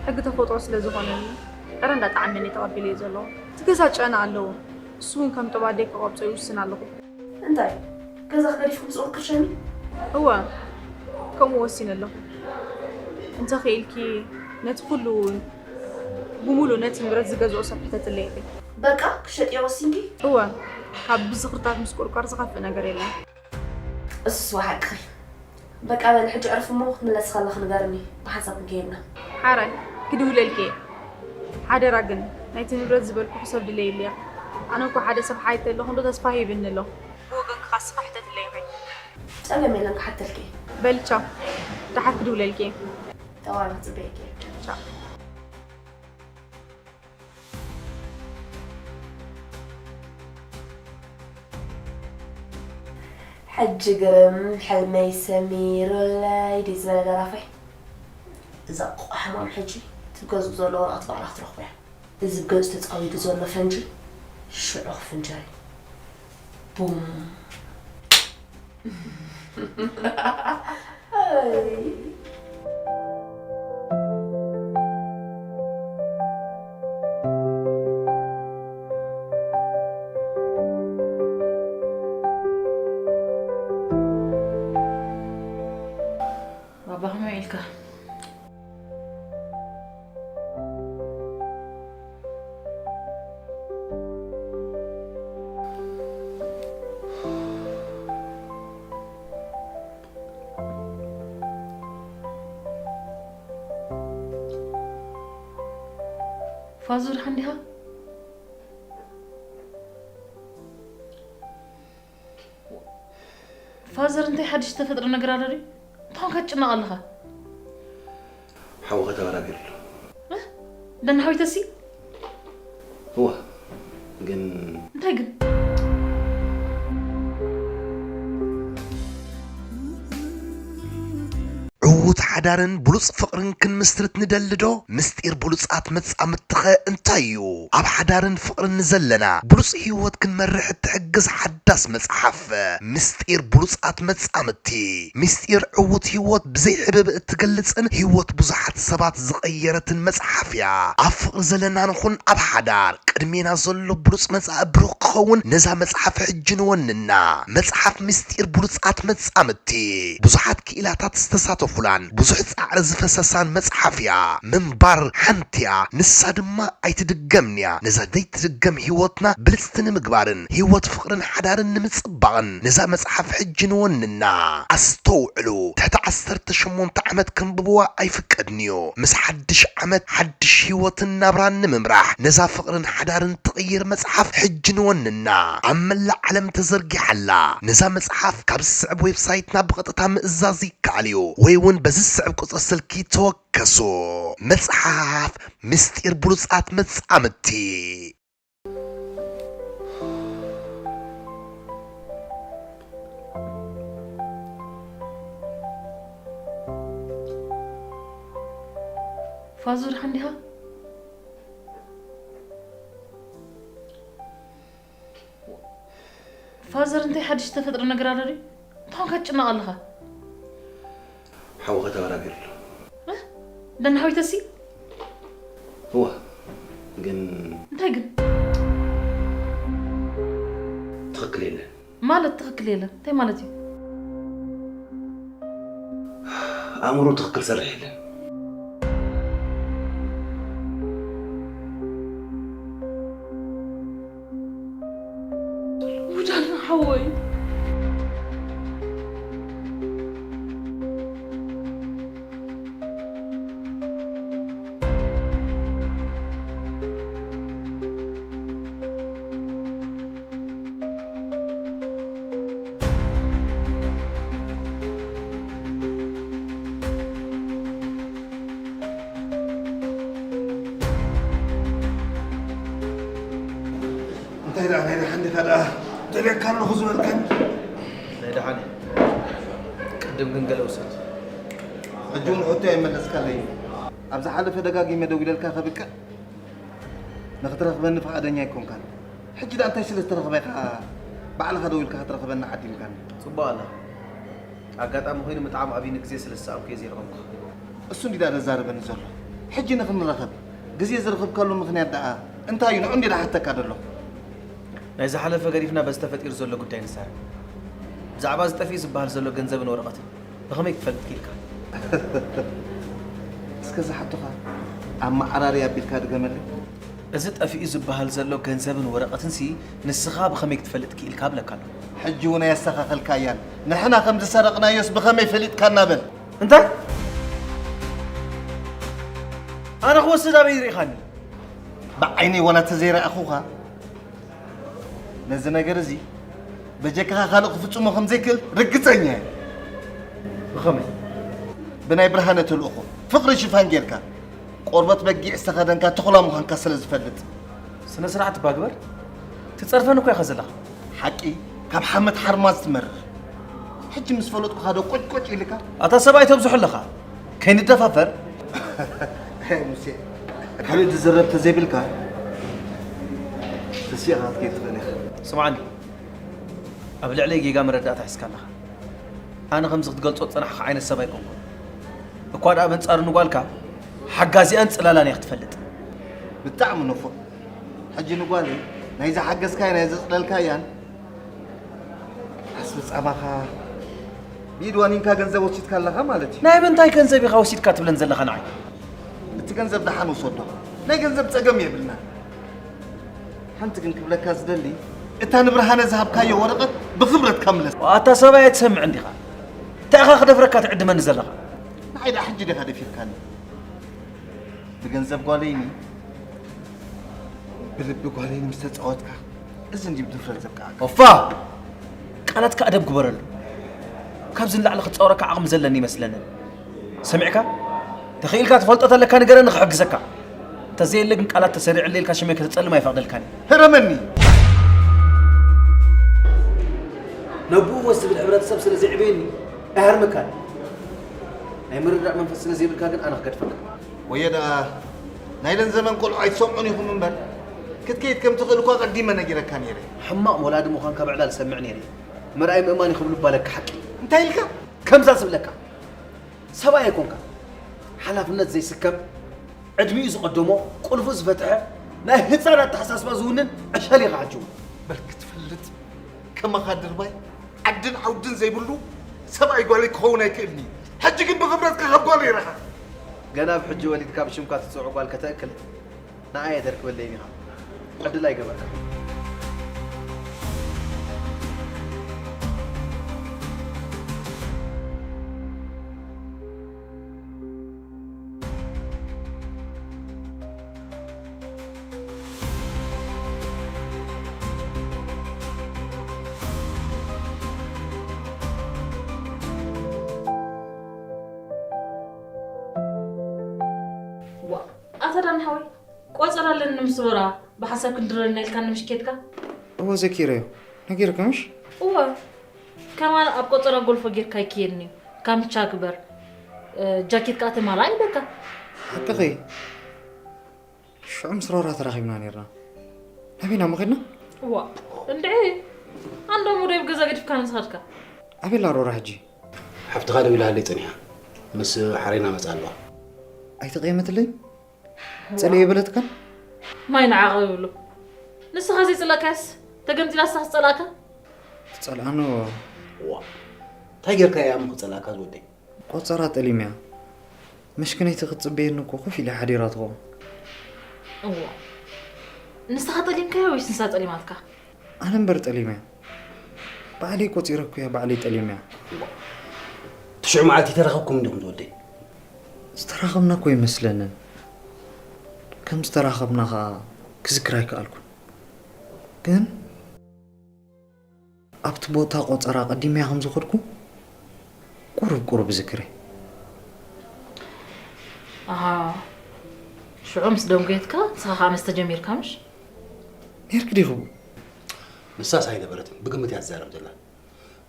ሕጊ ተፈጥሮ ስለ ዝኾነኒ ዕረ እንዳጠዓመኒ ተቐቢለዮ ዘለኹ። እቲ ገዛ ጨና ኣለዎ። እሱ እውን ከም ጦብ ኣደይ ክቐብጾ ይውስን ኣለኹ። እንታይ? ገዛ ገዲፍኪ ምጽኡ ክርሸኒ? እወ፣ ከምኡ ወሲነ ኣለኹ። እንተ ኽኢልኪ ነቲ ኩሉ ብምሉእ ነቲ ንብረት ዝገዝኦ ሰብ ሕተትለይ ኢኺ። በቃ ክሸጥዮ ወሲንኪ? እወ፣ ካብ ብዝኽርታት ምስቁርቋር ዝኸፍእ ነገር የለን። እሱስ ሓቅኺ። በቃ በሊ ሕጂ ዕርፊ እሞ ክትምለሲ ከለኺ ንገርኒ፣ ብሓንሳብ ክንከይድ ኢና። ሓራይ ክድውለልኪ እየ። ሓደራ ግን ናይቲ ንብረት ዝበልኩ ክሰብድለይ የብልያ። ኣነ እኮ ሓደ ሰብ ሓይተ ኣለኹ እንዶ ተስፋ ሂብኒ ኣሎ። ብወገንኪ ካስኻ ሕተትለይ ኢኺ። ጸገም የለን ክሓተልኪ እየ። በሊ ቻው። ደሓር ክድውለልኪ እየ። ጠዋና ክጽበየኪ እየ። ቻው። ሕጂ ግርም ሕልመይ ሰሚሩለይ ድዩ ዝበለ ደራፋይ። እዛ ቆሓማም ሕጂ እቲ ገዝኡ ዘሎ ወረቐት ባዕላ ክትረኽቦ እያ። እዚ ብገጹ ተጻዊዱ ዘሎ ፈንጂ ሽዑ ክፍንጀር እዩ። ቡም። ባባ ከመይ ኢልካ? ፋዙር ሓንዲኻ? ፋዘር፣ እንታይ ሓድሽ ዝተፈጥረ ነገር ኣሎ ድዩ? እንታይ ኾንካ ትጭነቕ ኣለኻ? ሓውኻ ተበራቢሩ ኣሎ። እ? ደናሓዊተሲ? እዋ፣ ግን እንታይ ግን? ዕዉት ሓዳርን ብሉጽ ፍቕርን ክንምስርት ንደሊ ዶ? ምስጢር ብሉጻት መጻምድትኸ እንታይ እዩ? ኣብ ሓዳርን ፍቕርን ንዘለና ብሉጽ ህይወት ክንመርሕ እትሕግዝ ሓዳስ መጽሓፍ፣ ምስጢር ብሉጻት መጻምድቲ። ምስጢር ዕዉት ህይወት ብዘይ ሕብእብእ እትገልጽን ህይወት ብዙሓት ሰባት ዝቐየረትን መጽሓፍ እያ። ኣብ ፍቕሪ ዘለና ንኹን ኣብ ሓዳር፣ ቅድሜና ዘሎ ብሉጽ መጻኢ ብሩኽ ክኸውን ነዛ መጽሓፍ ሕጂ ንወንና። መጽሓፍ ምስጢር ብሉጻት መጻምድቲ። ብዙሓት ክኢላታት ዝተሳተፉላን ብዙሕ ጻዕሪ ዝፈሰሳን መጽሓፍ እያ። ምንባር ሓንቲ እያ፣ ንሳ ድማ ኣይትድገምን እያ። ነዛ ዘይትድገም ህይወትና ብልጽቲ ንምግባርን ህይወት ፍቕርን ሓዳርን ንምጽባቕን ነዛ መጽሓፍ ሕጂ ንወንና። ኣስተውዕሉ፣ ትሕቲ ዓሰርተ ሸሞንተ ዓመት ከንብብዋ ኣይፍቀድን እዩ። ምስ ሓድሽ ዓመት ሓድሽ ህይወትን ናብራን ንምምራሕ ነዛ ፍቕርን ሓዳርን ትቕይር መጽሓፍ ሕጂ ንወንና። ኣብ መላእ ዓለም ተዘርጊሓ ኣላ። ነዛ መጽሓፍ ካብ ዝስዕብ ዌብሳይትና ብቐጥታ ምእዛዝ ይከኣል እዩ፣ ወይ እውን በዚ ዝስዕብ ቁጽሪ ስልኪ ተወከሱ። መጽሓፍ ምስጢር ብሉጻት መጻምድቲ። ፋዙር ሓንዲኻ? ፋዘር፣ እንታይ ሓድሽ ዝተፈጥረ ነገር ኣሎ ድዩ? እንታይ ኾንካ ትጭነቕ ኣለኻ? ሓውኻ ተበራቢሩ ኣሎ። እ? ደናሓዊተሲ? እዋ፣ ግን እንታይ ግን? ትኽክል የለን። ማለት ትኽክል የለን? እንታይ ማለት እዩ? ኣእምሮ ትኽክል ሰርሕ የለን። ውዳና ሓወይ። እንታይ ደኣ ናይ ደሓን ዲኻ ደኣ? ደልየካ ኣለኹ ዝበልካኒ። ናይ ደሓን እየ። ቅድም ግን ገለ ውሰድ። ሕጂ እውን ሕቶይ ኣይመለስካለይን። ኣብ ዝሓለፈ ደጋጊመ ደዊለልካ ከብቅዕ ንኽትረኽበኒ ፍቓደኛ ኣይኮንካን። ሕጂ ደኣ እንታይ ስለ ዝተረኽበ ኢኻ ባዕልኻ ደዊልካ ክትረኽበኒ ዓዲምካኒ? ጽቡቕ ኣላ። ኣጋጣሚ ኮይኑ ምጥዓም ኣብዩኒ ግዜ ስለ ዝሰኣንኩ እየ ዘይረኸብኩኻ። እሱ እንዲዳ ዘዛርበኒ ዘሎ። ሕጂ ንኽንራኸብ ግዜ ዝረኸብካሉ ምኽንያት ደኣ እንታይ እዩ? ንዑ እንዲዳ ሓተካ ዘለኹ። ናይ ዝሓለፈ ገዲፍና በዚ ተፈጢሩ ዘሎ ጉዳይ ንዛረብ። ብዛዕባ እዚ ጠፊኡ ዝበሃል ዘሎ ገንዘብን ወረቐትን ብኸመይ ክትፈልጥ ክኢልካ? እስከ ዝሓቱኻ ኣመዓራርያ ኣቢልካ ድገመለይ። እዚ ጠፊኡ ዝበሃል ዘሎ ገንዘብን ወረቐትንሲ ንስኻ ብኸመይ ክትፈልጥ ክኢልካ እብለካ ኣለኹ። ሕጂ እውን ኣየስተኻኸልካያን። ንሕና ከም ዝሰረቕናዮስ ብኸመይ ፈሊጥካና በል። እንታይ? ኣነ ክወስድ ኣበይ ርኢኻኒ? ብዓይነይ ዋላ ተዘይረኣኹኻ ነዚ ነገር እዚ በጀካኻ ካልእ ክፍጽሞ ከም ዘይክእል ርግጸኛ እየ። ብኸመይ? ብናይ ብርሃነ ተልእኾ ፍቕሪ ሽፋን ጌርካ ቆርበት በጊዕ ዝተኸደንካ ተኹላ ምዃንካ ስለ ዝፈልጥ። ስነ ስርዓት እባ ግበር። ትጸርፈኒ እኮ ኢኻ ዘለኻ። ሓቂ ካብ ሓመድ ሓርማዝ ትመርር። ሕጂ ምስ ፈለጥኩኻ ዶ ቆጭቆጭ ኢልካ? ኣታ ሰብኣይ ተብዝሖ ኣለኻ። ከይንደፋፈር። ኣይ ሙሴ፣ ካልእ ዝዝረብ ተዘይብልካ ተሲእኻ ክትከይድ ትኽእል ኢኻ። ስምዓኒ፣ ኣብ ልዕለይ ጌጋ መረዳእታ ሒዝካ ኣለኻ። ኣነ ከምዚ ክትገልጾ ዝጸናሕኻ ዓይነት ሰብ ኣይኮንኩን። እኳ ደኣ በንጻሩ ንጓልካ ሓጋዚኣን ጽላላን እያ ክትፈልጥ። ብጣዕሚ ንፉዕ። ሕጂ ንጓለይ ናይ ዝሓገዝካያ ናይ ዘጽለልካያን ኣስብጻማኻ ብኢድ ዋኒንካ ገንዘብ ወሲድካ ኣለኻ ማለት እዩ። ናይ ምንታይ ገንዘብ ኢኻ ወሲድካ ትብለን ዘለኻ ንዓይ? እቲ ገንዘብ ደሓን ውሰዶ። ናይ ገንዘብ ጸገም የብልና። ሓንቲ ግን ክብለካ ዝደሊ፣ እታ ንብርሃነ ዝሃብካዮ ወረቐት ብኽብረትካ ምለስ። ኣታ ሰብኣይ ኣይትሰምዕን ዲኻ? እንታይ ኢኻ ክደፍረካ ትዕድመኒ ዘለኻ? ንዓይ ደኣ ሕጂ ዲኻ ደፊርካኒ? ብገንዘብ ጓለይኒ፣ ብልቢ ጓለይኒ ምስ ተጻወትካ፣ እዚ እንድዩ ድፍረት ዘብቅዓካ። ኦፋ! ቃላትካ ኣደብ ግበረሉ። ካብዚ ንላዕሊ ክጻወረካ ዓቕሚ ዘለኒ ይመስለንን። ሰሚዕካ? ተኽኢልካ ትፈልጦ ተለካ ንገረኒ ክሕግዘካ። እንተዘየለ ግን ቃላት ተሰሪዕለይ ኢልካ ሽመይ ከተጸልም ኣይፈቕደልካን። ህረመኒ! ነብኡ ወስ ዝብል ሕብረተሰብ ስለ ዘዕበየኒ ኣይሃርመካን። ናይ ምርዳእ መንፈስ ስለ ዘይብልካ ግን ኣነ ክገድፈካ። ወየ ደኣ ናይለን ዘመን ቆልዑ ኣይትሰምዑን ኢኹም እምበር፣ ክትከይድ ከም ትኽእል እኳ ቀዲመ ነጊረካ ነይረ። ሕማቕ ወላዲ ምዃንካ ብዕላል እሰምዕ ነይረ። ምርኣይ ምእማን እዩ ክብሉ እባ ለካ ሓቂ። እንታይ ኢልካ? ከምዛ ዝብለካ። ሰብኣይ ኣይኮንካ። ሓላፍነት ዘይስከም፣ ዕድሚኡ ዝቐደሞ፣ ቁልፉ ዝፈትሐ፣ ናይ ህጻን ኣተሓሳስባ ዝውንን ዕሸል ኢኻ ሕጂ እውን። በል ክትፈልጥ ከማኻ ድርባይ ዓድን ዓውድን ዘይብሉ ሰብኣይ ጓለይ ክኸውን ኣይክእልን እዩ። ሕጂ ግን ብኽብረትካ ካብ ጓል ይረኻ። ገና ኣብ ሕጂ ወሊድካ ብሽምካ ትጽውዖ ጓል ከተእክል ንዓየ ደርክበለይን ኢኻ። ዕድል ኣይገበርካ። ዋ፣ ኣታ ዳን ሓወይ፣ ቆጸራ ኣለኒ ምስ ሮራ ብሓሳብ ክንድረልና ኢልካ ንምሽ ኬድካ? እወ ዘኪረዮ። ነጊርካ ምሽ? እወ። ከማን ኣብ ቆጸራ ጎልፎ ጌርካ ይክየድኒ እዩ። ካምቻ ግበር። እ፣ ጃኬት ከኣ ተማልኣ ኢለካ። ሓቅኺ። ሽዑ ምስ ሮራ ተራኺብና ኔርና። ናበይና እሞ ኸድና? እዋ፣ እንድዒ። ኣንዶ ሙደይ ኣብ ገዛ ገዲፍካ ንስኻትካ። ኣበይ ኣላ ሮራ ሕጂ? ሓፍትኻ ደዊላትለይ ጸኒሓ። ምስ ሓሬና መጻ ኣለዋ። ኣይተቐየመትለይ? ጸልየ በለትካ? ማይ ንዓቐብ ይብሉ። ንስኻ ዘይጽለእካስ፣ ተገምጢላ ንስኻ ትጸልኣካ? ትጸልኣኒ እዋ። እዋ። እንታይ ጌርካ እያ እሞ ክጸልኣካ ዝወደይ? ቆጸራ ጠሊምያ። መሽክነይቲ ክትጽበየኒ እኮ ኮፍ ኢላ ሓዲራ ትኸውን። እዋ። ንስኻ ጠሊምካያ ወይስ ንሳ ጠሊማትካ? ኣነ እምበር ጠሊመያ። ባዕለይ ቆጺረኩያ፣ ባዕለይ ጠሊመያ። ትሽዑ መዓልቲ ተራኸብኩም እንዲኹም ትወደይ? ዝተራኸብና እኮ ኣይመስለንን። ከም ዝተራኸብና ኸኣ ክዝክር ኣይከኣልኩን። ግን ኣብቲ ቦታ ቆጸራ ቀዲመያ ከም ዝኸድኩ ቁሩብ ቁሩብ እዝክር እየ። ኣሃ፣ ሽዑ ምስ ደንጎየትካ ንስኻ ኸኣ መስተ ጀሚርካ ምሽ? ነይርኪ ዲኹ? ንሳስ ኣይነበረትን፣ ብግምት እያ ትዛረብ ዘላ።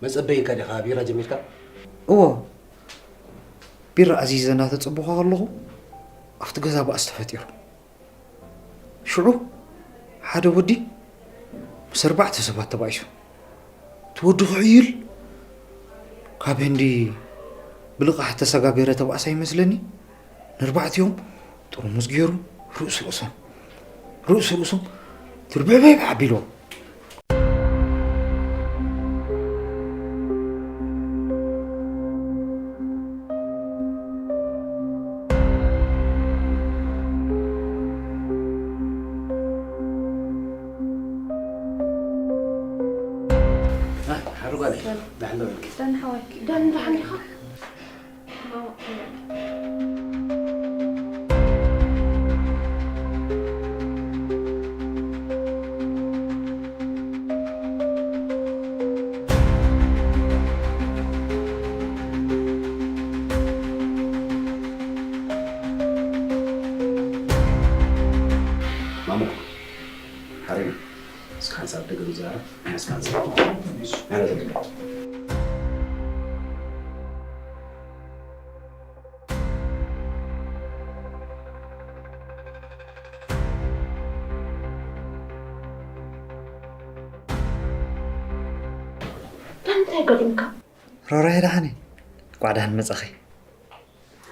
መጸበይንካ ዲኻ ቢራ ጀሚርካ? እዎ፣ ቢራ ኣዚዘ እናተጸበኹ ከለኹ ኣብቲ ገዛ ባእሲ ተፈጢሩ። ሽዑ ሓደ ወዲ ምስ ኣርባዕተ ሰባት ተባኢሱ። እቲ ወዲ ክሕይል ካብ ህንዲ ብልቓሕ ተሰጋገረ ተባእሳ ይመስለኒ። ነርባዕቲኦም ጥርሙዝ ገይሩ ርእሲ ርእሶም፣ ርእሲ ርእሶም ትርብዕብዕ ኣቢልዎም። ኣይ፣ ሓሩ ጓለይ፣ ደሓን ዶ ኢልኪ? ደህና ሓወይ። ደህና ደሓን ዲኻ? ማሙቕ፣ ሓሪም፣ እስኪ ሓንሳብ ደገ ንዛረብ፣ ንሕና እስኪ ሓንሳብ። ዳን፣ እንታይ ገጢምካ? ሮራየ፣ ደሓን እየ። እንቋዕ ደሓን መጻኺ።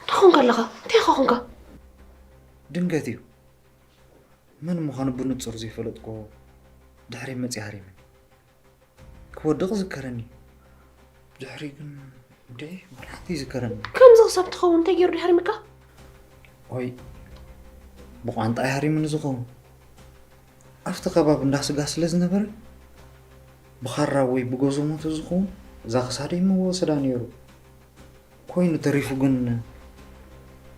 እንታይ ኾንካ ኣለኻ? እንታይ ኢኻ ኾንካ? ድንገት እዩ። መን ምዃኑ ብንጹር ዘይፈለጥኩ ድሕሪ መጺእ ሃሪመ። ክወድቕ ይዝከረኒ። ድሕሪ ግን እንድዒ ዋላ ሓንቲ ይዝከረኒ። ከምዚ ክሳብ ትኸውን እንታይ ገይሩ ድዩ ሃሪምካ? ኦይ፣ ብቋንጣ እዩ ሃሪሙኒ ዝኸውን። ኣብቲ ከባቢ እንዳ ስጋ ስለ ዝነበረ፣ ብኻራ ወይ ብጎዞሞ ተዝኸውን፣ እዛ ክሳደይ ምወሰዳ ነይሩ። ኮይኑ ተሪፉ ግን፣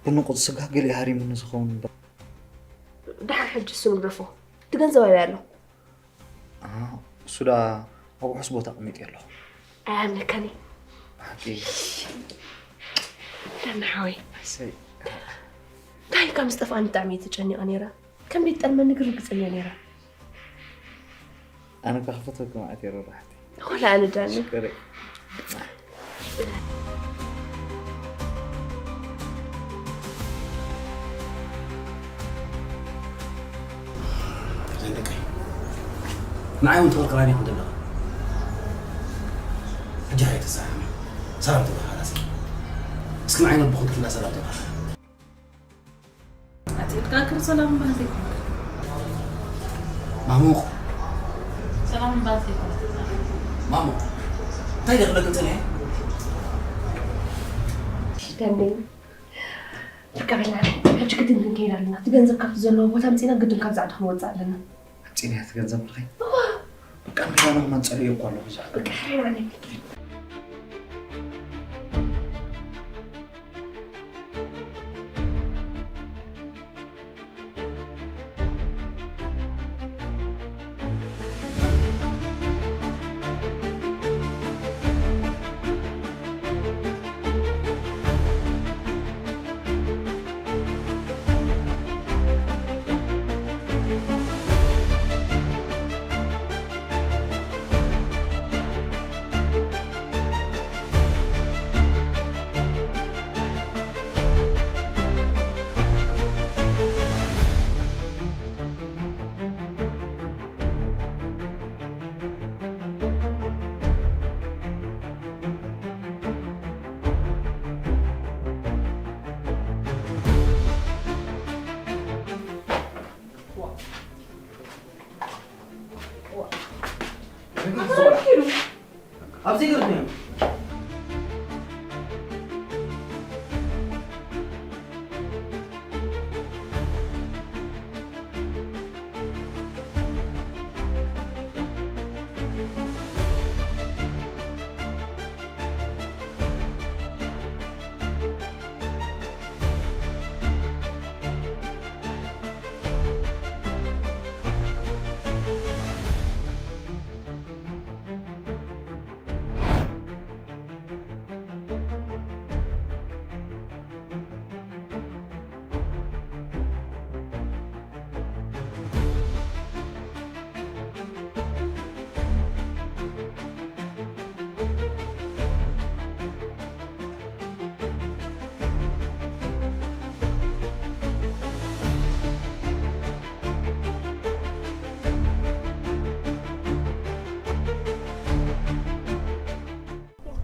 ብንቑጽ ስጋ ገለ እዩ ሃሪሙኒ ዝኸውን እምበር። ደሓር ሕጂ እሱ ንግደፎ። እቲ ገንዘብ ኣበይ ኣሎ? ኣሃ፣ እሱ ደኣ ኣብ ውሑስ ቦታ ኣቐሚጠዮ ኣለኹ። ኣያምነካን እየ። ብሓቂ? ደና ሓወይ። እሰይ። እንታይ ኢልካ ምስ ጠፍኣኒ ብጣዕሚ እየ ተጨኒቐ ነይረ። ከም ዘይትጠልመኒ ግን ርግጸኛ ነይረ። ኣነ እኳ ክፈትወኪ መዓት እየ ሮራ ሓፍተይ። ወላ ኣነ ዳኒ። ሽኮረይ። ዘን ደቀይ፣ ንዓይ እውን ትቕርቅራኒ ኢኹም ዘለኹም። ሕጂ ሃየ ተሰዓመ። ሰላም ትብሃል ኣሰይ። እስኪ ንዓይ ነቦኹም ክፍላ ሰላም ትብሃል። ኣቲ ኢድካ ክር ሰላም በሃል ዘይኮንካ። ማሙቕ። ሰላም በሃል ዘይኮንካ። ማሙቕ። እንታይ ደኣ ክብለክን ጸኒሐ? ደንደይ፣ በቃ በይና፣ ሕጂ ግድን ክንከይድ ኣለና። እቲ ገንዘብ ካብቲ ዘለዎ ቦታ ኣምጺእና ግድን ካብዚ ዓዲ ክንወጽእ ኣለና። ኣምጺእናዮ እቲ ገንዘብ ንኸይድ? እዋ። በቃ፣ ሜላና ከማን ጸሊኤ እኮ ኣለኹ፣ እዛ በቃ፣ በይና ንኸይድ። ኣብዚ ይገርም።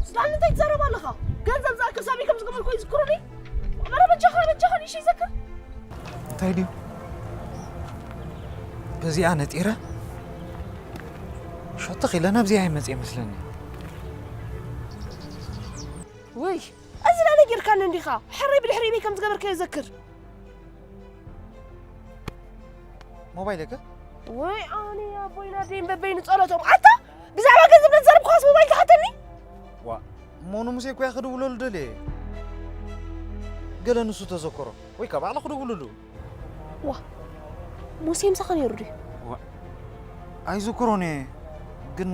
ሱዳን፣ እንታይ ትዛረብ ኣለኻ? ገንዘብ ዝኣክል ሳሚ ከም ዝገበርኩ ይዝክሩኒ? ኣረ በጃኻ፣ በጃኻ ንእሽተይ ዘክር። እንታይ ድዩ? በዚኣ ነጢረ ሸተኽ ኢለ ናብዚኣ ይመጽእ ይመስለኒ። ውይ፣ እዚ ናለ ጌርካኒ እንዲኻ? ሕረይ ብድሕሪ ኢበይ ከም ዝገበርካዮ ዘክር። ሞባይለይ ከ? ወይ ኣነ ኣቦይና ደይን በበይኑ ጸሎቶም። ኣታ ብዛዕባ ገንዘብ ነትዘርብ ኳስ ሞባይል ትሓተኒ? ዋ፣ እሞ ንሙሴ እኮ እያ ክድውለሉ ደልየ። ገለ ንሱ ተዘከሮ። ወይ ከኣ ባዕላ ክድውልሉ። ዋ፣ ሙሴ ምሳኻ ነይሩ ድዩ? ዋ፣ ኣይዝክሮን እየ። ግን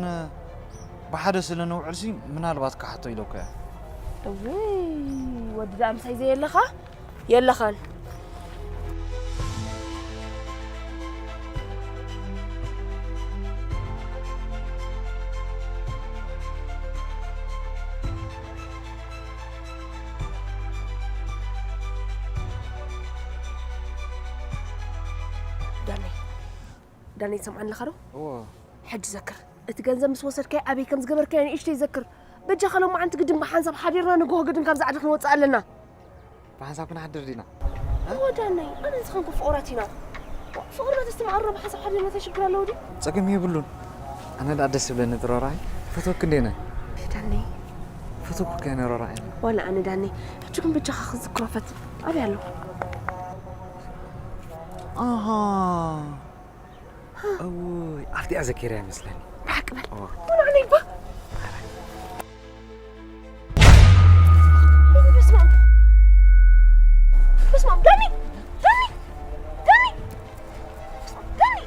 ብሓደ ስለ ንውዕልሲ ምናልባት ክሓቶ ኢለ እኮ እየ። እውይ፣ ወዲ ደኣ ምሳይ ዘየለኻ? የለኻን። ዳነይ፣ ዳነይ፣ ትሰምዓኒ ኣለኻ ዶ? እወ። ሕጂ ዘክር፣ እቲ ገንዘብ ምስ ወሰድካዮ ኣበይ ከም ዝገበርካዮ ንእሽተይ ዘክር። በጃኻ ሎማዓንቲ ግድን ብሓንሳብ ሓዲርና ንግሆ ግድን ካብዛ ዓዲ ክንወጽእ ኣለና። ብሓንሳብ ክንሓድር ዲና? እወ ዳነይ፣ ኣነ ንስኽን እኮ ፍቑራት ኢና። ፍቕርና ተስተማቕር ዶ ብሓንሳብ ሓዲርና እንታይ ሽግር ኣለዎ ድዩ? ጸገም የብሉን። ኣነ ደኣ ደስ ዝብለኒ ጥረ ራእይ። ፈትወኪ እንዴ ኣነ? ዳነይ። ፈትወኪ እኮ እየ ኣነ ራእይ። ዋላ ኣነ ዳነይ። ሕጂ ግን በጃኻ ክትዝክሮ ፈትን። ኣበይ ኣሎ? ኣሃ። እውይ፣ ኣብቲኣ ዘኪረ ይመስለኒ። ብሓቂ በል። እወ። ወላ ኣነ ይባ። በስመ ኣብ። በስመ ኣብ። ዳኒ! ዳኒ! ዳኒ! ዳኒ!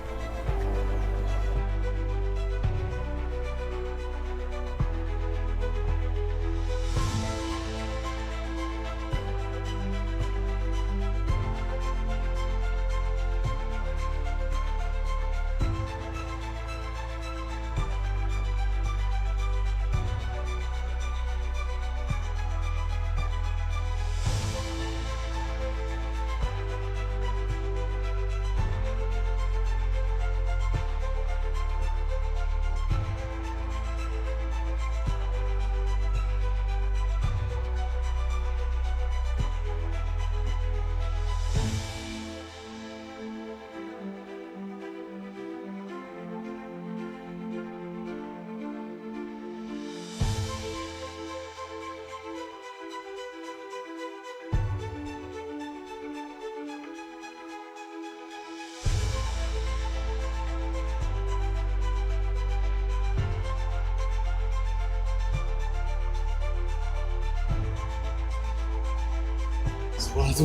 ራቱ፣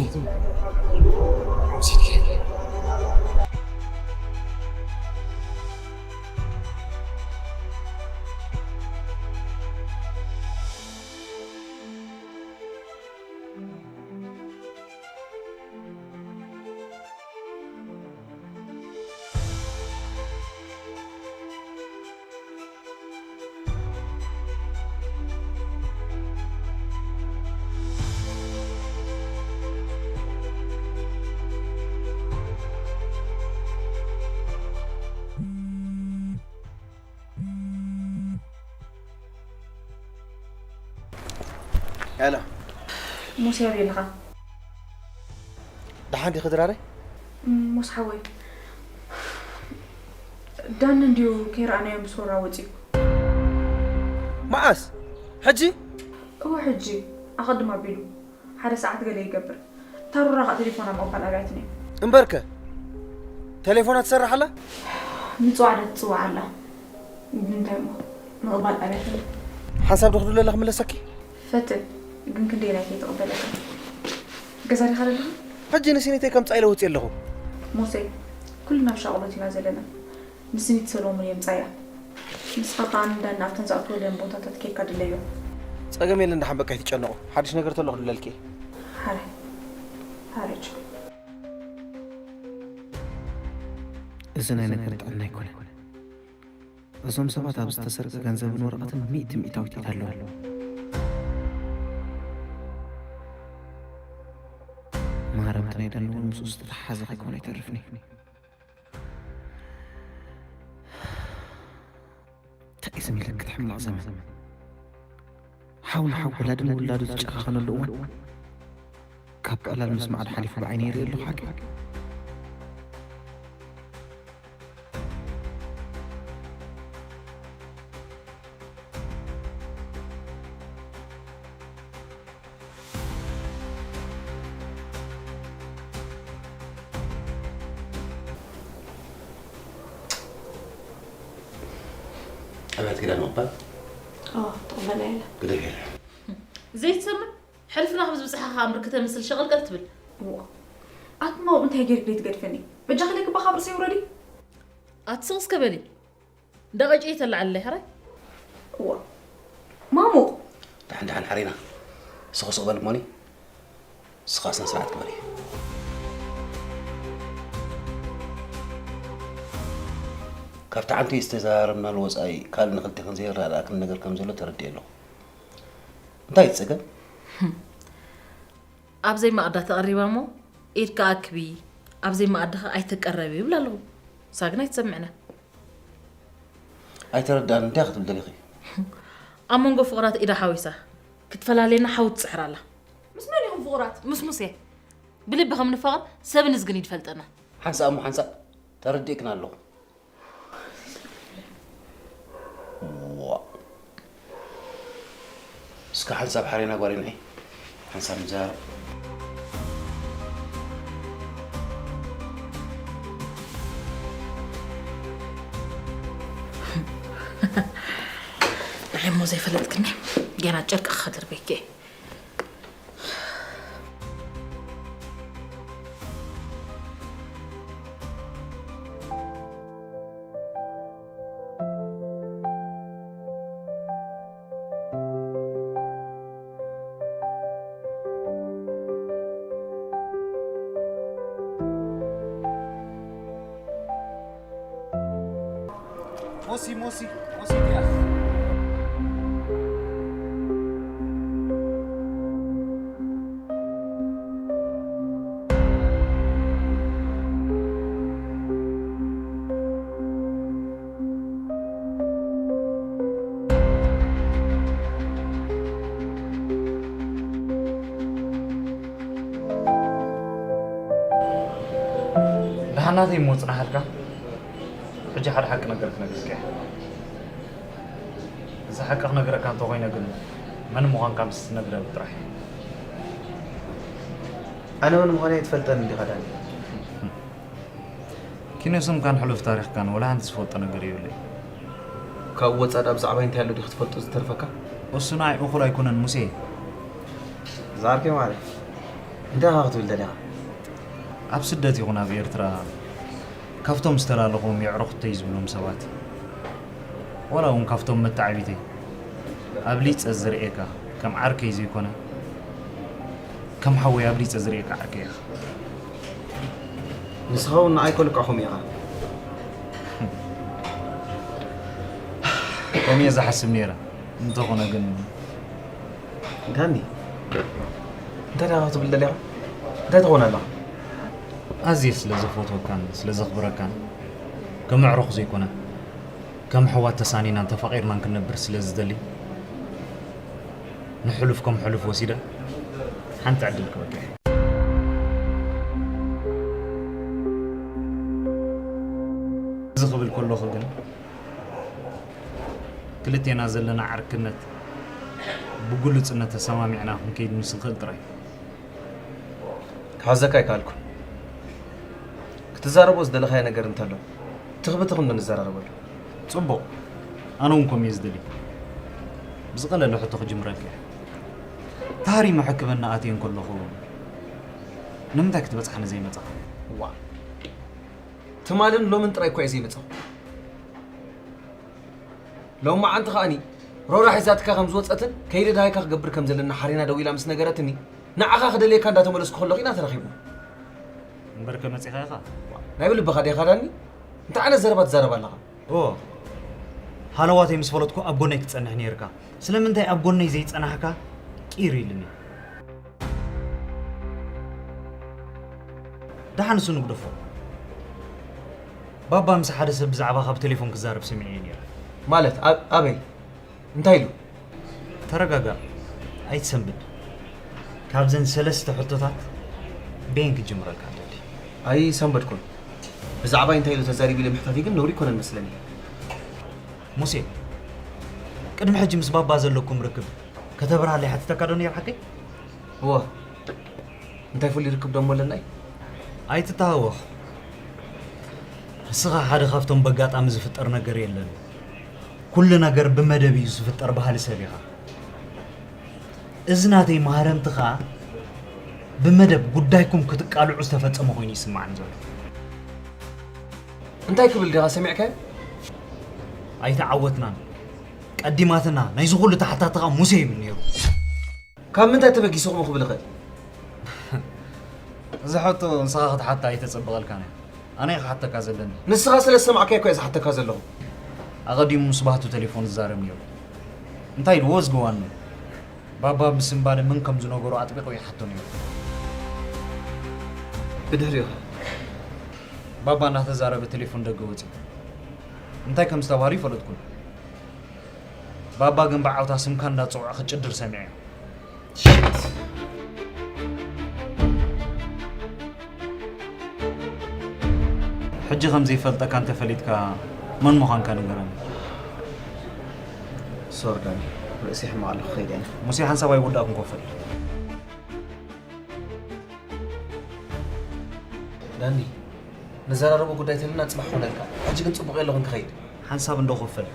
ሮሲት ከይድ። ሄሎ። ሙሴ፣ ኣበይ ኣለኻ? ደሓን ዲኺ ድራረይ? እም፣ ሙስ ሓወይ፣ ዳኒ እንድዩ ከይረኣናዮ ምስ ወራ ወጺኡ። መዓስ? ሕጂ? እወ፣ ሕጂ። ኣቐድም ኣቢሉ። ሓደ ሰዓት ገለ ይገብር። እታ ሩራ ኸኣ ቴሌፎና ምቕባል ኣብያትኒ። እምበርከ፣ ቴሌፎና ትሰርሕ ኣላ? ምጽዋዕ ዶ ትጽዋዕ ኣላ? ግን እንታይ እሞ፣ ምቕባል ኣብያትኒ። ሓንሳብ ዶ ክድውለላ ክምለሰኪ? ፈትን፣ ግን ክንደየናይ ከይትቕበለካ? ገዛ ዲኻ ዘለኻ? ሕጂ ንስኒተይ ከምጽኣ ኢለ ወጺኤ ኣለኹ። ሙሴ፣ ኩልና ኣብ ሻቕሎት ኢና ዘለና። ንስኒት ሰሎሙን የምጻያ። ንስኻ ከኣ ንዳኒ ኣብተን ዝኣትወለን ቦታታት ኬድካ ድለዮ። ጸገም የለን፣ ደሓን በቃ ኣይትጨነቑ። ሓድሽ ነገር ተሎ ክድውለልኪ እየ። ሓራይ። ሓራይ ችኩል። እዚ ናይ ነገር ጥዕና ኣይኮነን። እዞም ሰባት ኣብ ዝተሰርቀ ገንዘብን ወረቐትን ሚእቲ ሚእታዊት ኢድ ኣለዎም። ማህረምቲ ናይ ዳኒ እውን ምስኡ ዝተተሓሓዘ ከይኮነ ኣይተርፍን እዩ። እንታይ እዩ ዝምልክት ሕማቕ ዘመን? ሓው ንሓው፣ ወላዲ ንውላዱ ዝጨኻኸነሉ እዋን፣ ካብ ዕላል ምስ ማዕዶ ሓሊፉ ብዓይነይ ይርኢ ኣለኹ ሓቂ። ኣብያት ኪዳን ምቕባል? ኣዎ፣ ትቕበላ ኢላ። ግደፍ ኢላ። ዘይትሰምዕ? ሕልፍና ከም ዝብጽሓ ከኣ እምበር ክተምስል ሸቐልቀል ትብል። እዋ። ኣቲ ማሙ እንታይ ገይርክ ደይትገድፈኒ? በጃኺ ለክባ ካብ ርእሰይ ውረዲ። ኣቲ ስቕ እስከ በሊ። ደቐጭ እየ ተላዓለይ፣ ሕራይ? እዋ። ማሙ! ደሓን ደሓን ሓሪና። ስቕ ስቕ በል እሞኒ። ስኻ ስነ ስርዓት ግበሪ። ካብቲ ዓንቱ ዝተዘራረብናሉ ወጻኢ ካልእ ንኽልቴኽን ዘይረዳድኣክን ነገር ከም ዘሎ ተረዲኤ ኣለኹ። እንታይ እዩ እቲ ጸገም? ኣብ ዘይማኣዳ ተቐሪባ እሞ ኢድካ ኣክቢ፣ ኣብ ዘይማኣድኻ ኣይትቀረቢ ይብላ ኣለዉ። ንሳ ግን ኣይትሰምዕና። ኣይተረድኣን፣ እንታይ ክትብል ደሊኺ? ኣብ መንጎ ፍቑራት ኢዳ ሓዊሳ ክትፈላልየና ሓዊ ትጽሕር ኣላ። ምስ መን ኢኹም ፍቑራት? ምስ ሙሴ። ብልቢ ከም ንፋቐር ሰብ ንዝግን ይድፈልጠና። ሓንሳእ እሞ ሓንሳእ ተረዲእክን ኣለኹ። ዋእ። እስከ ሓንሳብ ሓሬና ጓል ይንዒ። ሓንሳብ ንዛረብ። ንዓይ እሞ ዘይፈለጥክኒ፣ ጌና ጨርቂ ክኸድር ቤኬ። ሞሲ፣ ሞሲ፣ ሞሲ፣ ዲያስ። ደሓን ናተይ እሞ ጽናሕ ኣልካ። ሕጂ ሓደ ሓቂ ነገር ክነግረካ እየ። እዚ ሓቂ ክነግረካ እንተኾይነ ግን መን ምዃንካ ምስ ትነግረኒ ጥራሕ እየ። ኣነ መን ምዃነይ ኣይትፈልጠንን ዲኻ ዳኒ? ኪኖ ስምካን ሕሉፍ ታሪኽካን ወላ ሓንቲ ዝፈልጦ ነገር የብለይ። ካብኡ ወጻእ ደኣ ብዛዕባይ እንታይ ኣሎ ዲኺ ትፈልጦ ዝተርፈካ? እሱ ንዓይ እኹል ኣይኮነን ሙሴ። ዝዓርከይ ማዕረ፣ እንታይ ኢኻ ክትብል ደሊኻ? ኣብ ስደት ይኹን ኣብ ኤርትራ ካብቶም ዝተላለኹም የዕሩኽተይ ዝብሎም ሰባት፣ ዋላ እውን ካብቶም መተዓቢተይ ኣብሊጸ ዝርእየካ ከም ዓርከይ ዘይኮነ፣ ከም ሓወይ ኣብሊጸ ዝርእየካ ዓርከይ ኢኻ። ንስኻ እውን ንዓይ እኮ ልክዕ ከምኡ ኢኻ። ከምኡ እየ ዝሓስብ ነይረ። እንተኾነ ግን ዳኒ፣ እንታይ ደኣ ክትብል ደሊኻ? እንታይ ትኾን ኣለኻ? ኣዝየ ስለ ዘፈትወካን ስለ ዘኽብረካን፣ ከም ኣዕሩኽ ዘይኮነ፣ ከም ኣሕዋት ተሳኒናን ተፋቒርናን ክንነብር ስለ ዝደሊ፣ ንሕሉፍ ከም ሕሉፍ ወሲደ ሓንቲ ዕድል ክበካ እየ። እዚ ክብል ከለኹ ግን፣ ክልቴና ዘለና ዓርክነት ብግሉጽነት ተሰማሚዕና ክንከይድ ምስ ንኽእል ጥራይ። ክሓዘካ ኣይከኣልኩን። ክትዛረቦ ዝደለኻዮ ነገር እንተሎ፣ ትኽ ብትኽ እንዶ ንዘራረበሉ። ጽቡቕ። ኣነ እውን ከምኡ እየ ዝደሊ። ብዝቐለለ ሕቶ ክጅምረልካ እየ። ታሪመ ሕክምና ኣትየ እንከለኹ፣ ንምንታይ ክትበጽሓኒ ዘይመጻኻ? ዋእ። ትማልን ሎምን ጥራይ እኳ እየ ዘይመጻኹ። ሎማዓንቲ ከኣኒ ሮራ ሒዛትካ ከም ዝወጸትን ከይደ ደሃይካ ክገብር ከም ዘለና ሓሬና ደዊላ ምስ ነገረትኒ፣ ንዓኻ ክደልየካ እንዳተመለስኩ ከለኹ ኢና ተራኺብና። እምበርከ መጺኻ ኢኻ? ናይ ብልብኻ ዲኻ ዳኒ? እንታይ ዓይነት ዘረባ ትዛረብ ኣለኻ? ኦ፣ ሃለዋተይ ምስ ፈለጥኩ ኣብ ጎነይ ክትጸንሕ ነይርካ። ስለምንታይ ኣብ ጎነይ ዘይጸናሕካ ቂር ኢልኒ። ደሓን እሱ ንግደፎ። ባባ ምስ ሓደ ሰብ ብዛዕባኻ ብቴሌፎን ክዛረብ ሰሚዐ ነይረ። ማለት፣ ኣብ-፣ ኣበይ? እንታይ ኢሉ? ተረጋጋእ፣ ኣይትሰንብድ። ካብዘን ሰለስተ ሕቶታት በየን ክጅምረልካ ትደሊ? ኣይሰንበድኩን። ብዛዕባይ እንታይ ኢሉ ተዛሪቡ ኢለ ምሕታተይ ግን ነውሪ ኣይኮነን መስለኒ። ሙሴ፣ ቅድሚ ሕጂ ምስ ባባ ዘለኩም ርክብ ከተብርሃለይ ሓቲተካ ዶ ነይረ ሓቀይ? እወ። እንታይ ፍሉይ ርክብ ደሞ ኣለና እዩ? ኣይትተሃወኽ። ንስኻ ሓደ ካብቶም በጋጣሚ ዝፍጠር ነገር የለን። ኩሉ ነገር ብመደብ እዩ ዝፍጠር በሃሊ ሰብ ኢኻ። እዚ ናተይ ማህረምቲ ኸኣ ብመደብ ጉዳይኩም ክትቃልዑ ዝተፈጸመ ኮይኑ ይስምዓኒ ዘሎ። እንታይ ክብል ዲኻ ሰሚዕካዮ? ኣይተዓወትናን። ቀዲማትና ናይዚ ኩሉ ተሓታቲ ኸኣ ሙሴ ይብል ነይሩ። ካብ ምንታይ ተበጊሱ ከምኡ ክብል ይኽእል? እዚ ሕቶ ንስኻ ክትሓታ ኣይተጸብቐልካን እያ። ኣነ እየ ክሓተካ ዘለኒ። ንስኻ ስለ ዝሰማዕካዮ እኮ እየ ዝሓተካ ዘለኹ። ኣቐዲሙ ምስ ባህቱ ቴሌፎን ዝዛረብ ነይሩ። እንታይ ኢሉ? ወዝግዋኒ። ባባ ብስንባደ መን ከም ዝነገሮ ኣጥቢቑ ይሓቶ ነይሩ። ብድሕሪኡ ኸ? ባባ እናተዛረበ ቴሌፎን ደገ ወጺኡ። እንታይ ከም ዝተባህሉ ይፈለጥኩን። ባባ ግን ብዓውታ ስምካ እንዳጸውዐ ክጭድር ሰሚዐ። ሽት። ሕጂ ከም ዘይፈልጠካ እንተፈሊጥካ መን ምዃንካ ንገረኒ። ሶሪ ዳኒ፣ ርእሲ ሕማቕ ኣለኹ፣ ከይደ እየ። ሙሴ ሓንሳብ ኣይወዳእኩን ኮፈል። ዳኒ፣ ንዘራረቦ ጉዳይ ተለና ጽባሕ ኾነልካ። ሕጂ ግን ጽቡቕ የለኹን ክኸይድ። ሓንሳብ እንዶ ኮፈል።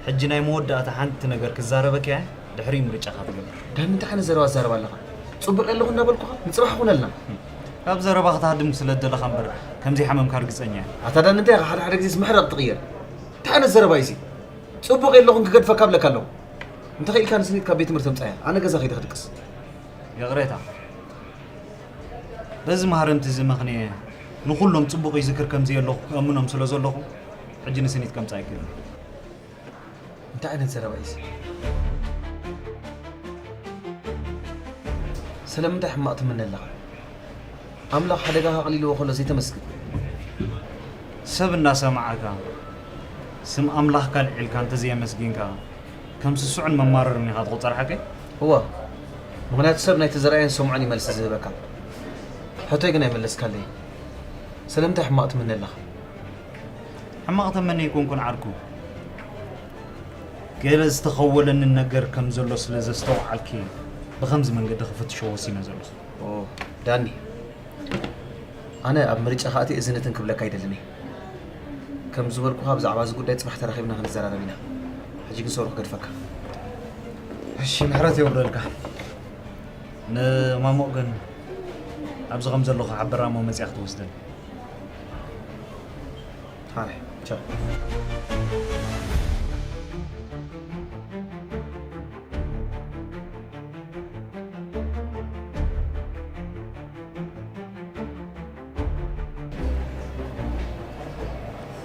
ሕጂ ናይ መወዳእታ ሓንቲ ነገር ክዛረበካ እየ፣ ድሕሪ ምርጫኻ ትገብር። ዳኒ፣ እንታይ ዓይነት ዘረባ ትዛረብ ኣለኻ? ጽቡቕ የለኹን እናበልኩኻ፣ ንጽባሕ ኾነልና። ካብ ዘረባ ክትሃድም ስለ ዝደለኻ እምበር፣ ከም ዘይሓመምካ ርግጸኛ እየ። ኣታ ዳኒ፣ እንታይ ኢኻ ሓደ ሓደ ግዜ ምስ ምሕራቕ ትቕየር? እንታይ ዓይነት ዘረባ እዩ እዚ? ጽቡቕ የለኹን ክገድፈካ እብለካ ኣለኹ። እንተኽኢልካ ንስኒት ካብ ቤት ትምህርቲ ኣምጽኣያ፣ ኣነ ገዛ ከይደ ክድቅስ። ይቕሬታ። በዚ ማህረምቲ እዚ ምኽንየ ንኹሎም ጽቡቕ ይዝክር ከም ዘየለኹ ክእምኖም ስለ ዘለኹ፣ ሕጂ ንስኒት ከምጽኣ ኣይክእልን። እንታይ ዓይነት ዘረባ እዩ እዚ? ስለምንታይ ሕማቕ ትምነ ኣለኻ? ኣምላኽ ሓደጋኻ ኣቕሊልዎ ከሎ ዘይተመስግን? ሰብ እናሰማዓካ፣ ስም ኣምላኽካ ኣልዒልካ እንተዘየመስጊንካ፣ ከም ስሱዕን መማረርን ኢኻ ትቑጸር፣ ሓቀይ? እወ፣ ምኽንያቱ ሰብ ናይቲ ዝረኣዮን ዝሰምዖን እዩ መልሲ ዝህበካ። ሕቶይ ግን ኣይመለስካለይን። ስለምንታይ ሕማቕ ትምነ ኣለኻ? ሕማቕ ተመነ ኣይኮንኩን ዓርኩ። ገለ ዝተኸወለኒ ነገር ከም ዘሎ ስለ ዘስተውዓልኪ፣ ብኸምዚ መንገዲ ክፍትሾ ወሲነ ዘለኹ። ኦ፣ ዳኒ፣ ኣነ ኣብ ምርጫኻ ኣትየ እዝንትን ክብለካ ኣይደልን እየ። ከም ዝበልኩኻ ብዛዕባ እዚ ጉዳይ ጽባሕ ተራኺብና ክንዘራረብ ኢና። ሕጂ ግን ሶሪ ክገድፈካ። እሺ፣ ምሕረት የውርደልካ። ንማሞቕ ግን ኣብዚ ከም ዘለኹ ሓብራ እሞ መጺኣ ክትወስደኒ። ሃይ፣ ቻው።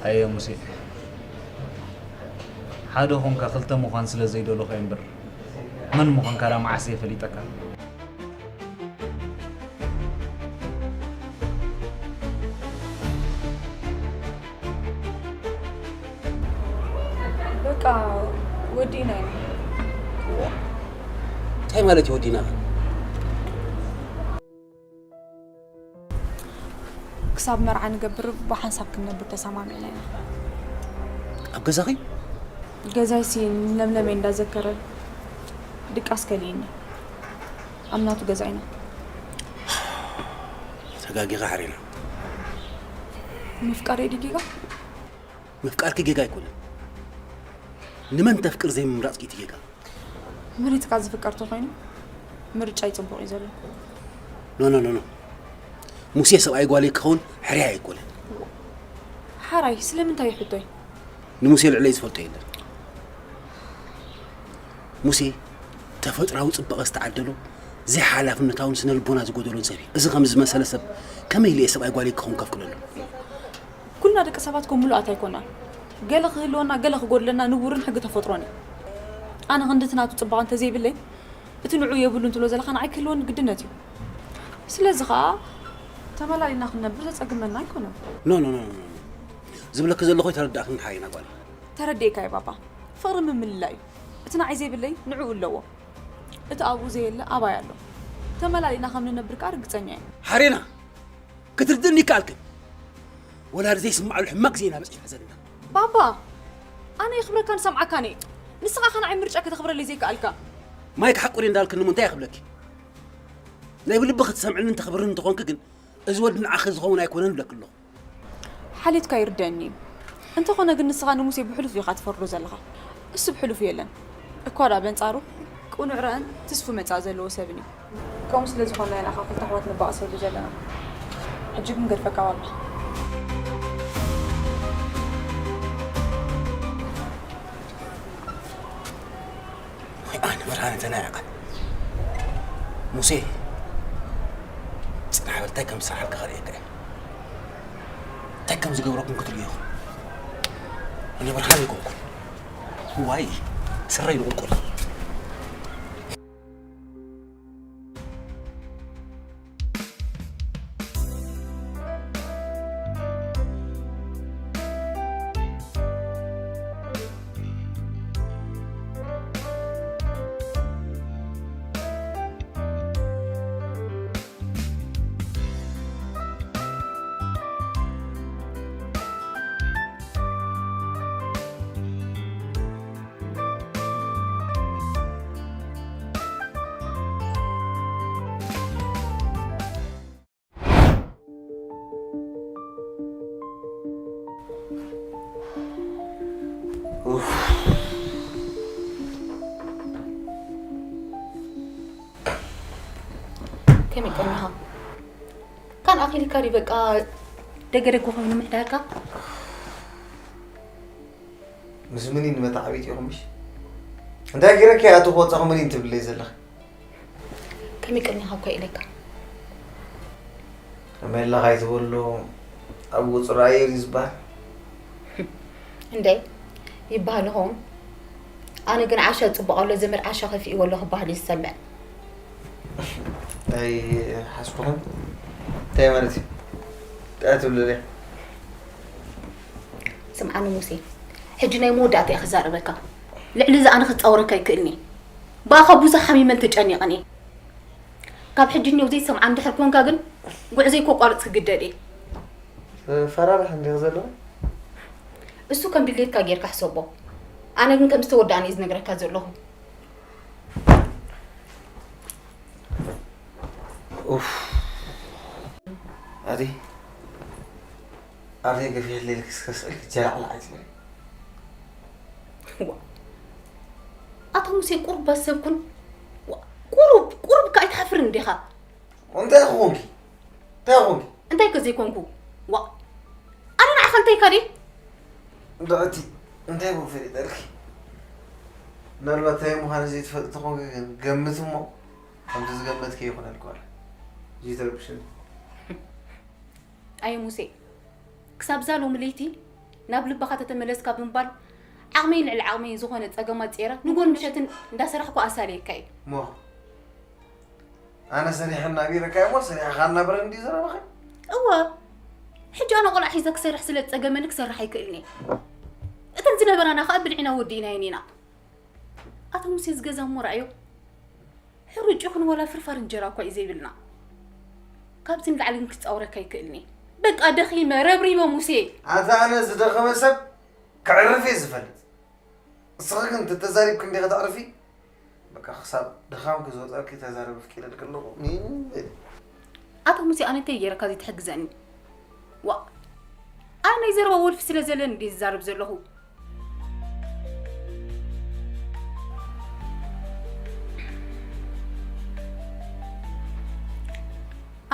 ኣየ ሙሴ፣ ሓደ ኾንካ ክልተ ምዃን ስለ ዘይደለኹ እየ እምበር፣ መን ምዃንካ ደኣ መዓስ እየ ፈሊጠካ? በቃ ወዲእና ኢና። እንታይ ማለት እዩ ወዲእና? ክሳብ መርዓ ንገብር ብሓንሳብ ክንነብር ተሰማሚዕና ኢና። ኣብ ገዛኺ? ገዛይሲ ንለምለመይ እንዳዘከረ ድቃስ ከሊእኒ። ኣብ ናቱ ገዛ ኢና። ተጋጊኻ ሓሬና። ምፍቃረይ ድዩ ጌጋ? ምፍቃርኪ ጌጋ ኣይኮነን። ንመን ተፍቅር ዘይምምራጽኪ እቲ ጌጋ። መሬትካ ዝፍቀር ተኾይኑ ምርጫይ ጽቡቕ እዩ ዘሎ። ኖ፣ ኖ፣ ኖ፣ ኖ። ሙሴ ሰብኣይ ጓለይ ክኸውን ሕርያ ኣይኮነን። ሓራይ ስለምንታይ እዩ ሕቶይ? ንሙሴ ልዕለይ ዝፈልጦ የለን። ሙሴ ተፈጥራዊ ጽባቐ ዝተዓደሎ፣ ዘይሓላፍነታውን ስነ ልቦና ዝጎደሎን ሰብ እዩ። እዚ ከም ዝመሰለ ሰብ ከመይ ኢለ እየ ሰብኣይ ጓለይ ክኸውን ከፍቅደሉ? ኩልና ደቂ ሰባት ኮ ምሉኣት ኣይኮናን። ገለ ክህልወና፣ ገለ ክጎድለና ንቡርን ሕጊ ተፈጥሮን እዩ። ኣነ ክንዲ እቲ ናቱ ጽባቐ እንተዘይብለይ፣ እቲ ንዑ የብሉን ትብሎ ዘለኻ ንዓይ ክህልወኒ ግድነት እዩ። ስለዚ ኸኣ ተመላሊና ክንነብር ዘጸግመና ኣይኮነን። ኖ፣ ኖ፣ ኖ፣ ኖ፣ ኖ። ዝብለኪ ዘለኹ ኣይተረዳእክን ሓይና ጓል። ተረዲኤካ እየ ባባ። ፍቕሪ ምምልላይ እዩ። እቲ ንዓይ ዘይብለይ ንዕኡ ኣለዎ። እቲ ኣብኡ ዘየለ ኣባይ ኣሎ። ተመላሊና ከም ንነብር ከኣ ርግጸኛ እየ። ሓሬና! ክትርድእኒ ይከኣልክን። ወላዲ ዘይስምዓሉ ሕማቕ ዜና በጺሕና ዘለና። ባባ፣ ኣነ የኽብረካን ሰምዓካን እየ። ንስኻ ከ ንዓይ ምርጫ ከተኽብረለይ ዘይከኣልካ? ማይክ ሓቁ ድየ እንዳልክኒ እሞ እንታይ እየ ክብለኪ? ናይ ብልቢ ክትሰምዕንን ተኽብርኒ እንተኾንኪ ግን፣ እዚ ወዲ ንዓኺ ዝኸውን ኣይኮነን እብለኪ ኣለኹ። ሓልዮትካ ይርደኒ እዩ። እንተኾነ ግን ንስኻ ንሙሴ ብሕሉፍ ኢኻ ትፈርዶ ዘለኻ። እሱ ብሕሉፍ የለን። እኳ ደኣ በንጻሩ ቅኑዕ ራእን ትስፉ መጻኢ ዘለዎ ሰብን እዩ። ከምኡ ስለ ዝኾንና ኢና ከኣ ክልተ ኣሕዋት ንባእሰሉ ዘለና። ሕጂ ግን ገድፈካ ባባ። ወይ ኣነ ብርሃነ ተናይዐ። ሙሴ፣ ጽናሕ በል፣ እንታይ ከም ዝሰርሓልካ ከርእየካ እየ። እንታይ ከም ዝገብረኩም ክትርእዩ ኢኹም። ኣነ ብርሃነ ኣይኮንኩን። ዋይ፣ ስረይ ንቁልቁል። ከመይ ቀኒኻ? ካን ኣኺልካ ድዩ በቃ ደገ ደገ ኮይኑ ምሕዳርካ? ምስ ምኒን መተዓቢት ኢኹም ምሽ? እንታይ ገይረኪ እያ እቲ ክወጻኹ ምኒን ትብለይ ዘለኺ? ከመይ ቀኒኻ እኳ ኢለካ። ከመይ ኣለኻ ኣይትበሎ፣ ኣብ ቁጽሪ ኣየር እዩ ዝበሃል። እንዴ፣ ይበሃል ይኸውን። ኣነ ግን ዓሻ ጽቡቕ ኣሎ፣ ዘመድ ዓሻ ከፊእዎ ኣሎ ክበሃል እዩ ዝሰምዕ። ኣይሓስብኹን። እንታይ ማለት እዩ? እንታይ ትብልለይ? ስምዓኒ ሙሴ፣ ሕጂ ናይ መወዳእታ እየ ክዛረበካ። ልዕሊ እዚ ኣነ ክጻወረካ ኣይክእልን እየ። ብኣኻ ብዙሕ ሓሚመን ተጨኒቐን እየ። ካብ ሕጂ እኒኦ ዘይትሰምዓ እንድሕር ኮንካ ግን ጉዕዞይ ከቋርጽ ክግደድ እየ። ፈራርሕ እንዲኺ ዘለኹ? እሱ ከም ድሌትካ ጌርካ ሕሰቦ። ኣነ ግን ከም ዝተወድኣኒ እየ ዝነግረካ ዘለኹ። ኡፍ። ኣቲ፣ ኣቲ ገፊሕ ሌል ክስከስ ኢልክ ጀላዕላዕ ኣይትበል። ዋ። ኣቶ ሙሴ ቁሩብ ሰብ ኩን። ዋ፣ ቁሩብ፣ ቁሩብ ከ ኣይትሓፍርን እንዲኻ? እንታይ ክኾንኪ? እንታይ ኾንኪ? እንታይ ከ ዘይኮንኩ? ዋ ኣነ ንዓኻ እንታይ ኢካ ድየ? እንድዕቲ እንታይ ኮን ፈሊጠልኪ? ምናልባት እንታይ ምዃነ ዘይትፈልጢ ተኾንኪ ግን ገምቲ እሞ ከምቲ ዝገመትኪ ይኹነልኪ ዋላ። ዘይተረብሽኒ። ኣየ ሙሴ፣ ክሳብ እዛ ሎሚ ለይቲ ናብ ልባኻ ተተመለስካ ብምባል ዓቕመይን ልዕሊ ዓቕመይን ዝኾነ ጸገማት ጸይረ ንጎን ምሸትን እንዳሰራሕኩ ኣሳልየካ እየ። እሞ ኣነ ሰሪሐ እናቢረካ እሞ ሰሪሕኻ እናብረን እንዲ ዘረባኸ? እወ ሕጂ ኣነ ቆልዓ ሒዘ ክሰርሕ ስለ ዝጸገመኒ ክሰርሕ ኣይክእልን እየ። እተን ዝነበራና ከኣ ብልዕና ወዲእናየን ኢና። ኣቶ ሙሴ እዚ ገዛ እሞ ረኣዮ። ሕሩጭ ይኹን ዋላ ፍርፋር እንጀራ እኳ እዩ ዘይብልና። ካብዚ ንላዕሊ ግን ክጻወረካ ኣይክእልን እየ። በቃ ደኺመ ረብሪበ ሙሴ። ኣታ ኣነ ዝደኸመ ሰብ ከዕርፍ እየ ዝፈልጥ። እስኺ ግን ተተዛሪብኪ እንዲኺ ተዕርፊ። በቃ ክሳብ ድኻምኪ ዝወፀልኪ ተዛረቢ ኣፍቂደልኪ ኣለኹ። ሚን በሊ። ኣቶ ሙሴ ኣነ እንታይ ገይረካ ዘይትሕግዘኒ? ዋእ ኣነ ናይ ዘረባ ወልፊ ስለ ዘለኒ ድየ ዝዛረብ ዘለኹ?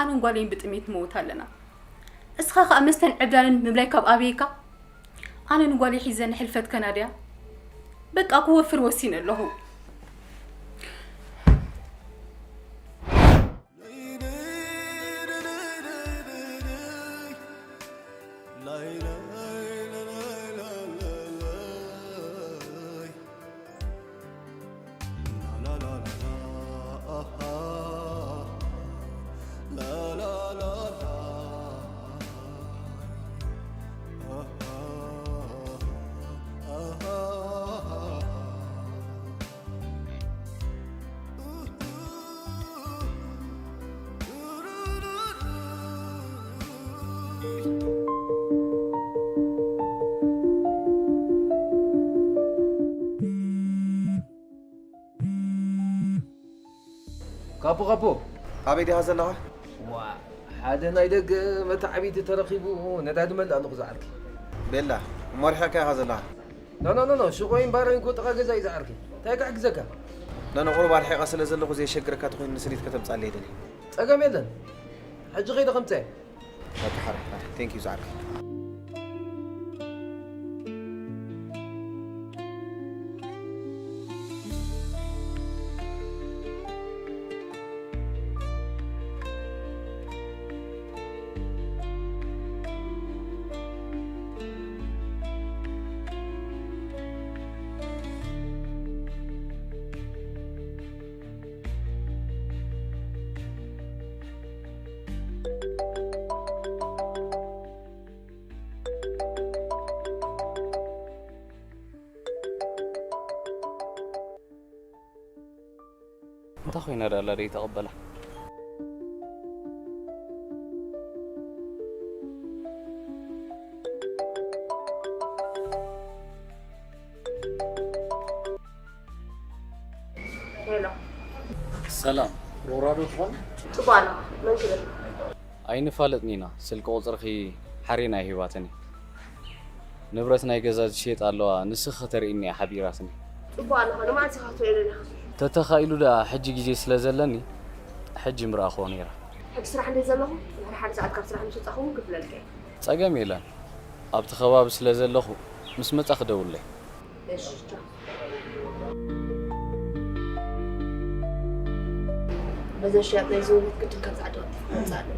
ኣነን ጓለይን ብጥሜት ንመውት ኣለና። እስኻ ኸኣ መስተን ዕብዳንን ምብላይ ካብ ኣበየካ? ኣነ ንጓለይ ሒዘ ንሕልፈት ከናድያ በቃ ክወፍር ወሲነ ኣለኹ። ካፖ ካፖ ኣበይ ዲኻ ዘለኻ? ዋ ሓደ ናይ ደገ መተዓቢቲ ተረኺቡ ነዳዲ መልእ ኣለኹ ዝዓርኪ። ቤላ እሞ ርሒቕካ ኢኻ ዘለኻ። ኖ ኖ ኖ ኖ ሹቆይን ባረይን ክወጥቓ ገዛ እዩ ዝዓርኪ። እንታይ ክሕግዘካ? ኖ ኖ ቁሩብ ኣርሒቐ ስለ ዘለኹ ዘይሸግረካ ተኾይኑ ንስኒት ከተምጻለይ ይደሊ። ጸገም የለን። ሕጂ ኸይደ ከምጽእ። በቃ ሓራይ ሓራይ thank you ዝዓርከይ። እንታይ ኮይና ደኣ ኣላ ደይተቐበላ? ሄሎ ሰላም፣ ሮራ ዶ ትኾን? ጽቡቕ ኣለኻ። መን ትብል? ኣይንፋለጥን ኢና፣ ስልኪ ቁጽርኺ ሓሬና እየ ሂባትኒ። ንብረት ናይ ገዛ ዝሽየጣ ኣለዋ፣ ንስኺ ከተርእይኒ እያ ሓቢራትኒ። ጽቡቕ ኣለኻ፣ ንመዓስ ኢኻ ክትርእዮ ደሊኻ? ተተኻኢሉ ደኣ ሕጂ ግዜ ስለ ዘለኒ፣ ሕጂ ምረኣኽዎ ነይረ። ሕጂ ስራሕ እንድየ ዘለኹ፣ ድሕሪ ሓደ ሰዓት ካብ ስራሕ ምስ ወጻእኹ እውን ክፍለልካ እየ። ጸገም የለን፣ ኣብቲ ከባቢ ስለ ዘለኹ ምስ መጻ ክደውለይ። እሺ ቻው። በዛ ሽያጥ ናይ ዝውውር ግድን ካብዚ ዓዲ ቀልጢፉ ክመጽእ ኣለዎ።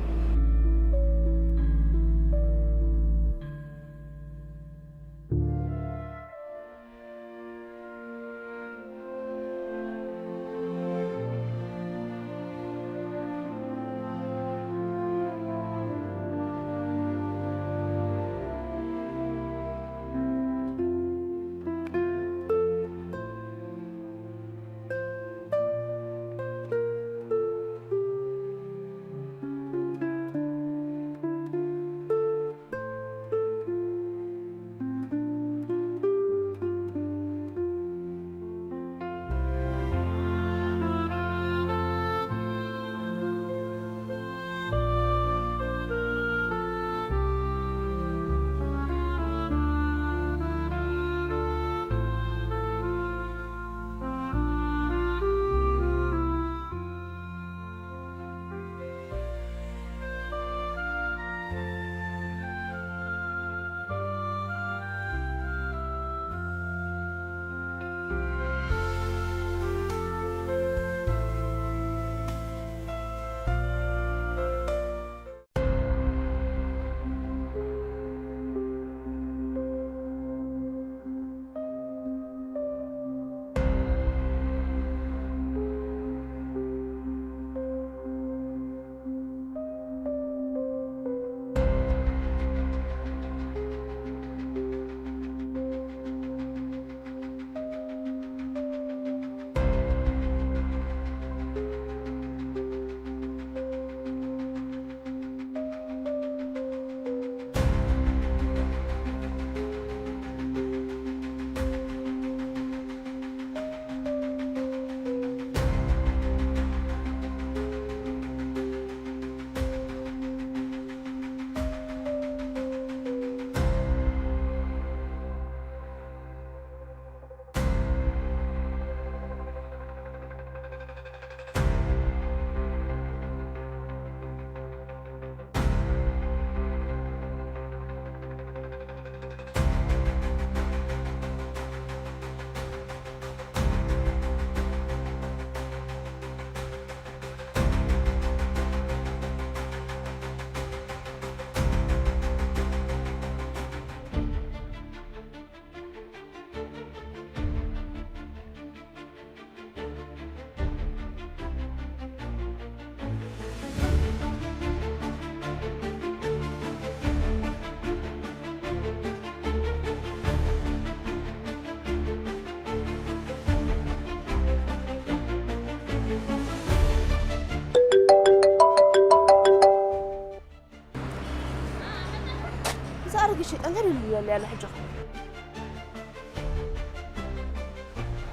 እሺ፣ እንታይ ኢሉ ይብል ኣሎ ሕጂ?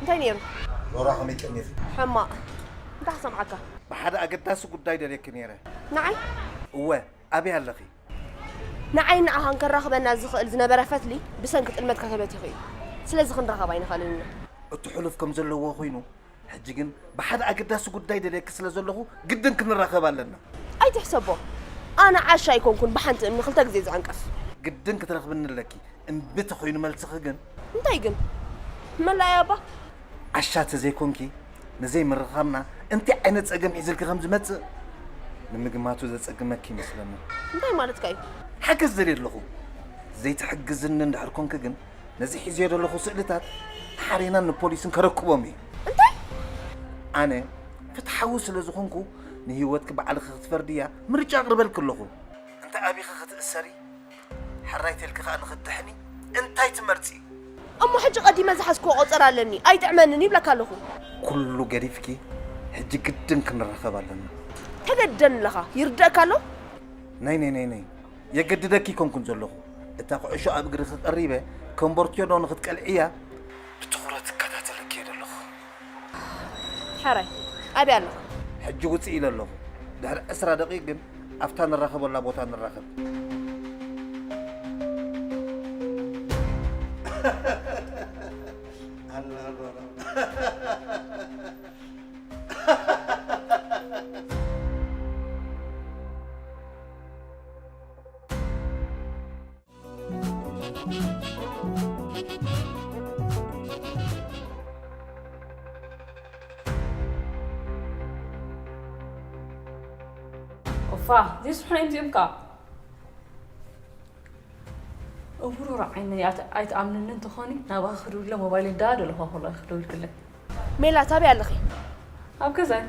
እንታይ ነይሩ? ሎራ ከመይ ቀኒኺ? ሕማቕ። እንታይ ክሰምዓካ? ብሓደ ኣገዳሲ ጉዳይ ደልየኪ ነይረ። ንዓይ? እወ፣ ኣበይ ኣለኺ? ንዓይ ንዓኻን ከራኽበና ዝኽእል ዝነበረ ፈትሊ ብሰንኪ ጥልመትካ ተበቲኹ እዩ። ስለዚ ክንራኸብ ኣይንኽእልን ኢና። እቲ ሕሉፍ ከም ዘለዎ ኮይኑ፣ ሕጂ ግን ብሓደ ኣገዳሲ ጉዳይ ደልየኪ ስለ ዘለኹ ግድን ክንራኸብ ኣለና። ኣይትሕሰቦ። ኣነ ዓሻ ኣይኮንኩን ብሓንቲ እምኒ ክልተ ግዜ ዝዕንቀፍ። ግድን ክትረኽብኒ ኣለኪ። እምቢ ተኾይኑ መልስኺ ግን? እንታይ ግን? መላያ ኣባ? ዓሻ ተዘይኮንኪ፣ ንዘይምርኻብና እንታይ ዓይነት ጸገም ሒዝልኪ ከም ዝመጽእ ንምግማቱ ዘጸግመኪ ይመስለኒ። እንታይ ማለትካ እዩ? ሓገዝ ደልየ ኣለኹ። ዘይትሕግዝኒ እንድሕር ኮንኪ ግን፣ ነዚ ሒዝዮ ዘለኹ ስእልታት ንሓሬናን ንፖሊስን ከረክቦም እዩ። እንታይ? ኣነ ፍትሓዊ ስለ ዝኾንኩ፣ ንህይወትኪ ባዕልኺ ክትፈርድያ ምርጫ ኣቕርበልኪ ኣለኹ። እንተ ኣቢኺ ክትእሰሪ፣ ሕራይ ተልኪ ከኣ ንኽትድሕኒ እንታይ ትመርጺ? እሞ ሕጂ ቀዲመ ዝሓዝክዎ ቆጸራ ኣለኒ፣ ኣይጥዕመንን ይብለካ ኣለኹ። ኩሉ ገዲፍኪ፣ ሕጂ ግድን ክንራኸብ ኣለና። ተገድደኒ ኣለኻ፣ ይርደእካ ኣሎ? ናይ፣ ናይ፣ ናይ፣ ናይ። የገድደኪ ኣይኮንኩን ዘለኹ። እታ ኩዕሾ ኣብ እግርኺ ቀሪበ፣ ከንበርትዮ ዶ ንኽትቀልዕያ ብትኹረት እከታተለኪ እየ ዘለኹ። ሕራይ፣ ኣበይ ኣለኻ? ሕጂ ውፅእ ኢለ ኣለኹ። ድሕሪ ዕስራ ደቂቕ ግን ኣብታ ንራኸበላ ቦታ ንራኸብ። ኣላ ሮራ። ኦፋ፣ ዘይስርሑ እዮም እዚኦም ከኣ። እውሩር ዓይነይ ኣት-፣ ኣይትኣምንኒ እንተኾኒ፣ ናባኺ ክድውለ ሞባይለይ እንዳደለኹ ከሎ ክድውልክለይ። ሜላት፣ ኣበይ ኣለኺ? ኣብ ገዛይ።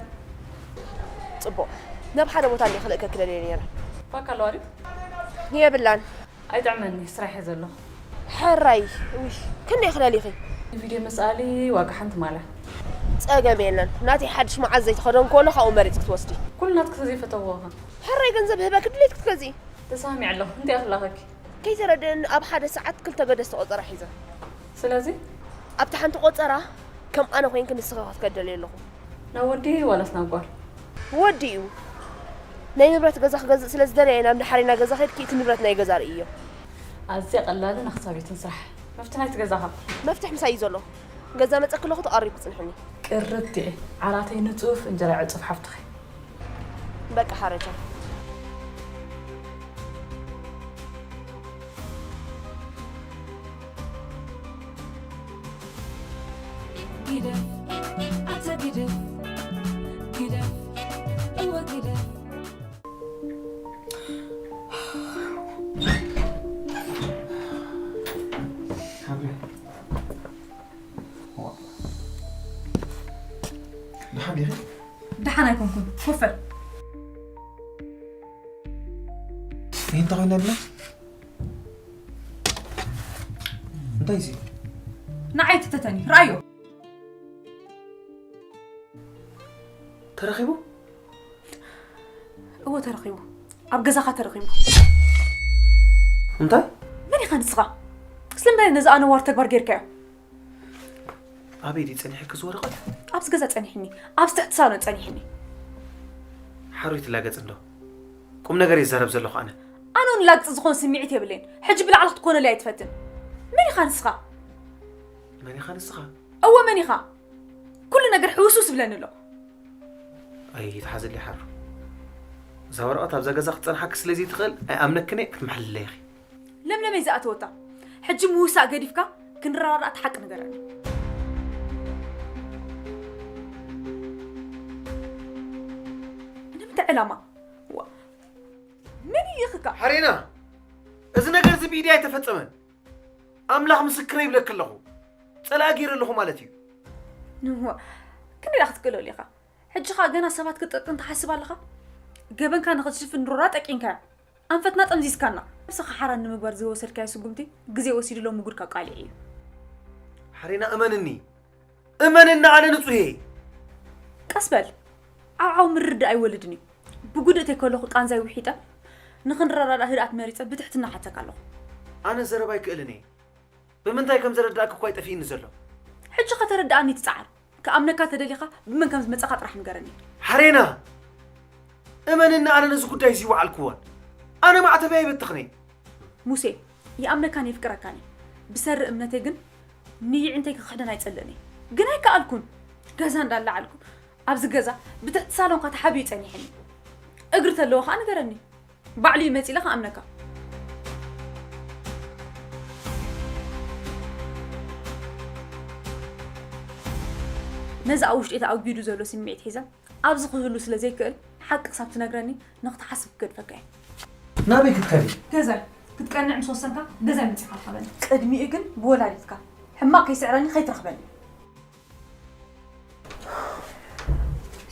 ጽቡቕ። ናብ ሓደ ቦታ እንድየ ክልእከኪ ደልየ ነይረ። ፋካ ኣለዋ ድዩ? የብላን። ኣይጥዕመኒ፣ ስራሕ እየ ዘለኹ። ሕራይ፣ ውይ፣ ክንደይ ክደሊኺ? ቪድዮ መስኣሊ ዋጋ ሓንቲ ማልያ። ጸገም የለን። ናተይ ሓድሽ መዓዝ ዘይተኸደንኩ ኣሎ፣ ካብኡ መሪጽ ክትወስዲ። ኩሉ ናትኪ ተዘይፈተዎ ኸ? ሕራይ፣ ገንዘብ ህበኪ ድሌት ክትገዝኢ። ተሰማሚዐ ኣለኹ። እንታይ ክላኸኪ? ከይተረድእኒ ኣብ ሓደ ሰዓት ክልተ ገደስቲ ቆጸራ ሒዘ። ስለዚ? ኣብቲ ሓንቲ ቆጸራ ከም ኣነ ኮይንኪ ንስኺ ክትከደሊ ኣለኹ። ናብ ወዲ ዋላስ ናብ ጓል? ወዲ እዩ። ናይ ንብረት ገዛ ክገዝእ ስለ ዝደለየ ናብ ንሓሬና ገዛ ከድኪ እቲ ንብረት ናይ ገዛ ርእዮ። ኣዝያ ቀላልን ኣኽሳቢትን ስራሕ። መፍትሕ ናይቲ ገዛኻ? መፍትሕ ምሳይ እዩ ዘሎ። ገዛ መጸኪ ኣለኹ ተቐሪብ ክጽንሕኒ። ቅርብቲ እየ። ዓራተይ ንጹፍ እንጀራ ዕጹፍ ሓፍትኺ። በቃ ሓረጃ። ግደፍ፣ ኣታ ግደፍ፣ ግደፍ፣ እወ ግደፍ። ደሓን ዲኺ? ደሓን ኣይኮንኩን። ኮፍ በል። ይህ እንታይ ኮይና ብላ? እንታይ እዚ? ንዓይ ትተተኒ፣ ረኣዮ። ተረኺቡ? እወ፣ ተረኺቡ። ኣብ ገዛኻ ተረኺቡ። እንታይ? መን ኢኻ ንስኻ? ስለምንታይ ነዚ ኣነዋር ተግባር ጌርካዮ? ኣበይ ድዩ ጸኒሕኪ እዚ ወረቐት? ኣብዚ ገዛ ጸኒሕኒ። ኣብዚ ትሕቲ ሳሎን ጸኒሕኒ። ሓሩይ ትላገጽ እንዶ? ቁም ነገር ይዛረብ ዘለኹ ኣነ። ኣነ ንላግጽ ዝኾን ስምዒት የብለይን። ሕጂ ብላዕሊ ክትኮነለይ ኣይትፈትን። መን ኢኻ ንስኻ? መን ኢኻ ንስኻ? እወ፣ መን ኢኻ? ኩሉ ነገር ሕውስውስ ይብለኒ ኣሎ። ኣይትሓዘለይ ሓሩ። እዛ ወረቐት ኣብዛ ገዛ ክትጸንሓኪ ስለ ዘይትኽእል ኣይኣምነክን እየ፣ ክትምሕልለይ ኢኺ። ለምለመይ ዝኣተወታ። ሕጂ ምውሳእ ገዲፍካ ክንረዳዳእ እቲ ሓቂ ንገረኒ። ንምንታይ ዕላማ? ዋ፣ መን ይልእኽካ? ሓሬና፣ እዚ ነገር እዚ ብኢደይ ኣይተፈጸመን። ኣምላኽ ምስክረይ ይብለኪ ኣለኹ። ጸላኢ ገይረ ኣለኹ ማለት እዩ። ንዋ፣ ክንደይ ደኣ ክትክእለሉ ኢኻ? ሕጂ ኸኣ ገና ሰባት ክትጠቅም ትሓስብ ኣለኻ? ገበንካ ንኽትሽፍን ሮራ ጠቂምካያ። ኣንፈትና ጠምዚዝካና። ነብስኻ ሓራ ንምግባር ዝወሰድካዮ ስጉምቲ ግዜ ወሲዱ ሎሚ ጉድካ ቃሊዕ እዩ። ሓሬና እመንኒ። እመንኒ ኣነ ንጹህ እየ። ቀስ በል። ዓውዓው ምርድዳእ ኣይወልድን እዩ። ብጉድእተይ ከለኹ ቃንዛይ ውሒጠ ንኽንረዳዳእ ህድኣት መሪጸ ብትሕትና ሓተካ ኣለኹ። ኣነ ዘረባ ኣይክእልን እየ። ብምንታይ ከም ዘረዳእክ እኳ ይጠፊእኒ ዘሎ። ሕጂ ከተረድኣኒ ትጽዓር። ክኣምነካ ተደሊኻ ብመን ከም ዝመጻኻ ጥራሕ ንገረኒ። ሓሬና! እመንኒ፣ ኣነ ነዚ ጉዳይ እዚ ይወዓልክዎን። ኣነ ማዕተበይ ኣይበትኽን እየ። ሙሴ፣ ይኣምነካን የፍቅረካን እየ። ብሰሪ እምነተይ ግን ንይዕንተይ ክኽሕደን ኣይጸልእን እየ። ግን ኣይከኣልኩን። ገዛ እንዳለዓልኩ ኣብዚ ገዛ ብትሕቲ ሳሎንካ ተሓቢኡ ጸኒሕኒ። እግሪ ተለዎ ኸኣ ንገረኒ። ባዕሉ ይመጽእ ኢለ ክኣምነካ። ነዚ ኣብ ውሽጢ ተኣጒዱ ዘሎ ስምዒት ሒዘ ኣብዚ ክህሉ ስለ ዘይክእል ሓቂ ክሳብ ትነግረኒ ንኽትሓስብ ክገድፈካ እየ። ናበይ ክትከዲ? ገዛይ ክትቀንዕ ምስ ወሰንካ ገዛይ መጺኻ ርኸበኒ። ቅድሚኡ ግን ብወላዲትካ ሕማቕ ከይስዕረኒ ከይትረኽበኒ።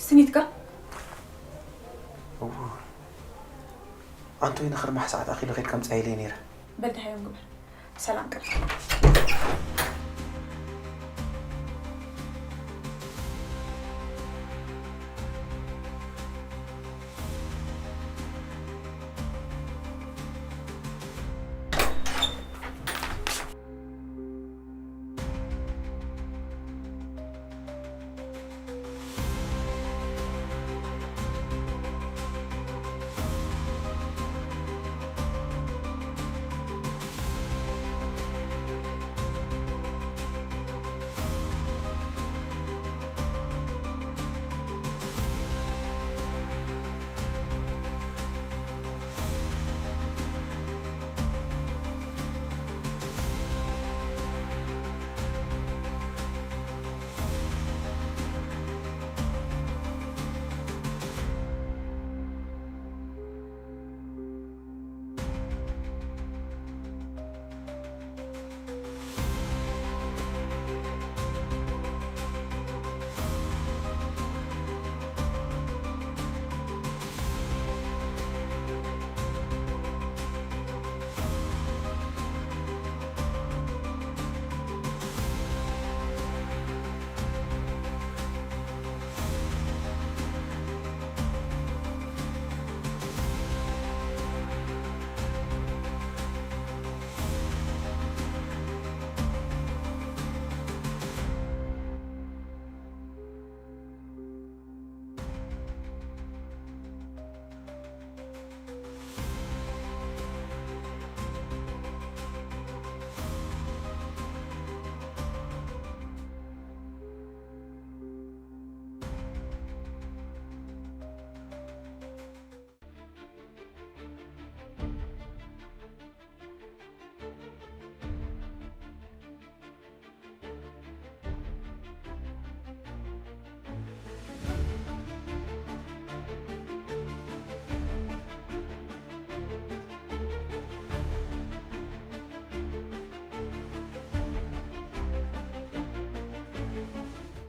ስኒትካ? እው። ኣንቶይ ንኽርማሕ ሰዓት ኣኺሉ ኸይድ ከምጽኣ ኢለይ ነይረ። በል ደሃዮም ግበር። ሰላም ቅር።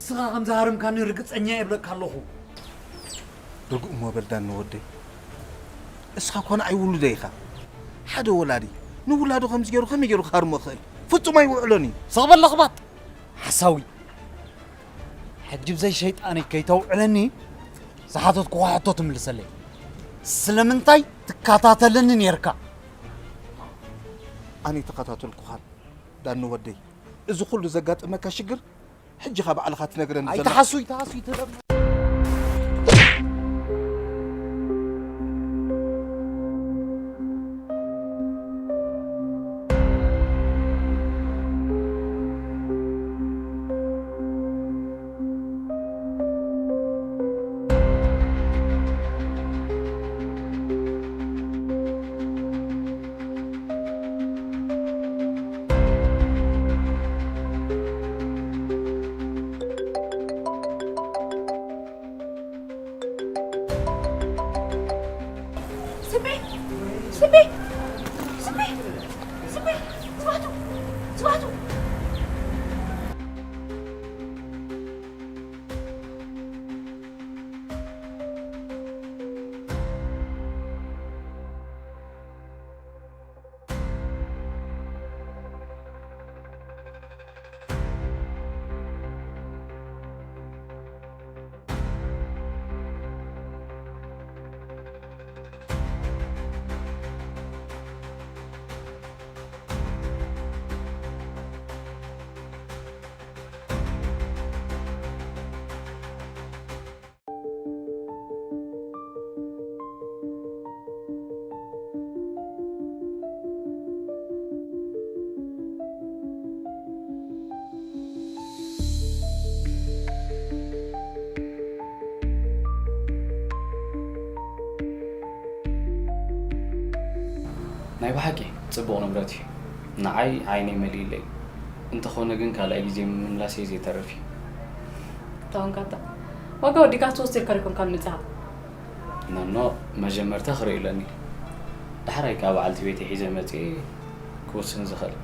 ንስኻ ከም ዝሃረምካኒ ርግጸኛ እየ እብለካ ኣለኹ። ርጉእ እሞ በል ዳኒ ወደይ፣ እስኻ እኮ ንዓይ ውሉደይ ኢኻ። ሓደ ወላዲ ንውላዱ ከምዚ ገይሩ ከመይ ገይሩ ክሃርሞ ይኽእል? ፍጹም ኣይውዕሎን እዩ። ስቕ በል ለኽባጥ ሓሳዊ። ሕጂ ብዘይ ሸይጣነይ ከይተውዕለኒ ዝሓተትኩኻ ሕቶ ትምልሰለይ። ስለምንታይ ትከታተለኒ ነይርካ? ኣነ ኣይተኸታተልኩኻን ዳኒ ወደይ። እዚ ኩሉ ዘጋጠመካ ሽግር ሕጂ ኸኣ ባዕልኻ ትነግረኒ ዘለኻ። ኣይትሓሱ፣ ኣይትሓሱ፣ ኣይትሓሱ። ስምዒ! ስምዒ! ስምዒ! ስምዒ! ስብሓቱ! ስብሓቱ! ናይ ብሓቂ ጽቡቕ ንብረት እዩ። ንዓይ ዓይነይ መሊእለይ። እንተኾነ ግን ካልኣይ ግዜ ምምላሰይ ዘይተርፍ እዩ። ታውን ካታ ዋጋ ወዲካ ትወስድ ከሪኮም ካብ ምጽሃ። ነኖ መጀመርታ ክርኢ ኣለኒ። ዳሕራይ ካብ በዓልቲ ቤት ሒዘ መጽእ ክውስን ዝኽእል።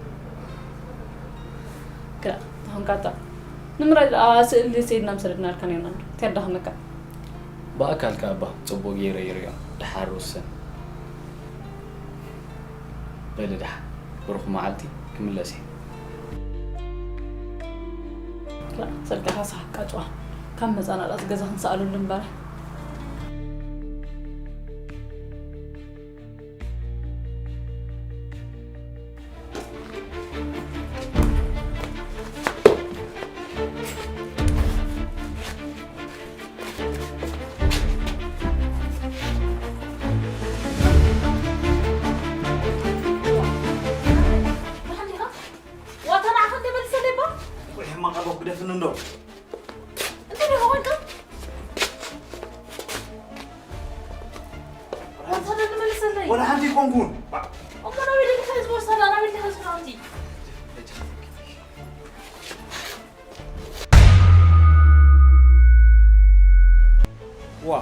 ግዳ ታውን ካታ ንምራይ ስእሊ ሰይድና ምሰደድናልካ ነርና። ተዳኽመካ። ብኣካል ከኣ እባ ጽቡቕ ገይረ ይርእዮ። ደሓር ውስን። በሊ ደሓን። ብሩኽ መዓልቲ። ክምለስ እየ። ስልክኻ ሰሓቅ ቃጭዋ። ካብ መጻና ራስ ገዛ ክንሰኣለሉ እምበር። ወደ ሓንቲ ይኮንኩን። ዋ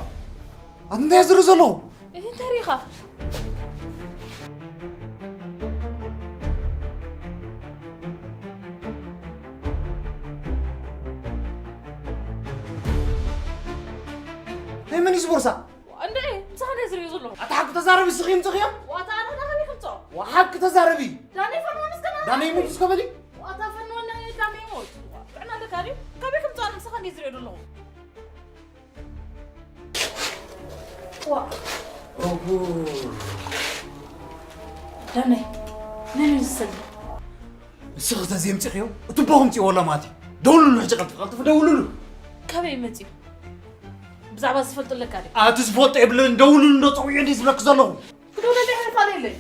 ኣንተ ዝሩ ዘለኹ እንታይ ሪኻ? ናይ መን እዩ ዝቦርሳ? እንደ ምሳኻ ናይ ዝሪኦ ዘለኹ ኣታ ሓቂ ተዛረቢ። ስኺ ምፅኽዮም ዋታ ኣነ ናኸቢ ክምፅኦ ሓቂ ተዛረቢ። ዳነይ ፈንወን እስከ ዳነይ ሙት እስከ በሊ ዋታ ፈንወን ዳነይ ሞት ጥዕና ኣለካ ድዩ? ካበይ ክምፅኦ ኣነ ምሳኻ ናይ ዝሪኦ ዘለኹ ዳነይ ነን ዝሰል ንስኺ ተዘይምፂኽዮ እቲ ቦ ክምፅእዎ ኣሎ ማለት እዩ። ደውልሉ ሕጂ ቀልጥፍ ቀልጥፍ ደውልሉ። ካበይ መፅዩ? ብዛዕባ ዝፈልጡ ኣለካ ድዩ? ኣቲ ዝፈልጦ የብልን ደውልሉ እንዶ ፀውዒ እንዲ ዝብለክ ዘለኹ። ክደውለለይ ሓይፋል የለይ።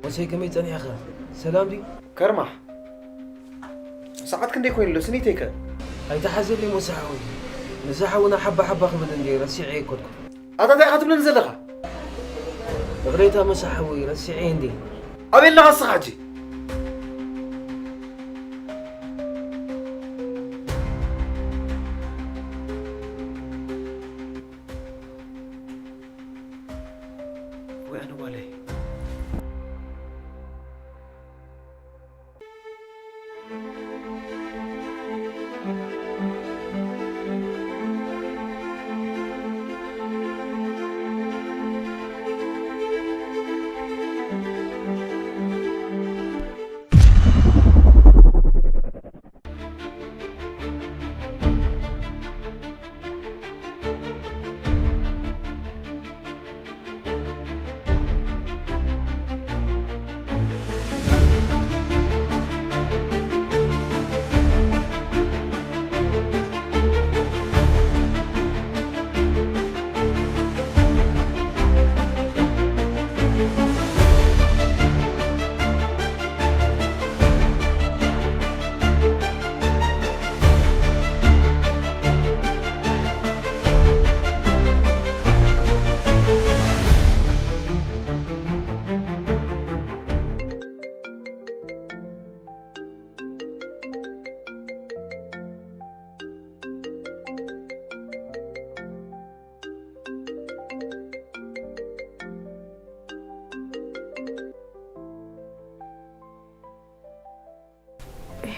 ወሰይ ከመይ ጸኒሕኻ? ሰላም ድዩ? ከርማሕ ሰዓት ክንደይ ኮይኑ ኣሎ ስኒተይ ከ? ኣይትሓዘለይ ሞሳ ሓወይ፣ ንሳ ሓውና ሓባ ሓባ ክብል እንድየ ረሲዐ ኣይኮድኩን። ኣታ እንታይ ኢኻ ትብለኒ ዘለኻ? ይቕሬታ ሞሳ ሓወይ ረሲዐ እንድየ። ኣበይ ኣለኻ እስኻ ሕጂ?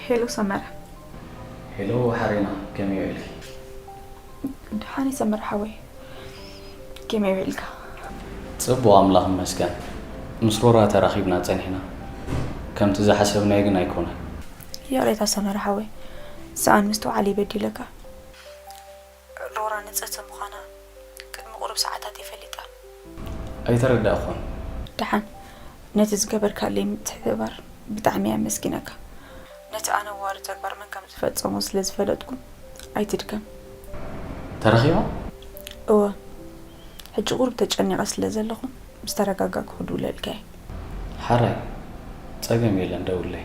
ሄሎ ሰመረ። ሄሎ ሓሬና፣ ከመይ ውዒልኪ? ደሓን እየ ሰመረ ሓወይ፣ ከመይ ውዒልካ? ጽቡቕ፣ ኣምላኽ ይመስገን። ምስ ሮራ ተራኺብና ጸኒሕና። ከምቲ ዝሓሰብናዮ ግን ኣይኮነን። ይቕሬታ ሰመረ ሓወይ፣ ሰኣን ምስትውዓለይ በዲለካ። ሮራ ንጽህቲ ምዃና ቅድሚ ቁሩብ ሰዓታት እየ ፈሊጣ። ኣይተረዳእኹን። ደሓን፣ ነቲ ዝገበርካለይ ምትሕብባር ብጣዕሚ እየ ኣመስጊነካ። ነቲ ኣነዋሪ ተግባር መን ከም ዝፈጸሞ ስለ ዝፈለጥኩ ኣይትድከም። ተረኺባ? እወ፣ ሕጂ ቁሩብ ተጨኒቐ ስለ ዘለኹ ምስ ተረጋጋእኩ ክድውለልካ እየ። ሓራይ፣ ጸገም የለን፣ ደውለይ።